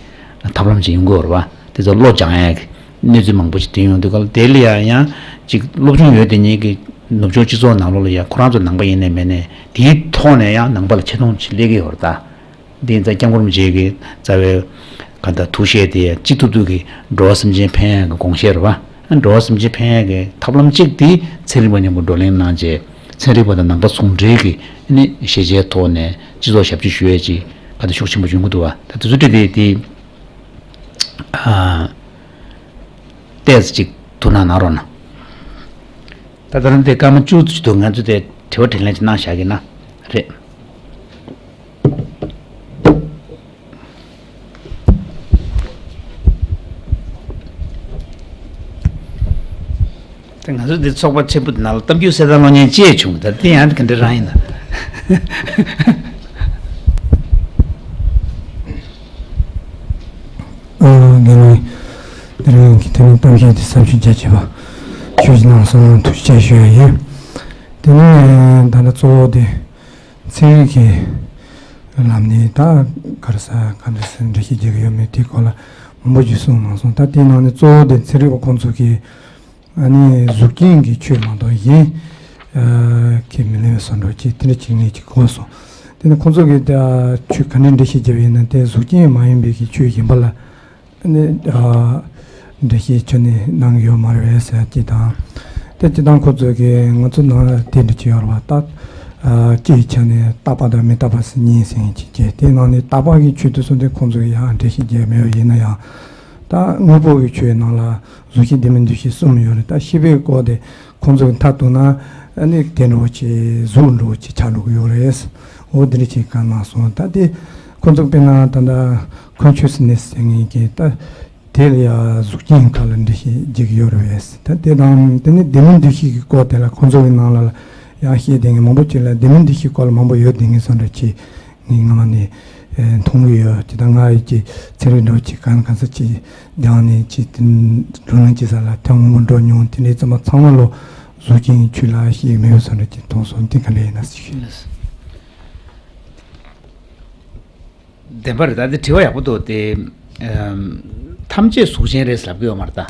ཐབས་ལམ་ཅིག་ཡོང་གི་ཡོད་རེད་བ། དེ་ཚོ་བློ་སྦྱང་ཡ་གི་གནས་ཚུལ་མང་པོ་ཞིག་ཐོན་ཡོང་དུས་སྐབས་དེ་ལ་ཡང་ཡང་ཅིག་སློབ་སྦྱོང་ཡོད་དེ་ཉིད་ཀྱི་ནུབ་ཕྱོགས་སྤྱི་ཚོགས་ནང་ལོགས་ལ་ཡང་ཁོ་རང་ཚོ་ནང་པ་ཡིན་ནའི་མིན་ནའི་དེའི་ཐོག་ནས་ཡང་ནང་པ་ལ་ཆེ་མཐོང་ཅིག་སླེབས་ཀྱི་ཡོད་རེད་ད། འདི་ཡིན་ཙང་སྐྱབས་མགོན་རིན་པོ་ཆེ་གི་རྩ་བའི་གང་ལྟར་ཐུགས་བཞེད་དེ་ཡང་སྤྱི་ཐུབ་ཐུབ་ཀྱི་འགྲོ་བ་སེམས་ཅན་ཕན་ཡོན་གྱི་དགོངས་བཞེད་རེད་བ། འགྲོ་བ་སེམས་ཅན་ཕན་ཡོན་གྱི་ཐབས་ལམ་གཅིག་དེ་ཚན་རིག་པ་མཉམ་པོ་བགྲོ་གླེང་གནང་རྗེས་ཚན་རིག་པ་དང་ནང་པ་ཟུང་འབྲེལ་གྱི་ནི་ཤེས་བྱའི་ཐོག་ནས་སྤྱི་ཚོགས་ཞབས་ཕྱི་ཞུ་ཡས་ཀྱི་ག་དེ་ཤུགས་ཆེན་པོ་ཡོང་གི་འདུག་བ། ད་དེ་ཚོ་བྲིས་ཏེ་དེ་ཨ་ཏོག་ཙམ་ཅིག་ཐུགས་སྣང་གནང་རོགས་གནང་། ད་ད་རུང་དེ་སྐར་མ་བཅུ་ཙམ་ཅིག་འདུག་ང་ཚོ་དེ་དྲི་བ་དྲིས་ལན་ཅིག་གནང་བཞག་གི་ན་རེད། ད་ང་ཚོ་འདི་ཚོགས་པ་ཆེན་པོ་འདི་ནང་ལ་གཏམ་རྒྱུད་གསེར་རྟ་གློག་བརྙན་ཅེས་བྱུང་། ད་དེ་ཡང་ག་འདྲ་རང་ཡིན་ན། ཨ་རྒན་ལགས། དེ་རིང་གི་དེ་རིང་གཏམ་བཤད་དེ་བསམ་ཞིབ་རྒྱ་ཆེ་བ་ཞུས་གནང་སོང་། ཐུགས་རྗེ་ཆེ་ཞུ་ཡ་ཡིན། དེ་ནས་ད་ལྟ་གཙོ་བོ་དེ། ཚན་རིག་གི་ལམ་ནས་ད་ག་རེ་ཟ་ག་འདྲ་ཟེར་འགྲེལ་བཤད་རྒྱག་གི་ཡོད་མེད་དེའི་སྐོར་ལ་མང་པོ་ཞིག་གསུངས་གནང་སོང་། ད་དེའི་ནང་ནས་གཙོ་བོ་དེ་ཚན་རིག་པ་ཁོང་ཚོ་གིས་ཨ་ནི་གཟུགས་ཅན་གྱི་ཆོས་མ་གཏོགས་གཞན་གྱི་མི་ལེན་པའི་བཟོ་འདྲ་ཅིག་དེ་འདྲ་ཅིག་ངས་ཅིག་གོ་སོང་། དེ་ནས་ཁོང་ཚོ་གིས་ད་ཆོས་ག་འདྲའི་འགྲེལ་བཤད་བརྒྱབ་ཡིན་ན་དེ་གཟུགས་ཅན་མ་ཡིན་པའི་གི་ཆོས་གཞན་པ་ལ། ནི། ཨ། འགྲེལ་བཤད་ཁྱོན་ནས་གནང་ཡོད་མ་རེད་ཟེར་གྱི་དང་། དེ་སྤྱི་བཏང་ཁོ་ཚོས་ཀྱི་ང་ཚོ་ནང་ལ་དེ་འདྲ་ཅིག་ཡོད་རེད་བ། ད། ཨ། སྤྱིའི་ཆ་ནས་རྟག་པ་དང་མི་རྟག་པ་ཟེར་གཉིས་ཟེར་གྱི་ཅིག་དེ་ནང་ནས་རྟག་པ་གི་ཆོས་དེ་ཚོ་འདི་ཁོ་ཚོས་ཡང་འགྲེལ་བཤད་རྒྱག་མེད་པ་ཡིན་ན་ཡང་། ད་དངོས་པོ་གི་ཆོས་ནང་ལ་གཟུགས་ཤེས་བདེན་མིན་འདུ་ཤེས་གསུམ་ཡོད་རེད། ད་ཤེས་པའི་སྐོར་དེ་ཁོ་ཚོས་མཐར་གཏུགས་ན་ཨ་ནི་དེ་འདྲ་བོ་ཅིག་གཟུགས་འདྲ་བོ་ཅིག་ཆགས་འགྲོ་གི་ཡོད་རེད། འོ་དེ་འདྲ་ཅིག་བཀའ་གནང་སོང་། ད་དེ། ཁོང་ཚོ་དཔེར་ན་ད་ལྟ་ཀོན་ཤ་སི་ནེ་སི་ཟེར་མཁན་གྱི་ད་དེ་ལ་ཡང་གཟུགས་ཅན་གྱི་ཁ་ལ་འགྲེལ་བཤད་རྒྱག་གི་ཡོད་རེད་པས། ད་དེ་དང་དེ་ནི་ལྡན་མིན་འདུ་ཤེས་ཀྱི་སྐོར་དེ་ལ་ཁོང་ཚོ་གི་ནང་ལ་ཡང་བཤད་བསྡད་མཁན་མང་པོ་ཅིག་ལ་ལྡན་མིན་འདུ་ཤེས་སྐོར་ལ་མང་པོ་ཡོད་བསྡད་མཁན་བཟོ་འདྲ་ཅིག་ངས་སྔ་མ་ནས་མཐོང་གི་ཡོད། ཅི་ད་ང་ཡི་ཅིག་ཚན་རིག་འདྲ་བོ་ཅིག་གང་གང་ས་ཅིག་སྦྱངས་ནས་ཅིག་དེ་བགྲོ་གླེང་ཅིག་ས་ལ་ཐེངས་མང་པོ་འགྲོ་མྱོང་། དེ་འདྲའི་ཚང་མ་ཚང་མ་ལོ་གཟུགས་ཅན་གྱི་ཆོས་ལ་བཤད་ཀྱི་མེད་པ་བཟོ་འདྲ་ཅིག་མཐོང་སོང་། དེ་ག་འདྲ་ཡིན་ན་ཟེར་ཞུ། བདེན་པ་རེད། ད་དེ་དྲི་བ་ཡག་པོ་འདུག་དེ་ཨམ། ཐམས་ཅད་གཟུགས་ཅན་རེད་ལབ་ཀྱི་ཡོད་མ་རེད་ད།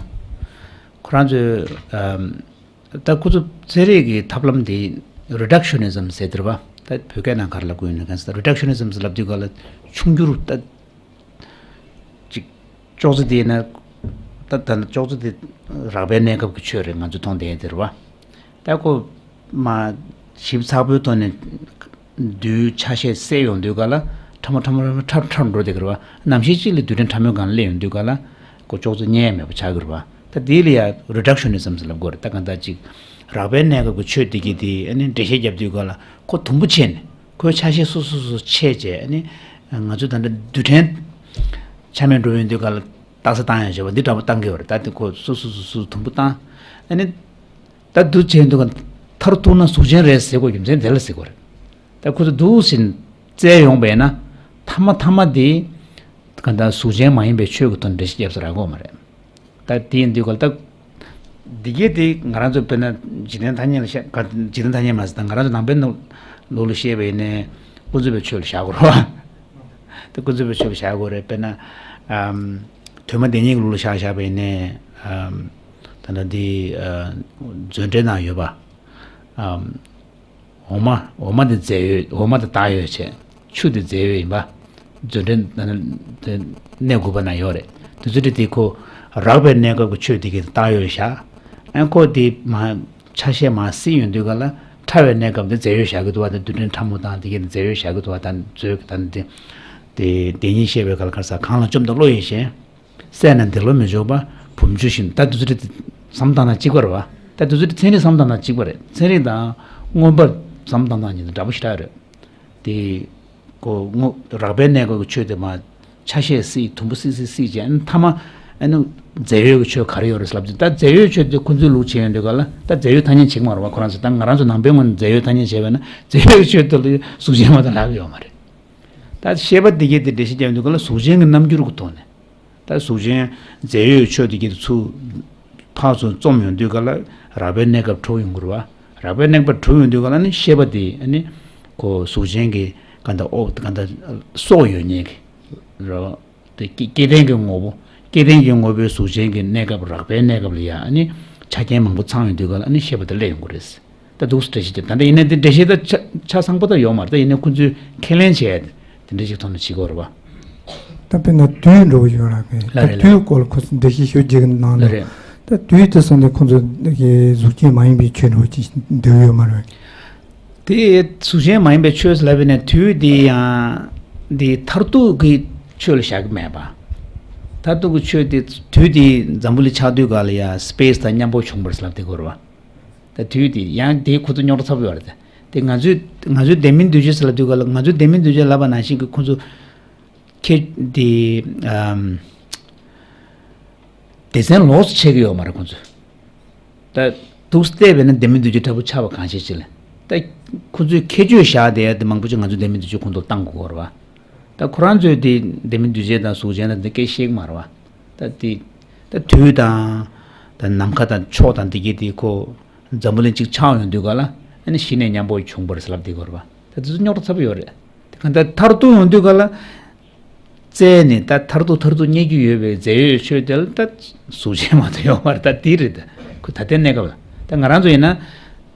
ཁོ་རང་ཚོས་ཨམ། ད་ཁོ་ཚོ་ཚན་རིག་གི་ཐབས་ལམ་དེ་རི་ཌག་ཤ་ནི་ཛམ་ཟེར་དེ་རེད་པ། ད་བོད་སྐད་ནང་ག་རེ་ལབ་དགོས་ཡོད་ན། གང་ཟེར་རི་ཌག་ཤ་ནི་ཛམ་ཟེར་ལབ་དུས་ག་ལ་ཆུང་འགྱུར་ད་ཅིག་ཅོག་ཙེ་དེ་ན་ད་ད་ཅོག་ཙེ་དེ་རགས་པའི་གནས་སྐབས་ཀྱི་ཆོས་རེད། ང་ཚོས་མཐོང་བསྡད་དེ་རེད་པ། ད་ཁོ་མ་ཞིབ་ཚགས་པོའི་ཐོག་ནས་རྡུལ་ཆ་ཤས་བསལ་ཡོང་དུས་ག་ལ་ཕྲ་མོ་ཕྲ་མོ་ཕྲ་མོ་ཕྲ་ཕྲ་འགྲོ་བསྡད་ཀྱི་རེད་པ། ནམ་ཞིག་ཅིག་ལ་རྡུལ་ཕྲན་ཕྲ་མོའི་སྒང་ལ་སླེབས་ཡོང་དུས་ག་ལ་ཁོ་ཅོག་ཙེ་རྙེད་ཡ་མེད་པ་ཆགས་ཀྱི་རེད་པ། ད་དེ་ལ་ཡ་རི་ཌག་ཤ་ནི་ཛམ་ཟེར་ལབ་དགོས་རེད། ད་གང་ལྟར་ཅིག་རགས་པའི་གནས་སྐབས་ཀྱི་ཆོས་དེ་གི་དེ་ཨ་ནི་འགྲེལ་བཤད་རྒྱབ་དུས་ག་ལ་ཁོ་དུམ་བུ་ཕྱེ་ནས་ཁོའི་ཆ་ཤས་སོ་སོ་སོ་ཕྱེ་བྱས། ཨ་ནི་ང་ཚོ་ད་ལྟ་རྡུལ་ཕྲན་ཆ་མེད་འགྲོ་ཡོང་དུས་ག་ལ་ལྟ་ས་བཏང་ཡ་བྱས་པ་འདི་འདྲ་པོ་བཏང་གི་ཡོད་རེད། ད་དེ་ཁོ་སོ་སོ་སོ་སོ་དུམ་བུ་བཏང་། ཨ་ནི་ད་འདུག་བྱས་འདུག་ག་མཐར་གཏུགས་ན་གཟུགས་ཅན་རེད་ཟེར་དགོས་རྒྱུ་མཚན་དེ་ལ་ཟེར་དགོས་རེད། ད་ཁོ་ཚོ་འདུག་ཟིན་བཙལ་ཡོང་བས་ན་མཐའ་མ་མཐའ་མ་དེ་ག་ད་གཟུགས་ཅན་མ་ཡིན་པའི་ཆོས་ཀྱི་ཐོག་འགྲེལ་བཤད་རྒྱབ་ས་རག་གི་ཡོད་མ་རེད། ད་དེ་ཡིན་དུས་ག་ལ་ད་འདི་གས་དེ་ང་རང་ཚོ་དཔེར་ན་འཇིག་རྟེན་ཐ་སྙད་ལ་བཤད་ག་འཇིག་རྟེན་ཐ་སྙད་མ་ཟད་ད་ང་རང་ཚོ་ནང་པའི་ནང་ལུགས་ལ་བཤད་པ་ཡིན་ནའི་ཀུན་རྫོབ་པའི་ཆོས་ལ་བཞག་དགོས་རེད་པ། ད་ཀུན་རྫོབ་པའི་ཆོས་ལ་བཞག་དགོས་རེད། དཔེར་ན་ཨམ། དོན་སྨྲ་བདེན་གཉིས་ཀྱི་ལུགས་ལ་བཞག་བཞག་པ་ཡིན་ནའི་ཨམ། ད་ལྟ་འདི་ཨ། མཛོད་འགྲེལ་ནང་ཡོད་པ། ཨམ། འོ་མ། འོ་མ་དེ་རྫས་ཡོད། འོ་མ་དེ་བཏགས་ཡོད་བྱས། ཆུ་དེ་རྫས་ཡོད་ཡིན་པ། མཛོད་འགྲེལ་ཨ། དེ་གནས་དགུ་པ་ན་ཡོད་རེད། དེ་ཚོ་དེ་དེ་ཁོ་རགས་པའི་གནས་སྐབས་ཀྱི་ཆོས་དེ་གས་བཏགས་ཡོད་བཞག་ཨ་ཁོ་དེ་མ་ཆ་ཤས་མ་སྲིད་ཡོང་དུས་ག་ལ་ཕྲ་བའི་གནས་སྐབས་དེ་རྫས་ཡོད་བཞག་གི་འདུག་བ། དེ་རྡུལ་ཕྲན་ཕྲ་མོ་དང་དེ་གས་དེ་རྫས་ཡོད་བཞག་གི་འདུག་བ། ད་མཛོད་ཀྱི་ད་དེ་དེ་བདེན་གཉིས་བཤད་པའི་སྐབས་ལ་ག་ས་གང་ལ་བཅོམ་དང་བློ་ཡིན་ཞེན། བསད་ན་འདི་བློ་མི་འཇོག་པ། བུམ་ཆུ་བཞིན། ད་དེ་ཚོ་དེ་བསམ་བཏང་ན་གཅིག་པ་རེད་བ། ད་དེ་ཚོ་དེ་ཚན་རིག་བསམ་བཏང་ན་གཅིག་པ་རེད། ཚན་རིག་དང་མངོན་པར་བསམ་བཏང་སྟངས་གཉིས་དེ་འདྲ་པོ་ཞེ་དྲག་རེད། དེ་ཁོ་དངོས་རགས་པའི་གནས་སྐབས་ཀྱི་ཆོས་དེ་མ་ཆ་ཤས་སྲིད། དུམ་བུ་སྲིད་སྲིད་སྲིད་བྱས་ཨ་ནི་མཐའ་མ་ཨ་ནི་རྫས་ཡོད་ཀྱི་ཆོས་ག་རེ་ཡོད་རེད་ལབ་དུས། ད་རྫས་ཡོད་ཆོས་དེ་ཁོ་ཚོའི་ལུགས་བྱས་ཡོང་དུས་ག་ལ་ད་རྫས་ཡོད་ཐ་སྙད་བྱེད་ཀྱི་མ་རེད་བ། ཁོ་རང་ཚོ་ད་ང་རང་ཚོ་ནང་པའི་ངོས་ནས་རྫས་ཡོད་ཐ་སྙད་བྱས་པ་ན་རྫས་ཡོད་ཆོས་དེ་ལ་གཟུགས་ཅན་མ་གཏོགས་ལབ་ཀྱི་ཡོད་མ་རེད། ད་ཤེས་པ་འདི་གས་དེ་འགྲེལ་བཤད་རྒྱབ་དུས་ག་ལ་གཟུགས་ཅན་གྱི་རྣམ་འགྱུར་གྱི་ཐོག་ནས། ད་གཟུགས་ཅན་རྫས་ཡོད་ཆོས་དེ་གས་དེ་ཚུར་ཕར་ཚུར་རྩོམ་ཡོང་དུས་ག་ལ་རགས་པའི་གནས་སྐབས་གྲུབ་ཡོང་གི་རེད་བ། རགས་པའི་གནས་སྐབས་གྲུབ་ཡོང་དུས་ག་ལ་ནི་ཤེས་པ་དེ་ཨ་ནི་ཁོ་གཟུགས་ཅན་གྱི་ག་འདྲ་ཨོ་ག་འདྲ་སྲོག་ཡོད་མཁན་གྱི་རེད་བ། དེ་སྐྱེ་སྐྱེ་ལྡན་གྱི་ངོ་བོ། སྐྱེ་ལྡན་གྱི་ངོ་བོའི་གཟུགས་ཅན་གྱི་གནས་སྐབས་རགས་པའི་གནས་སྐབས་ལ་ཡ་ཨ་ནི་ཆ་རྐྱེན་མང་པོ་ཚང་ཡོང་དུས་ག་ལ་ཨ་ནི་ཤེས་པ་དེ་སླེབས་ཡོང་གི་རེད། ད་འདུག་སེ་འགྲེལ་བཤད་བྱེད། ད་ལྟ་ཡིན་ན་དེ་འགྲེལ་བཤད་ད་ཆ་ཆ་ཚང་པོ་ད་ཡོད་མ་རེད། ད་ཡིན་ན་ཁོ་ཚོས་ཁས་ལེན་བྱས་དེ་འདྲ་ཞིག་ཐོག་ནས་བྱེད་དགོས་རེད་བ། ད་དཔེར་ན་དུས་འགྲོ་བ་ཡོད་ར་གི། ལ་ད་རེད་ལ་དུས་རེད། སྐོར་ལ་ཁོ་ཚོས་འགྲེལ་བཤད་ཞུ་རྒྱུ་གི་ནང་ལ་ལ་རེད། ད་དུས་དེ་སོང་ནས་ཁོ་ཚོ་གི་གཟུགས་ཅན་མ་ཡིན་པའི་ཆོས་འགྲོ་བ་ཅིག་འདུག་ཡོད་མ་རེད། དེ་གཟུགས་ཅན་མ་ཡིན་པའི་ཆོས་ལབ་པ་ནས་དུས་དེ་ཡང་དེ་མཐར་ཐུག་གི་ཆོས་ལ་བཞག་གི་མེད་པ། མཐར་ཐུག་གི་ཆོས་དེ་དུས་དེ་འཛམ་བུ་གླིང་ཆགས་དུས་ག་ལ་ཡ་སི་པེ་སི་དང་མཉམ་པོ་བྱུང་བ་རེད་ལབ་དེ་གོ་རེད་བ། ད་དུས་དེ་ཡང་དེའི་ཁོ་ཚོ་རྙོག་དྲ་ཚ་པོ་ཡོད་རེད་དེ། དེ་ང་ཚོས་ང་ཚོའི་ལྡན་མིན་འདུས་བྱས་ཟེར་ལབ་དུས་ག་ལ་ང་ཚོའི་ལྡན་མིན་འདུས་བྱས་ལབ་པ་ནང་བཞིན་གྱི་ཁོ་ཚོ་ཁྱེད་དེ་ཨམ། སྡེ་ཚན་ལོགས་སུ་ཕྱེ་གི་ཡོད་མ་རེད་ཁོ་ཚོས། ད་འདུག་སེ་བལྟས་པས་ན་ལྡན་མིན་འདུས་བྱས་འདྲ་པོ་ཆགས་པ་གང་ཤེས་ཅི་ལ། ད་ཁོ་ཚོས་ཁྱད་ཆོས་བཞག་བསྡད་ཡ་དེ་མང་པོ་ཅིག་ང་ཚོའི་ལྡན་མིན་འདུས་བྱས་ཁོང་ཚོར་བཏང་དགོས་ཀྱི་ཡོད་རེད་བ། ད་ཁོ་རང་ཚོས་དེ་ལྡན་མིན་འདུས་བྱས་དང་གཟུགས་ཅན་དང་དེ་སྐད་བཤད་ཀྱི་མ་རེད་བ། ད་དེ་ད་དུས་དང་། ད་ནམ་མཁའ་དང་ཕྱོགས་དང་དེ་གྱད་དེ་ཁོ་འཛམ་བུ་གླིང་གཅིག་ཆགས་ཡོང་དུས་ག་ལ་ཨ་ནི་གཞི་ནས་མཉམ་པོ་བྱུང་བ་རེད་ཟེར་ལབ་བསྡད་ཀྱི་ཡོད་རེད་བ། ད་དེ་ཚོ་རྙོག་དྲ་ཚ་པོ་ཡོད་རེད། དེ་ག་ད་མཐར་ཐུག་ཡོང་དུས་ག་ལ་བཙལ་ནས་ད་མཐར་ཐུག་མཐར་ཐུག་རྙེད་རྒྱུ་ཡོད་པའི་རྫས་ཡོད་ཆོས་དེ་ལ་ད་གཟུགས་ཅན་མ་གཏོགས་ཡོད་མ་རེད། ད་དེ་རེད། ད་ཁོ་ད་ལྟའི་གནས་སྐབས་ལ་ད་ང་རང་ཚོ་ཡིན་ན་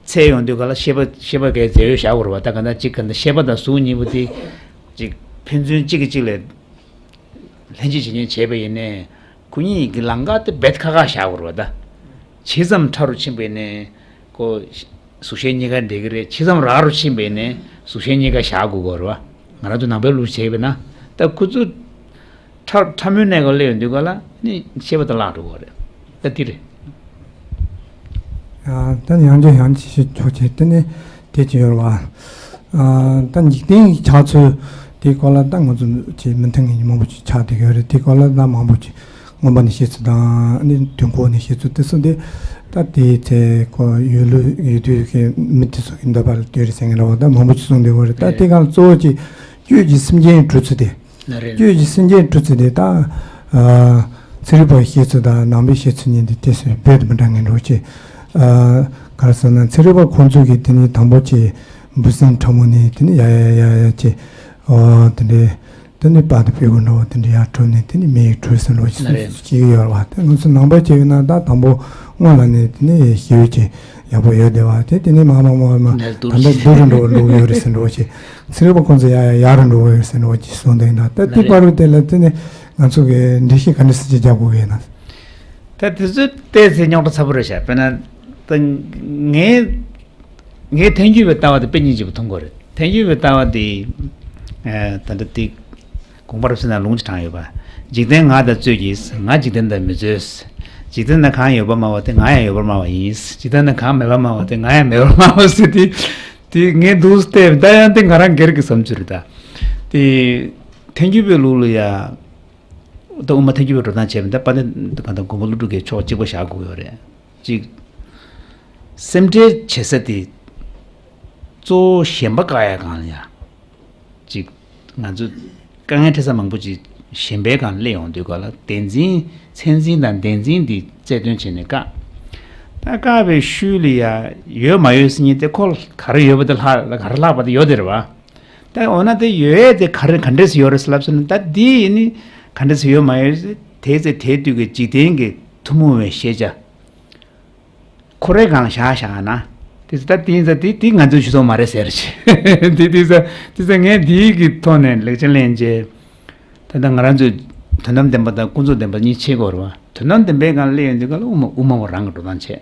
འཚོལ་ཡོང་དུས་ག་ལ་ཤེས་པ་ཤེས་པ་གའི་རྫས་ཡོད་བཞག་དགོས་རེད་བ། ད་ག་ད་གཅིག་ག་ད་ཤེས་པ་དང་གཟུགས་གཉིས་པོ་དེ་གཅིག་ཕན་ཚུན་གཅིག་གིས་གཅིག་ལ་ལྷན་སྐྱེས་བྱེད་མཁན་བྱས་པ་ཡིན་ནའི་ཁོ་གཉིས་ཀྱི་ལམ་ཁ་དེ་རྦད་ཁ་ཁ་བཞག་དགོས་རེད་བ། ད་ཇི་ཙམ་ཕྲ་རུ་ཕྱིན་པ་ཡིན་ནའི་ཁོ་གཟུགས་ཅན་གཉིས་ཀ་འགྲིག་གི་རེད། ཇི་ཙམ་རགས་རུ་ཕྱིན་པ་ཡིན་ནའི་གཟུགས་ཅན་གཉིས་ཀ་བཞག་དགོས་ཀྱི་རེད་བ། ང་རང་ཚོ་ནང་པའི་ལུགས་བྱས་པ་ཡིན་ན། ད་ཁོ་ཚོ་ཕྲ་ཕྲ་མོའི་གནས་སྐབས་སླེབས་ཡོང་དུས་ག་ལ་ནི་ཤེས་པ་དེ་བརླག་འགྲོ་གི་རེད། ད་དེ་རེད། ཡང་ད་ཡང་བསྐྱར་ཡང་ཅིག་ཞུ་ཆོག་ཅིག་དེ་ནི་དེ་ཅིག་ཡོད་རེད་བ། ཨ། ད་འཇིག་རྟེན་གྱི་ཆགས་ཚུལ་ དེའི་སྐོར་ལ་ད་ང་ཚོ་ཅིག་མི་མཐུན་ངེས་མང་པོ་ཅིག་ཆགས་བསྡད་ཀྱི་ཡོད་རེད། དེའི་སྐོར་ལ་ད་མང་པོ་ཅིག་མངོན་པ་ནས་བཤད་ཚུལ་དང་ནི་དུས་འཁོར་ནས་བཤད་ཚུལ་དེ་ཚོ་དེ་ད་དེའི་ཚེ་ཁོ་ཡུལ་ལུས་ཡུལ་དུས་ཀྱི་མི་དེ་ཚོ་གི་འདོད་པ་ལ་ལྟོས་རེད་ཟེར་མཁན་འདྲ་བོ་ད་མང་པོ་ཅིག་གསུངས་བསྡད་ཡོད་རེད། ད་དེ་གང་གཙོ་བོ་ཅིག་བཅུད་ཀྱི་སེམས་ཅན་སྤྲུལ་ཚུལ་དེ། ལ་རེད། བཅུད་ཀྱི་སེམས་ཅན་སྤྲུལ་ཚུལ་དེ་ད་ཨ་ཚན་རིག་པ་བཤད་ཚུལ་དང་ནང་པའི་བཤད་ཚུལ་གཉིས་འདི་དེ་སུ་རྦད་དེ་མི་འདྲ་ངེས་འགྲོ་ཆེ། ཨ་ག་རེ་ཟེར་ན་ཚན་རིག་པ་ཁོང་ཚོས་ཀྱི་དེ་ནི་དང་པོ་ཆེ་འབུ་སྲིན་ཕྲ་མོ་ནི་དེ་ནི་ཡ་ཡ་ཡ་ཡ་ཆེ། ཨོ་དེ་འདྲའི་དེ་ནི་པ་དེ་ཕེ་གོ་འདྲ་བོ་དེ་འདྲའི་ཡར་འཕྲོས་ནས་དེ་ནི་མི་ཡི་གྲོས་ཟེར་འགྲོ་ཆེ་ལ་རེད། སུ་སུ་བྱེད་ཀྱི་ཡོད་རེད་བ། དེ་ང་ཚོ་ནང་པ་བྱས་ཡོད་ན་ད་དང་པོ་སྔོན་ལ་ནི་དེ་ནི་ཤེས་ཡོན་ཆེ་ཡག་པོ་ཡོད་བསྡད་བ་དེ་དེ་ནི་མ་མ་མ་མ་ནས་ད་ལྟ་སྡུག་རུ་འགྲོ་འགྲོ་གི་ཡོད་རེད་ཟེར་འགྲོ་ཆེ། ཚན་རིག་པ་ཁོང་ཚོ་ཡ་ཡ་ཡག་རུ་འགྲོ་གི་ཡོད་ཟེར་འགྲོ་ཆེ་གསུངས་བསྡད་ཡིན་ད། ད་དེ་བར་དུ་དེ་ལ་དེ་ནི་ང་ཚོ་གི་འགྲེལ་བཤད་ག་འདྲ་སེ་ཅིག་རྒྱག་དགོས་ཀྱི་ཡིན་ན། ད་དེ་ཚོ་བལྟས་ཚེ་རྙོག་དྲ་ཚ་པོ་རེད་ཤག་དཔེར་ན་ད་ངའི་ངའི་ཐལ་འགྱུར་བའི་ལྟ་བ་དེ་དཔེ་སྙིང་རྗེ་པོ་མཐོང་གི་རེད། ཐལ་འགྱུར་བའི་ལྟ་བ་དེ་ད་ལྟ་དེ་དགོངས་པ་རབ་གསལ་ན་ལུང་ཅིག་དྲངས་ཡོད་པ། འཇིག་རྟེན་ང་དང་རྩོད་ཀྱིས། ང་འཇིག་རྟེན་དང་མི་རྩོད། འཇིག་རྟེན་ན་གང་ཡོད་པར་སྨྲ་བ་དེ་ང་ཡང་ཡོད་པར་སྨྲ་བ་ཡིན། འཇིག་རྟེན་ན་གང་མེད་པར་སྨྲ་བ་དེ་ང་ཡང་མེད་པར་སྨྲ་བ་ཟེར་དེ། དེ་ངས་འདུག་བལྟས་ད་ཡང་དེ་ང་རང་སྒེར་གྱི་བསམ་ཚུལ་རེད་ད། དེ་ཐལ་འགྱུར་བའི་ལུགས་ལ་ཡ། ད་དབུ་མ་ཐལ་འགྱུར་བའི་འགྲོ་སྟངས་བྱས་པ་འདི་དཔལ་ལྡན་གང་དང་མགོན་པོ་ཀླུ་སྒྲུབ་ཀྱི་ཕྱོགས་གཅིག་པ་བཞག་དགོས་ཡོད་རེད། གཅིག་སེམས་ཁྲལ་བྱེད་ས་དེ་གཙོ་བོ་ཞེན་པ་བཀག་ཡ་སྒང་ལ་ཡ། གཅིག་ང་ཚོ་དཀའ་ངལ་འཕྲད་ས་མང་པོ་ཅིག་ཞེན་པའི་སྒང་སླེབས་ཡོང་དུས་སྐབས་ལ་བདེན་འཛིན་མཚན་འཛིན་དང་བདེན་འཛིན་འདི་རྩལ་འདོན་བྱས་ནས་བཀག་ད་བཀག་པའི་ཤུལ་ལ་ཡ་ཡོད་མ་ཡོད་ཟེར་མཁན་དེ་ཁོ་ག་རེ་ཡོད་པ་དེ་ལྷག་ག་རེ་ལྷག་པ་དེ་ཡོད་དེ་རེད་བ། ད་འོ་ན་དེ་ཡོད་ཡས་དེ་ག་རེ་ག་འདྲས་སེ་ཡོད་རེད་ཟེར་ལབ་སོང་ན་ད་འདི་ཡིན་ནི་ག་འདྲས་སེ་ཡོད་མ་ཡོད་དེ་ཚེ་དེ་དུས་ཀྱི་འཇིག་རྟེན་གྱི་ཐུན་མོང་བའི་ཤེས་བྱ་ཁོ་རའི་སྒང་བཞག་བཞག་ན་དེ་ཚེ་ད་དེ་ཡིན་ཙང་དེ་དེ་ང་ཚོའི་ཆོས་ཚོགས་མ་རེད་ཟེར་ཅི་དེ་དེ་ཚེ་དེ་ཚེ་ངས་འདིའི་གི་ཐོག་ནས་ལེགས་ཆ་ལེན་བྱས། ད་ལྟ་ང་རང་ཚོས་དོན་དམ་བདེན་པ་དང་ཀུན་རྫོབ་བདེན་པ་གཉིས་ཕྱེ་དགོས་རེད་བ། དོན་དམ་བདེན་པའི་སྒང་སླེབས་ཡོང་དུས་སྐབས་ལ་དབུ་མ་དབུ་མ་བ་རང་གི་འགྲོ་སྟངས་བྱས།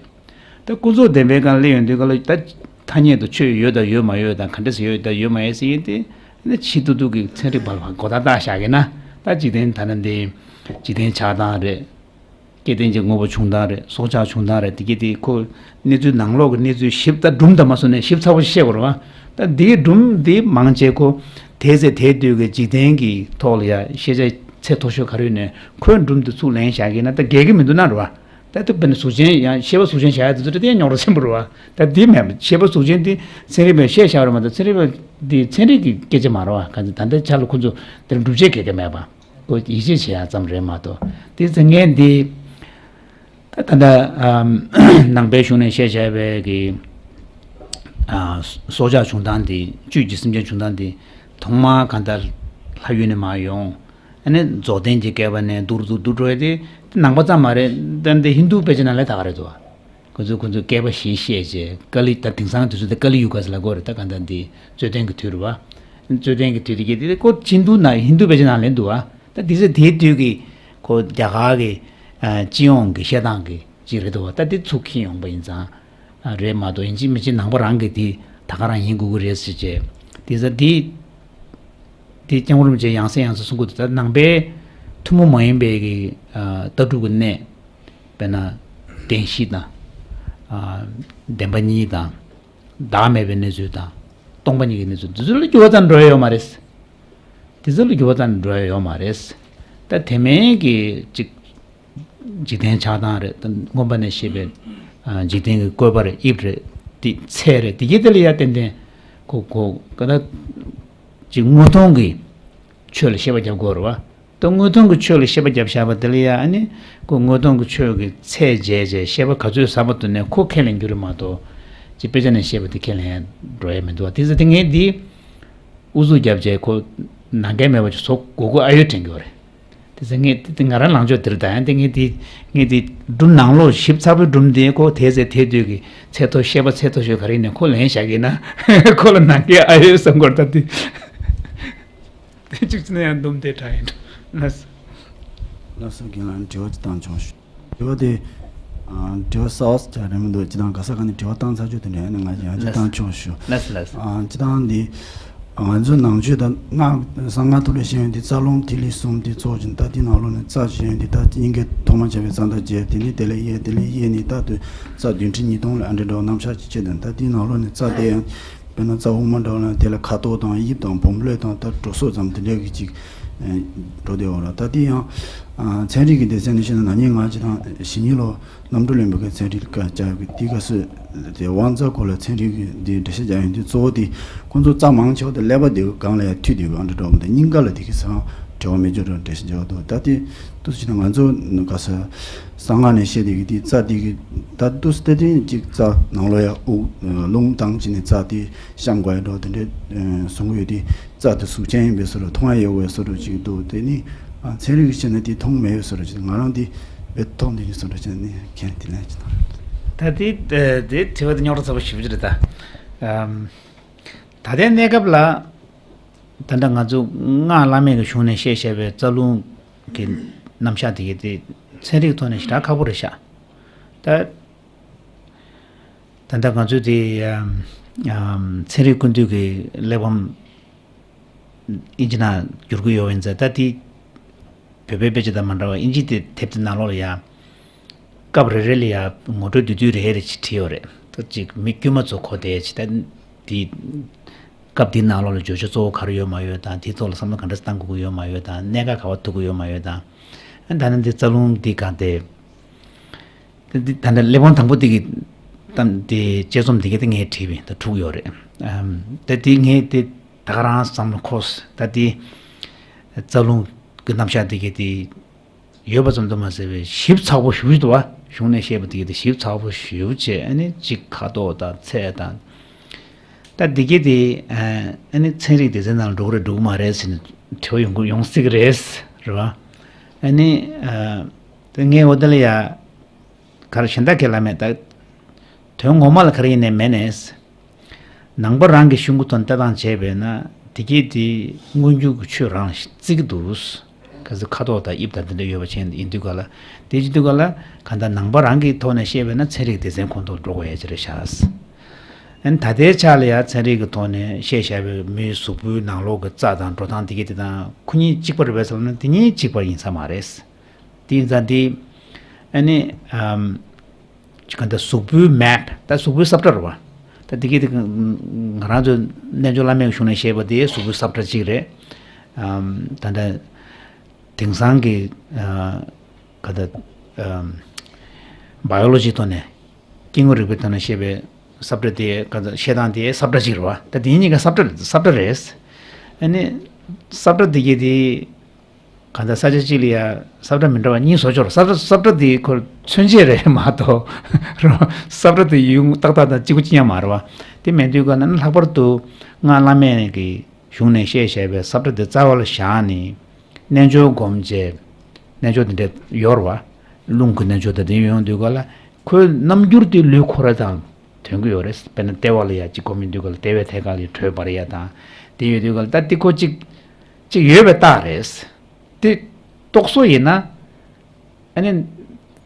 ད་ཀུན་རྫོབ་བདེན་པའི་སྒང་སླེབས་ཡོང་དུས་སྐབས་ལ་ད་ཐ་སྙད་དུ་ཆོས་ཡོད་དང་ཡོད་མ་ཡོད་དང་ག་འདྲ་སེ་ཡོད་དང་ཡོད་མ་ཡོད་ཟེར་ཡིན་ཏེ། ནི་ཕྱི་ཏུ་ཏུ་གི་ཚན་རིག་པ་ལ་གོ་བརྡ་བཏགས་བཞག་གི་ན་ད་འཇིག་རྟེན་ད་ནི་འདི་འཇིག་རྟེན་ཆགས་སྟངས་རེད། སྐྱེ་ལྡན་གྱི་དངོས་པོ་བྱུང་སྟངས་རེད། སྲོག་ཆགས་བྱུང་སྟངས་རེད། དེ་གི་དེ་ཁོ་གནས་ཚུལ་ནང་ལོགས་ཀྱི་གནས་ཚུལ་ཞིབ་ད་སྒྲུང་དང་མ་སོང་ནས་ཞིབ་ཚགས་པོ་ཞིག་བཤད་དགོས་རེད་བ། ད་འདིའི་སྒྲུང་འདི་མང་ཆེ་ཁོ་དེ་ཚེ་དེ་དུས་ཀྱི་འཇིག་རྟེན་གྱི་ཐོག་ལ་ཡ་ཤེས་བྱ་ཚད་མཐོ་ཤོས་ག་རེ་ཡོད་ནས་ཁོའི་སྒྲུང་དེ་ཚུར་ལེན་བཞག་གི་ན་ད་འགལ་གི་མི་འདུག་ན་རེད་བ། ད་ཐུབ་པ་ནི་གཟུགས་ཅན་ཡང་ཤེས་པ་གཟུགས་ཅན་བྱ་ཡ་དེ་ཚོ་དེ་རྙོག་དྲ་ཆེན་པོ་རེད་བ། ད་འདི་མེད་པ་ཤེས་པ་གཟུགས་ཅན་དེ་ཚན་རིག་པས་བཤད་བཞག་རེད་མ་གཏོགས་ཚན་རིག་པ་འདི་ཚན་རིག་གི་སྐད་ཆ་མ་རེད་བ། ག་ཚོད་ད་ལྟའི་ཆ་ལ་ཁོ་ཚོ་དེར་སྒྲུབ་བྱེད་གལ་གལ་མེད་པ། ཁོ་ཡིད་ཆེས་བྱེད་ཡ་ཙམ་རེད་མ་གཏོགས་དེ་ཚེ་ངས་འདི་ད་ད་ལྟ་ནང་པའི་གཞུང་ནས་བཤད་བྱ་བའི་གི་སྲོག་ཆགས་བྱུང་སྟངས་འདི་བཅུད་ཀྱི་སེམས་ཅན་བྱུང་སྟངས་འདི་ཐོག་མར་གང་ལྟར་ལྷ་ཡུལ་ནས་མར་ཡོང་། ཨ་ནི་རྫོགས་ལྡན་གྱི་བསྐལ་པ་ནས་འདུག་འདུག་འདུག་འགྲོ་ཡ་དེ་ནང་པ་ཙམ་མ་རེད། ད་འདི་ཧིན་རྡུ་དཔེ་ཆ་ནང་ལ་ད་ག་རེད་འདུག་ཁོ་ཚོས་ཁོ་ཚོས་བསྐལ་པ་བཞི་བཤད་རྗེས་ཀ་ལི་ད་དེང་སང་དུས་ཚོད་དེ་ཀ་ལི་ཡུ་ག་ཟེར་ལབ་ཀྱི་ཡོད་རེད། ད་ག་ད་འདི་རྩོད་ལྡན་གྱི་དུས་རེད་བ། རྩོད་ལྡན་གྱི་དུས་དེ་གྱད་དེ་ཁོ་ཧིན་རྡུ་ན་ཧིན་རྡུ་དཔེ་ཆ་ནང་ལ་འདུག་བ། ད་དེ་ཚེ་དེའི་དུས་ཀྱི་ཁོ་རྒྱ་གར་གྱི་སྤྱི་ཡོངས་ཀྱི་བཤད་སྟངས་ཀྱི་ཅིག་རེད་འདུག་བ། ད་དེ་ཚུར་འཁྱེར་ཡོང་པ་ཡིན་ཙང་རེད་མ་གཏོགས་ཡིན་གཅིག་མིན་གཅིག་ནང་པ་རང་གི་དེ་ད་ག་རང་ཡིན་དགོས་ཀྱི་རེད་ཟེར་བྱས། དེ་ཚེ་དེ་དེ་སྐྱབས་མགོན་རིན་པོ་ཆེ་ཡང་སེ་ཡང་སེ་གསུང་གི་འདུག་ད་ནང་པའི་ཐུན་མོང་མ་ཡིན་པའི་གི་ལྟ་གྲུབ་ཀྱི་གནས། དཔེར་ན་བདེན་བཞི་དང་། བདེན་པ་གཉིས་དང་། བདག་མེད་པའི་གནས་ཚུལ་དང་། སྟོང་པ་ཉིད་ཀྱི་གནས་ཚུལ་འདི་ཚོ་ལ་འགྱུར་བ་ཙམ་འགྲོ་ཡ་ཡོད་མ་རེད། འདི་ཚོ་ལ་འགྱུར་བ་ཙམ་འགྲོ་ཡ་ཡོད་མ་རེད། ད་དེ་མིན་གྱི་ཅིག་འཇིག་རྟེན་ཆགས་སྟངས་རེད། ད་མངོན་པ་ནས་བཤད་པའི་འཇིག་རྟེན་གྱི་བཀོད་པ་རེད། དབྱིབས་རེད། དེ་ཚད་རེད། དེ་གྱད་དེ་ལ་ཡ་ཏན་ཏན་གོ་གོ་ག་ད་ཅིག་དངོས་མཐོང་གི་ཆོས་ལ་བཤད་པ་རྒྱབ་དགོས་རེད་བ། ད་དངོས་མཐོང་གི་ཆོས་ལ་བཤད་པ་རྒྱབ་བཞག་པ་དེ་ལ་ཡ་ཨ་ནི་ཁོ་དངོས་མཐོང་གི་ཆོས་ཀྱི་ཚད་འཇལ་བྱས་བཤད་པ་ག་ཚོད་ཟབ་པ་འདུག་ནས་ཁོ་ཁས་ལེན་རྒྱུ་རེད་མ་གཏོགས་ཅིག་དཔེ་ཆ་ནས་བཤད་པ་དེ་ཁས་ལེན་འགྲོ་ཡ་མི་འདུག་བ། དེ་ཚེ་དེ་ངས་འདི་ཨུ་ཚུགས་རྒྱབ་བྱས་ཁོ་ནང་འགལ་མེད་པ་ཅིག་བཟོ་དགོས་དགོས་ཨ་ཡོད་དྲན་གྱི་ཡོད་རེད། དེ་ཚེ་ངས་དེ་དེ་ང་རང་ལངས་ཕྱོགས་དེ་རེད། ད་ཡང་དེ་ངས་དེ་ངས་དེ་སྒྲུང་ནང་ལོགས་ཞིབ་ཚགས་པོའི་སྒྲུང་དེ་ཁོ་དེ་ཚེ་དེ་དུས་ཀྱི་ཚད་མཐོ་བཤད་པ་ཚད་མཐོ་ཤོས་ག་རེ་ཡིན་ནས་ཁོ་ལེན་བཞག་གི་ན་ཁོ་ལ་ནང་འགལ་ཨ་ཡོད་བསམ་གྱི་ཡོད་རེད། ད་དེ། དེ་གཅིག་བྱས་ན་ཡང་འདུམ་དེ་དྲག་ཡིན་འགྲོ། ལགས་སོ། ལགས་སོ། རྒན་ལགས་དྲི་བ་ཅིག་བཏང་ཆོག་ཞུ། དྲི་བ་དེ། ཨ། དྲི་བ་གསར་པ་ཅིག་རེད་མི་འདུག་སྤྱིར་བཏང་ག་ས་ག་ནས་དྲི་བ་བཏང་ཚར་རྒྱུ་དེ་འདྲ་ཡིན་ན་ང་ཡང་ཅིག་ལགས་སོ། བཏང་ཆོག་ཞུ། ལགས་སོ་ལགས་སོ། ཨ། སྤྱིར་བཏང་འདི། ང་ཚོའི་ནང་ཆོས་དང་སྔགས་གསང་སྔགས་ཐོག་ལ་བཤད་ཡོན་ཏན་རྩ་རླུང་ཐིག་ལེ་གསུམ་དེ་ཚོགས་ཀྱི་ད་དེའི་ནང་ལོགས་ནས་རྩ་བྱེད་ཡོན་ཏན་ད་དབྱིན་སྐད་ཐོག་མ་བྱ་བའི་རྩ་མདའ་བརྒྱད་དེ་ནས་དེ་ལས་གཡས་དེ་ལས་གཡས་ནས་ད་དུ་རྩ་བདུན་ཁྲི་ཉིས་སྟོང་ལ་ཨ་འདྲ་འདྲ་བོ་རྣམ་གཞག་ཅིག་བྱེད་དང་། ད་དེའི་ནང་ལོགས་ནས་རྩ་དེ་ཡང་ དཔེར་ན་རྩྭ་འོག་མ་འདྲ་བ་ལ་དེ་ལ་ཁ་དོག་དང་དབྱིབས་དང་སྦོམ་ལོས་དང་ད་འགྲོ་སོགས་ཙམ་དེ་འདྲའི་གི་ཅིག་ཨ་འགྲོ་བསྡད་ཡོད་རེད། ད་དེ་ཡང་ཨ་ཚན་རིག་གི་སྡེ་ཚན་ནས་བཤད་ན་ན་ནིང་ང་ཅིག་དང་ཞེ་གཉིས་ལོ་གནམ་གྲུ་ལེན་པ་གི་ཚན་རིག་བཀའ་བཅག་གི་དེ་ག་སུ་དེ་དབང་རྩ་སྐོར་ལ་ཚན་རིག་གི་དེ་འགྲེལ་བཤད་རྒྱག་ཡོང་དུས་གཙོ་བོ་དེ་ཁོང་ཚོ་རྩྭ་མང་ཆེ་བ་དེ་ཀླད་པ་དེ་སྒང་ལ་ཡང་མཐུད་དེ་ཡོད་པ་འདྲ་འགྲོ་བ་དང་སྙིང་ག་ལ་དེ་གི་ས་འབྲེལ་བ་མེད་ཅོག་འདྲ་འགྲེལ་བཤད་རྒྱག་འདུག་ད་དེ་ཏུ་ཅི་ན་ང་ཚོ་ག་ས་གསང་སྔགས་ནས་བཤད་དེ་གི་དེ་རྩྭ་དེ་གི་ད་ཏུ་སྟེ་དེ་ཅིག་རྩྭ་ནང་ལོ་ཡ་དབུགས་རླུང་བཏང་ཅི་ནས་རྩྭ་དེ་བཤང་དགོས་ཡ་འགྲོ་དེ་འདྲའི་གསུང་གི་ཡོད་དེ། རྩྭ་དེ་གཟུགས་ཅན་ཡིན་པའི་བཟོ་འདྲ་མཐོང་ཡ་ཡོད་པའི་བཟོ་འདྲ་ཅིག་འདུག་དེ་ནི་ཨ་ཚན་རིག་བྱས་ན་དེ་མཐོང་མེད་པའི་བཟོ་འདྲ་ཅིག་ང་རང་དེ་བེད་མཐོང་དེ་ནི་བཟོ་འདྲ་བྱས་ནས་མཁྱེན་དེ་ལན་ཅིག་དང་། ད་དེ་དེ་དྲི་བ་དེ་རྙོག་དྲ་ཚ་པོ་ཞེ་པོ་ཅིག་རེད་ད། ཨམ། ད་ལྟའི་གནས་སྐབས་ལ་ད་ལྟ་ང་ཚོ་སྔགས་བླ་མེད་ཀྱི་གཞུང་ནས་བཤད་བཞག་པའི་རྩ་རླུང་གི་རྣམ་གཞག་དེ་གའི་དེ་ཚན་རིག་ཐོག་ནས་ཞེ་དྲག་ཁག་པོ་རེད་ཤག་ད། ད་ལྟ་ང་ཚོས་དེ་ཨམ་ཨམ་ཚན་རིག་ཀུན་བཏུས་ཀྱི་གླེགས་བམ་ཨིན་ཇི་ནང་བསྒྱུར་གྱི་ཡོད་པ་ཡིན་ཙང་ད་དེ་བོད་པའི་དཔེ་ཆ་དང་མ་འདྲ་བར་ཨིན་ཇི་དེ་དེབ་དེ་ནང་ལོགས་ལ་ཡ་སྐབས་རེ་རེ་ལ་ཡ་ངོ་སྤྲོད་བསྡུས་བསྡུས་རེ་རེ་ཅིག་བྲིས་ཡོད་རེད། ད་ཅིག་མི་དཀྱུས་མ་ཚོ་གོ་བསྡད་ཅིག་ད་དེ་སྐབས་དེའི་ནང་ལོགས་ལ་བརྗོད་བྱ་གཙོ་བོ་ག་རེ་ཡོད་མ་ཡོད་དང་དེའི་ཐོག་ལ་བསམ་བློ་ག་འདྲ་བཏང་དགོས་ཀྱི་ཡོད་མ་ཡོད་དང་གནད་འགག་ག་པར་ཐུག་གི་ཡོད་མ་ཡོད་དང་ད་ནི་འདི་རྩ་རླུང་འདི་གང་དེ། ད་འདི་ད་ལྟ་གླེགས་བམ་དང་པོ་འདི་གི་གཏམ་དེ་དཔྱད་རྩོམ་འདི་ག་དེ་ངས་བྲིས་པ་ཡིན། ད་དྲུག་ཡོད་རེད། ཨམ། ད་འདི་ངས་དེ་ད་ག་རང་བསམ་བློ་འཁོར། ད་འདི་རྩ་རླུང་གི་རྣམ་གཞག་འདི་ག་དེ་ཡོད་པ་ཙམ་དུ་མ་ཟད་པའི་ཞིབ་ཚགས་པོ་ཞེ་པོ་ཅིག་འདུག་བ། གཞུང་ནས་བཤད་པ་འདི་ག་དེ་ཞིབ་ཚགས་པོ་ཞེ་པོ་བྱས་ཨ་ནི་གཅིག་ཁ་དོག་དང་ཚད་དང་། ད་འདི་ག་དེ་ཨ་ནི་ཚན་རིག་སྡེ་ཚན་ནང་ལ་འགྲོ་གི་རེད་འགྲོ་གི་མ་རེད་ཟེར་ནས་དྲི་བ་ཡོང་གི་ཡོང་སྲིད་ཀྱི་རེད། རེད་བ། ཨ་ནི་ཨ། དེ་ངས་འོ་དེ་ལ་ཡ། ག་རེ་གཞན་དག་གི་ལ་མེད་ད། དོན་ངོ་མ་ལ་ག་རེ་ཡིན་ནའི་མེད་ནས། ནང་པ་རང་གི་གཞུང་གི་དོན་ལྟ་སྟངས་བྱས་པས་ན་དེ་གས་དེ་མངོན་གྱུར་གྱི་ཆོས་རང་ལ་བརྩི་གི་འདུག་ག་ཚོད་ཁ་དོག་དང་དབྱིབས་དང་དེ་འདྲ་ཡོད་པ་ཅན་ཡིན་དུས་ག་ལ་དེ་ཅི་དུས་ག་ལ་ག་ད་ནང་པ་རང་གི་ཐོག་ནས་བཤད་པས་ན་ཚན་རིག་སྡེ་ཚན་ཁོང་ཐོག་འགྲོ་དགོས་ཡ་ཅི་རེད་ཤག་ཨན་ད་ལྟའི་ཆ་ལ་ཡ་ཚན་རིག་གི་ཐོག་ནས་བཤད་བཞག་པའི་མིའི་གཟུགས་པོའི་ནང་ལོགས་ཀྱི་རྩ་དང་འགྲོ་སྟངས་དེ་གས་དེ་དང་ཁོ་གཉིས་གཅིག་པ་རེད་པས་ཟེར་ན་དེ་གཉིས་གཅིག་པ་ཡིན་ས་མ་རེད། དེ་ཡིན་ཙང་དེ། ཨ་ནི། ཨམ། ཅི་ག་འདི་གཟུགས་པོའི་མེབ་ད་གཟུགས་པོའི་ས་བཀྲ་རེད་བ། ད་དེ་གི་དེ་གི་ང་རང་ཚོའི་རྣལ་འབྱོར་བླ་མའི་གཞུང་ནས་བཤད་པ་དེ་གཟུགས་པོའི་ས་བཀྲ་གཅིག་རེད། ཨམ། ད་ལྟ་དེང་སང་གི་ཨ། ག་ད་ཨམ། བ་ཡོ་ལོ་ཇི་ཐོག་ནས་སྐྱེ་དངོས་རིག་པའི་ཐོག་ནས་བཤད་པའི་ས་བཀྲ་དེ་ག་ད་བཤད་སྟངས་དེ་ས་བཀྲ་གཅིག་རེད་བ། ད་དེ་གཉིས་ཀ་ས་བཀྲ་ས་བཀྲ་རེད། ཨ་ནི་ས་བཀྲ་དེ་གི་དེ། གང་ལྟར་ས་ཆ་གཅིག་ལ་ཡ་ས་བཀྲ་མི་འདྲ་བ་གཉིས་བཟོ་ཆོག་རེད། ས་བཀྲ་ས་བཀྲ་དེ་ཁོ་མཚོན་བྱེད་རེད་མ་གཏོགས་རོ། ས་བཀྲ་དེ་ཡུལ་ཏག་ཏག་དང་གཅིག་པ་གཅིག་རྐྱང་མ་རེད་བ། དེ་མེད་དུས་ག་ན་ལྷག་པར་དུ་སྔགས་བླ་མེད་ཀྱི་གཞུང་ནས་བཤད་བཞག་པའི་ས་བཀྲ་དེ་རྩ་བ་ལ་བཞག་ནས་རྣལ་འབྱོར་སྒོམ་བྱས་རྣལ་འབྱོར་དེ་འདྲ་ཡོད་རེད་བ། རླུང་གི་རྣལ་འབྱོར་དང་དེ་ཡོང་དུས་ག་ལ་ཁོའི་རྣམ་འགྱུར་དེ་ལུས་ཁོ་ར་དང་། དོན་གྱི་ཡོད་རེད། དཔེར་ན་ལྟེ་བ་ལ་ཡ་གཅིག་སྒོམ་ཡོང་དུས་ག་ལ་ལྟེ་བའི་ཐད་ཀ་ལ་དྲོད་འབར་ཡ་དང་དེ་ཡོད་དུས་ག་ལ་ད་དེ་ཁོ་གཅིག་གཅིག་ཡོད་པའི་རྟགས་རེད། དེ་རྟོགས་སོ་ཡིན་ན་ཨ་ནི་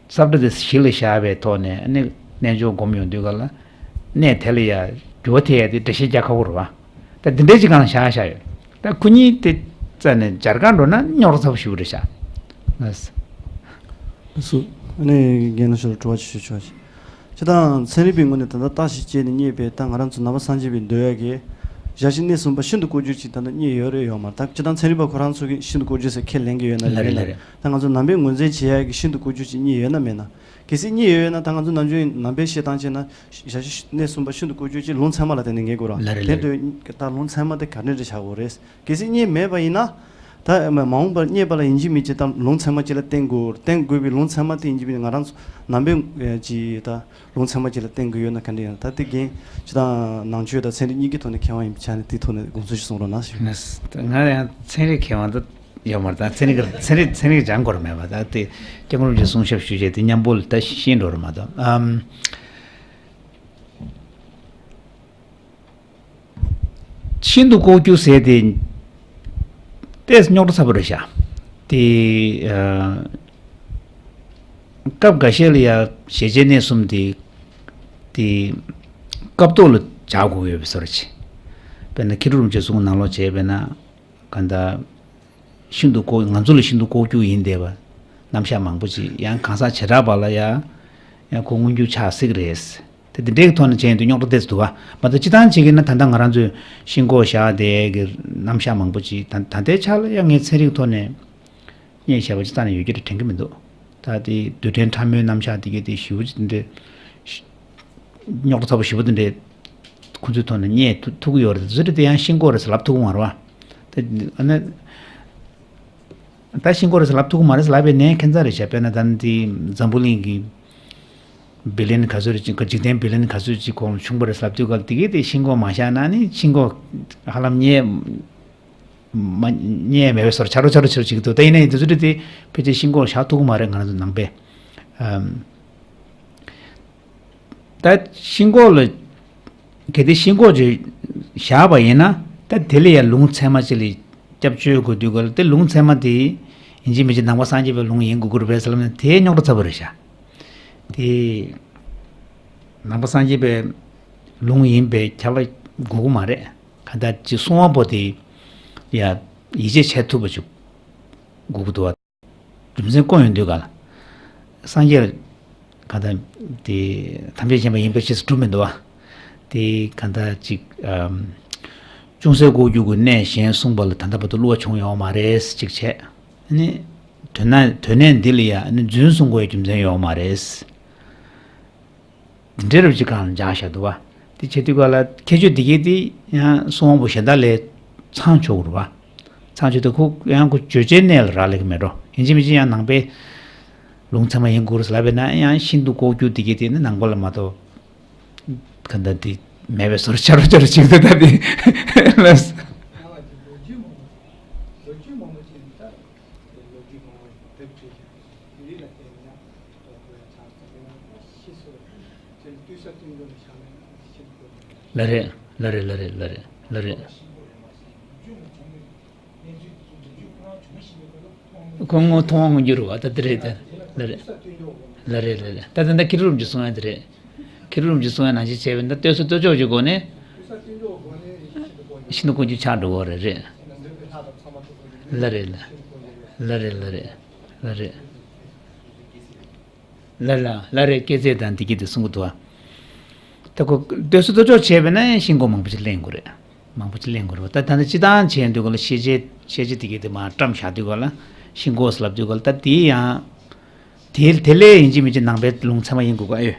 ས་བཀྲ་དེ་གཞི་ལ་བཞག་པའི་ཐོག་ནས་ཨ་ནི་རྣལ་འབྱོར་སྒོམ་ཡོང་དུས་ག་ལ་གནས་དེ་ལ་ཡ་འགྱུར་བ་ཐེབས་ཡ་དེ་འགྲེལ་བཤད་རྒྱག་ཁག་པོ་རེད་བ། ད་འདི་འདྲའི་ཅིག་གང་ལ་བཞག་བཞག་ཡོད། ད་ཁོ་གཉིས་དེ་རྩ་ནས་སྦྱར་ག་འགྲོ་ན་རྙོག་དྲ་ཚ་པོ་ཞེ་པོ་རེད་ཤག་ལགས་སོ། ཨ་ནི་རྒན་ལགས་ཤོར་དྲི་བ་ཞུ་ཆོག་ཅིག་སྤྱིར་བཏང་ཚན་རིག་པའི་ངོས་ནས་ད་ལྟ་བརྟག་ཞིབ་བྱས་ནས་རྙེད་པའི་ད་ང་རང་ཚོ་ནང་པ་སངས་རྒྱས་པའི་འདོད་ཡག་གི་ཞག་བཞི་གནས་གསུམ་པ་ཤིན་ཏུ་བསྐོར་རྒྱུ་ཅིག་ད་ལྟ་རྙེད་ཡོད་རེད་ཡོད་མ་རེད། ད་སྤྱིར་བཏང་ཚན་རིག་པ་ཁོ་རང་ཚོ་གིས་ཤིན་ཏུ་བསྐོར་རྒྱུ་ཟེར་ཁས་ལེན་གྱི་ཡོད་ན་ལ་རེད་ཡིན་ལ་ན་རེད། ད་ང་ཚོ་ནང་པའི་ངོས་འཛིན་བྱེད་ཡག་གི་ཤིན་ཏུ་བསྐོར་རྒྱུ་ཅིག་རྙེད་ཡོད་ན་མེད་ན། གལ་སྲིད་རྙེད་ཡོད་ན་ད་ང་ཚོ་ནམ་རྒྱུན་ནང་པའི་བཤད་སྟངས་བྱས་ན་ཞག་བཞི་གནས་གསུམ་པ་ཤིན་ཏུ་བསྐོར་རྒྱུ་ཅིག་ལུང་ཚད་མ་ལ་བརྟེན་ནས་ངེས་དགོས་ར། ལ་རེད་དེ་ལ་རེད། འདོད་ད་ལུང་ཚད་མ་དེ་ག་འདྲ་འདྲ་བྱ་དགོས་རེད། གལ་སྲིད་རྙེད་མེད་པ་ཡིན་ན། ད་མ་འོངས་པར་རྙེད་པ་ལ་ཡིན་གཅིག་མིན་གཅིག་ད་ལུང་ཚད་མ་གཅིག་ལ་བརྟེན་དགོས། བརྟེན་དགོས་པའི་ལུང་ཚད་མ་དེ་ཡིན་གཅིག་མིན་གཅིག་ང་རང་ཚོ་ནང་པའི་ཨེ་ཅིག་ད་ལུང་ཚད་མ་གཅིག་ལ་བརྟེན་དགོས་ཡོད་ན་ག་འདྲ་ཡིན་ན། ད་དེ་རྒན་སྤྱིར་བཏང་ནང་ཆོས་དང་ཚན་རིག་གཉིས་ཀའི་ཐོག་ནས་མཁས་དབང་ཡིན་པའི་ཆ་ནས་དེའི་ཐོག་ནས་དགོངས་ཚུལ་ཞིག་གསུང་རོགས་གནང་ཞུ། ང་ང་ཡང་ཚན་རིག་མཁས་དབང་དུ་ཡོད་མ་རེད། ད་ཚན་རིག་ཚན་རིག་ཚན་རིག་སྦྱང་དགོས་ར་མེད་པ། ད་དེ་སྐྱབས་མགོན་རིན་པོ་ཆེ་གསུང་ཞབས་ཞུ་བྱས་དེ་མཉམ་པོ་ལ་ད་ཤེས་འགྲོ་ར་མ་གཏོགས། ཨམ། ཤིན་ཏུ་ལྐོག་གྱུར་ཟེར་དེ་ཏོག་ཙམ་རྙོག་དྲ་ཚ་པོ་རེད་ཤག་དེ་ཨ། སྐབས་འགའ་ཤས་ལ་ཡ་ཞེས་བྱའི་གནས་གསུམ་དེ་དེ་སྐབས་ཐོག་ལ་བྱ་དགོས་ཡོད་པའི་བཟོ་འདྲ་ཅིག་དཔེར་ན་མཁས་གྲུབ་རིན་པོ་ཆེ་གསུང་ནང་ལོགས་བྱས་པས་ན་གང་ལྟར་ཤིན་ཏུ་ལྐོག་ང་ཚོ་ལ་ཤིན་ཏུ་ལྐོག་གྱུར་ཡིན་བསྡད་པ་རྣམ་གཞག་མང་པོ་ཅིག་ཡང་གང་ཟག་བྱེ་བྲག་པ་ལ་ཡ་ཡང་ཁོ་མངོན་གྱུར་ཆགས་སྲིད་ཀྱི་རེད། དེ་འདྲའི་ཐོག་ནས་བྱས་ཡོང་དུས་རྙོག་དྲ་དེ་ཚོ་འདུག་བ། མ་གཏོགས་སྤྱིར་བཏང་བྱེད་ཀྱི་ན་ད་ལྟ་ང་རང་ཚོས་ཤིང་སྒོག་བཞག་དེ་གི་རྣམ་གཞག་མང་པོ་ཅིག་ད་ད་ལྟའི་ཆ་ལ་ཡང་ངས་ཚན་རིག་ཐོག་ནས་བརྙས་བཞག་པ་ཅིག་རྩ་ནས་ཡོད་རྒྱུ་རེད་དྲན་གྱི་མི་འདུག་ད་དེ་རྡུལ་ཕྲན་ཕྲ་མོའི་རྣམ་གཞག་དེ་གི་དེ་ཞེ་པོ་ཅིག་དེ་འདྲའི་རྙོག་དྲ་ཚ་པོ་ཞེ་པོ་དེ་འདྲའི་ཁོང་ཚོའི་ཐོག་ནས་བརྙས་ཐུབ་ཐུབ་ཀྱི་ཡོད་རེད། དེ་ཚོ་རེད་དེ་ཡང་ཤིང་སྒོག་རེད་ཟེར་ལབ་ཐུབ་ཀྱི་མ་རེད་བ། ད་ཨ་ནི། ད་ཤིང་སྒོག་རེད་ཟེར་ལབ་ཐུབ་ཀྱི་མ་རེད་ཟེར་ལབ་པའི་ནས་ཁྱད་མཚར་རེད་བྱས། དཔེར་ན་ད་ནི་འཛམ་བུ་གླིང་གི་བི་ལི་ཡན་ག་ཚོད་རེད་ཅིག་འཇིག་རྟེན་བི་ལི་ཡན་ག་ཚོད་ཅིག་གོང་ཆུང་པོ་རེད་ཟེར་ལབ་དུས་ག་ལ་དེ་གས་དེ་ཤིང་སྒོག་མ་བཞག་ན་ནི་ཤིང་སྒོག་ཧ་ལམ་རྙེད་མ་རྙེད་མེད་པའི་བཟོ་འདྲ་ཆགས་འགྲོ་ཆགས་འགྲོ་ཆགས་འགྲོ་བྱེད་ཀྱི་འདུག་ད་ཡིན་ན་ཡང་དེ་ཚོ་རེད་དེ་ཕལ་ཆེར་ཤིང་སྒོག་བཞག་ཐུབ་ཀྱི་མ་རེད། ང་རང་ཚོ་ནང་པས། ཨམ། ད་ཤིང་སྒོག་ལ་གལ་ཏེ་ཤིང་སྒོག་ཅིག་བཞག་པ་ཡིན་ན་ད་དེ་ལ་ཡང་ལུང་ཚད་མ་ཅིག་ལ་སྐྱབས་བཅོལ་དགོས་དུས་ག་ལ་དེ་ལུང་ཚད་མ་དེ་ཡིན་གཅིག་མིན་གཅིག་ནང་པ་སངས་རྒྱས་པའི་ལུང་ཡིན་དགོས་ཀྱི་རེད་པས་ཟེར་ལབ་ན་དེ་རྙོག་དྲ་ཚ་པོ་རེད་ཤག་དེ་ནང་པ་སངས་རྒྱས་པའི་ལུང་ཡིན་པའི་ཁྱབ་པ་དགོས་ཀྱི་མ་རེད། གང་ལྟར་ཅིག་གསུང་བ་པོ་དེ་ཡ་ཡིད་ཆེས་བྱེད་ཐུབ་པ་ཅིག་དགོས་ཀྱི་འདུག་བ། རྒྱུ་མཚན་བཀོད་ཡོང་དུས་ག་ལ། སངས་རྒྱས་གང་ལྟར་དེ་ཐམས་ཅད་མཁྱེན་པ་ཡིན་པའི་ཕྱིར་སྒྲུབ་མི་འདུག་བ། དེ་གང་ལྟར་ཅིག་ཨམ། ཅུང་ཟད་ལྐོག་གྱུར་གྱི་གནས་གཞན་གསུངས་པ་ལ་ད་ལྟ་བར་དུ་བསླུ་བ་བྱུང་ཡོད་མ་རེད་ཅིག་བྱས། ཨ་ནི། དོན་ན་དོན་གནད་འདི་ལ་ཡ་ཨ་ནི་རྫུན་གསུང་དགོས་རྒྱུ་མཚན་ཡོད་མ་རེད། འདི་འདྲའི་རབ་ཅིག་གང་ལ་འཇགས་བཞག་འདུག་བ། དེ་བྱེད་དུས་ག་ལ་ཁྱད་ཆོས་འདི་གས་དེ་ཡང་གསུང་བ་པོ་གཞན་དག་ལས་ཚང་ཆོག་གི་རེད་བ། ཚང་ཆོག་དེ་ཁོ་ཡང་ཁོ་བརྗོད་བྱའི་གནས་ལ་རག་ལས་ཀྱི་མེད་འགྲོ། ཡིན་གཅིག་མིན་གཅིག་ཡང་ནང་པའི་ལུང་ཚད་མ་ཡིན་དགོས་རེད་ལབ་པས་ན་ཡང་ཤིན་ཏུ་ལྐོག་གྱུར་འདི་གས་དེ་ནི་ནང་པ་ལ་མ་གཏོགས་ག་འདྲ་དེ་མེད་པའི་བཟོ་འདྲ་ཆགས་འགྲོ་ཆགས་འགྲོ་ཅིག་འདུག་ད་དེ་ལ། ལ་རེད། ལ་རེད། ལ་རེད། ལ་རེད། ལ་རེད། ཁོང་ངོ་མཐོང་བ་ངོ་འགྱུར་བ་ད་དེ་རེད་ད། ལ་རེད། ལ་རེད། ལ་རེད། ད་ད་ད་ཁྱི་རོ་རུམ་གྱི་གསུང་ཡ་དེ་རེད། ཁྱི་རོ་རུམ་གྱི་གསུང་ཡ་ནང་བཞིན་བྱས་པས་ད་ལྟོས་སོ་ལྟོས་ཆོག་གི་སྒོ་ནས་ཤིན་ཏུ་ལྐོག་གྱུར་ཆགས་འགྲོ་གི་རེད། རེད། ལ་རེད། ལ་རེད། ལ་རེད། ལ་རེད། ལ་རེད། ལ་རེད། ལ་རེད། སྐྱེས་ཚེས་དང་འདི་གི་དེ་གསུང་གི་འདུག་ཨ། ད་ཁོ་ལྟོས་སོ་ལྟོས་ཆོག་བྱས་པས་ན་ཤིང་སྒོག་མང་པོ་ཅིག་ལེན་དགོས་རེད། མང་པོ་ཅིག་ལེན་དགོས་རེད་པ། ད་ད་ནི་སྤྱི་བཏང་བྱས་དུས་ག་ལ་ཤེས་བྱའི་ཤེས་བྱ་འདི་གི་དེ་མར་བཀྲམ་བཞག་དུས་ག་ལ་ཤིང་སྒོག་ཟེར་ལབ་དུས་ག་ལ་ད་དེ་ཡང་དེ་དེ་ལས་ཡིན་གཅིག་མིན་གཅིག་ནང་པའི་ལུང་ཚད་མ་ཡིན་དགོས་ཀ་ཨེ་ཡོད།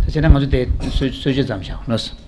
ད་བྱས་ན་ང་ཚོ་དེ་སོ་སོ་ཆོད་ཙམ་བཞག་ལོས།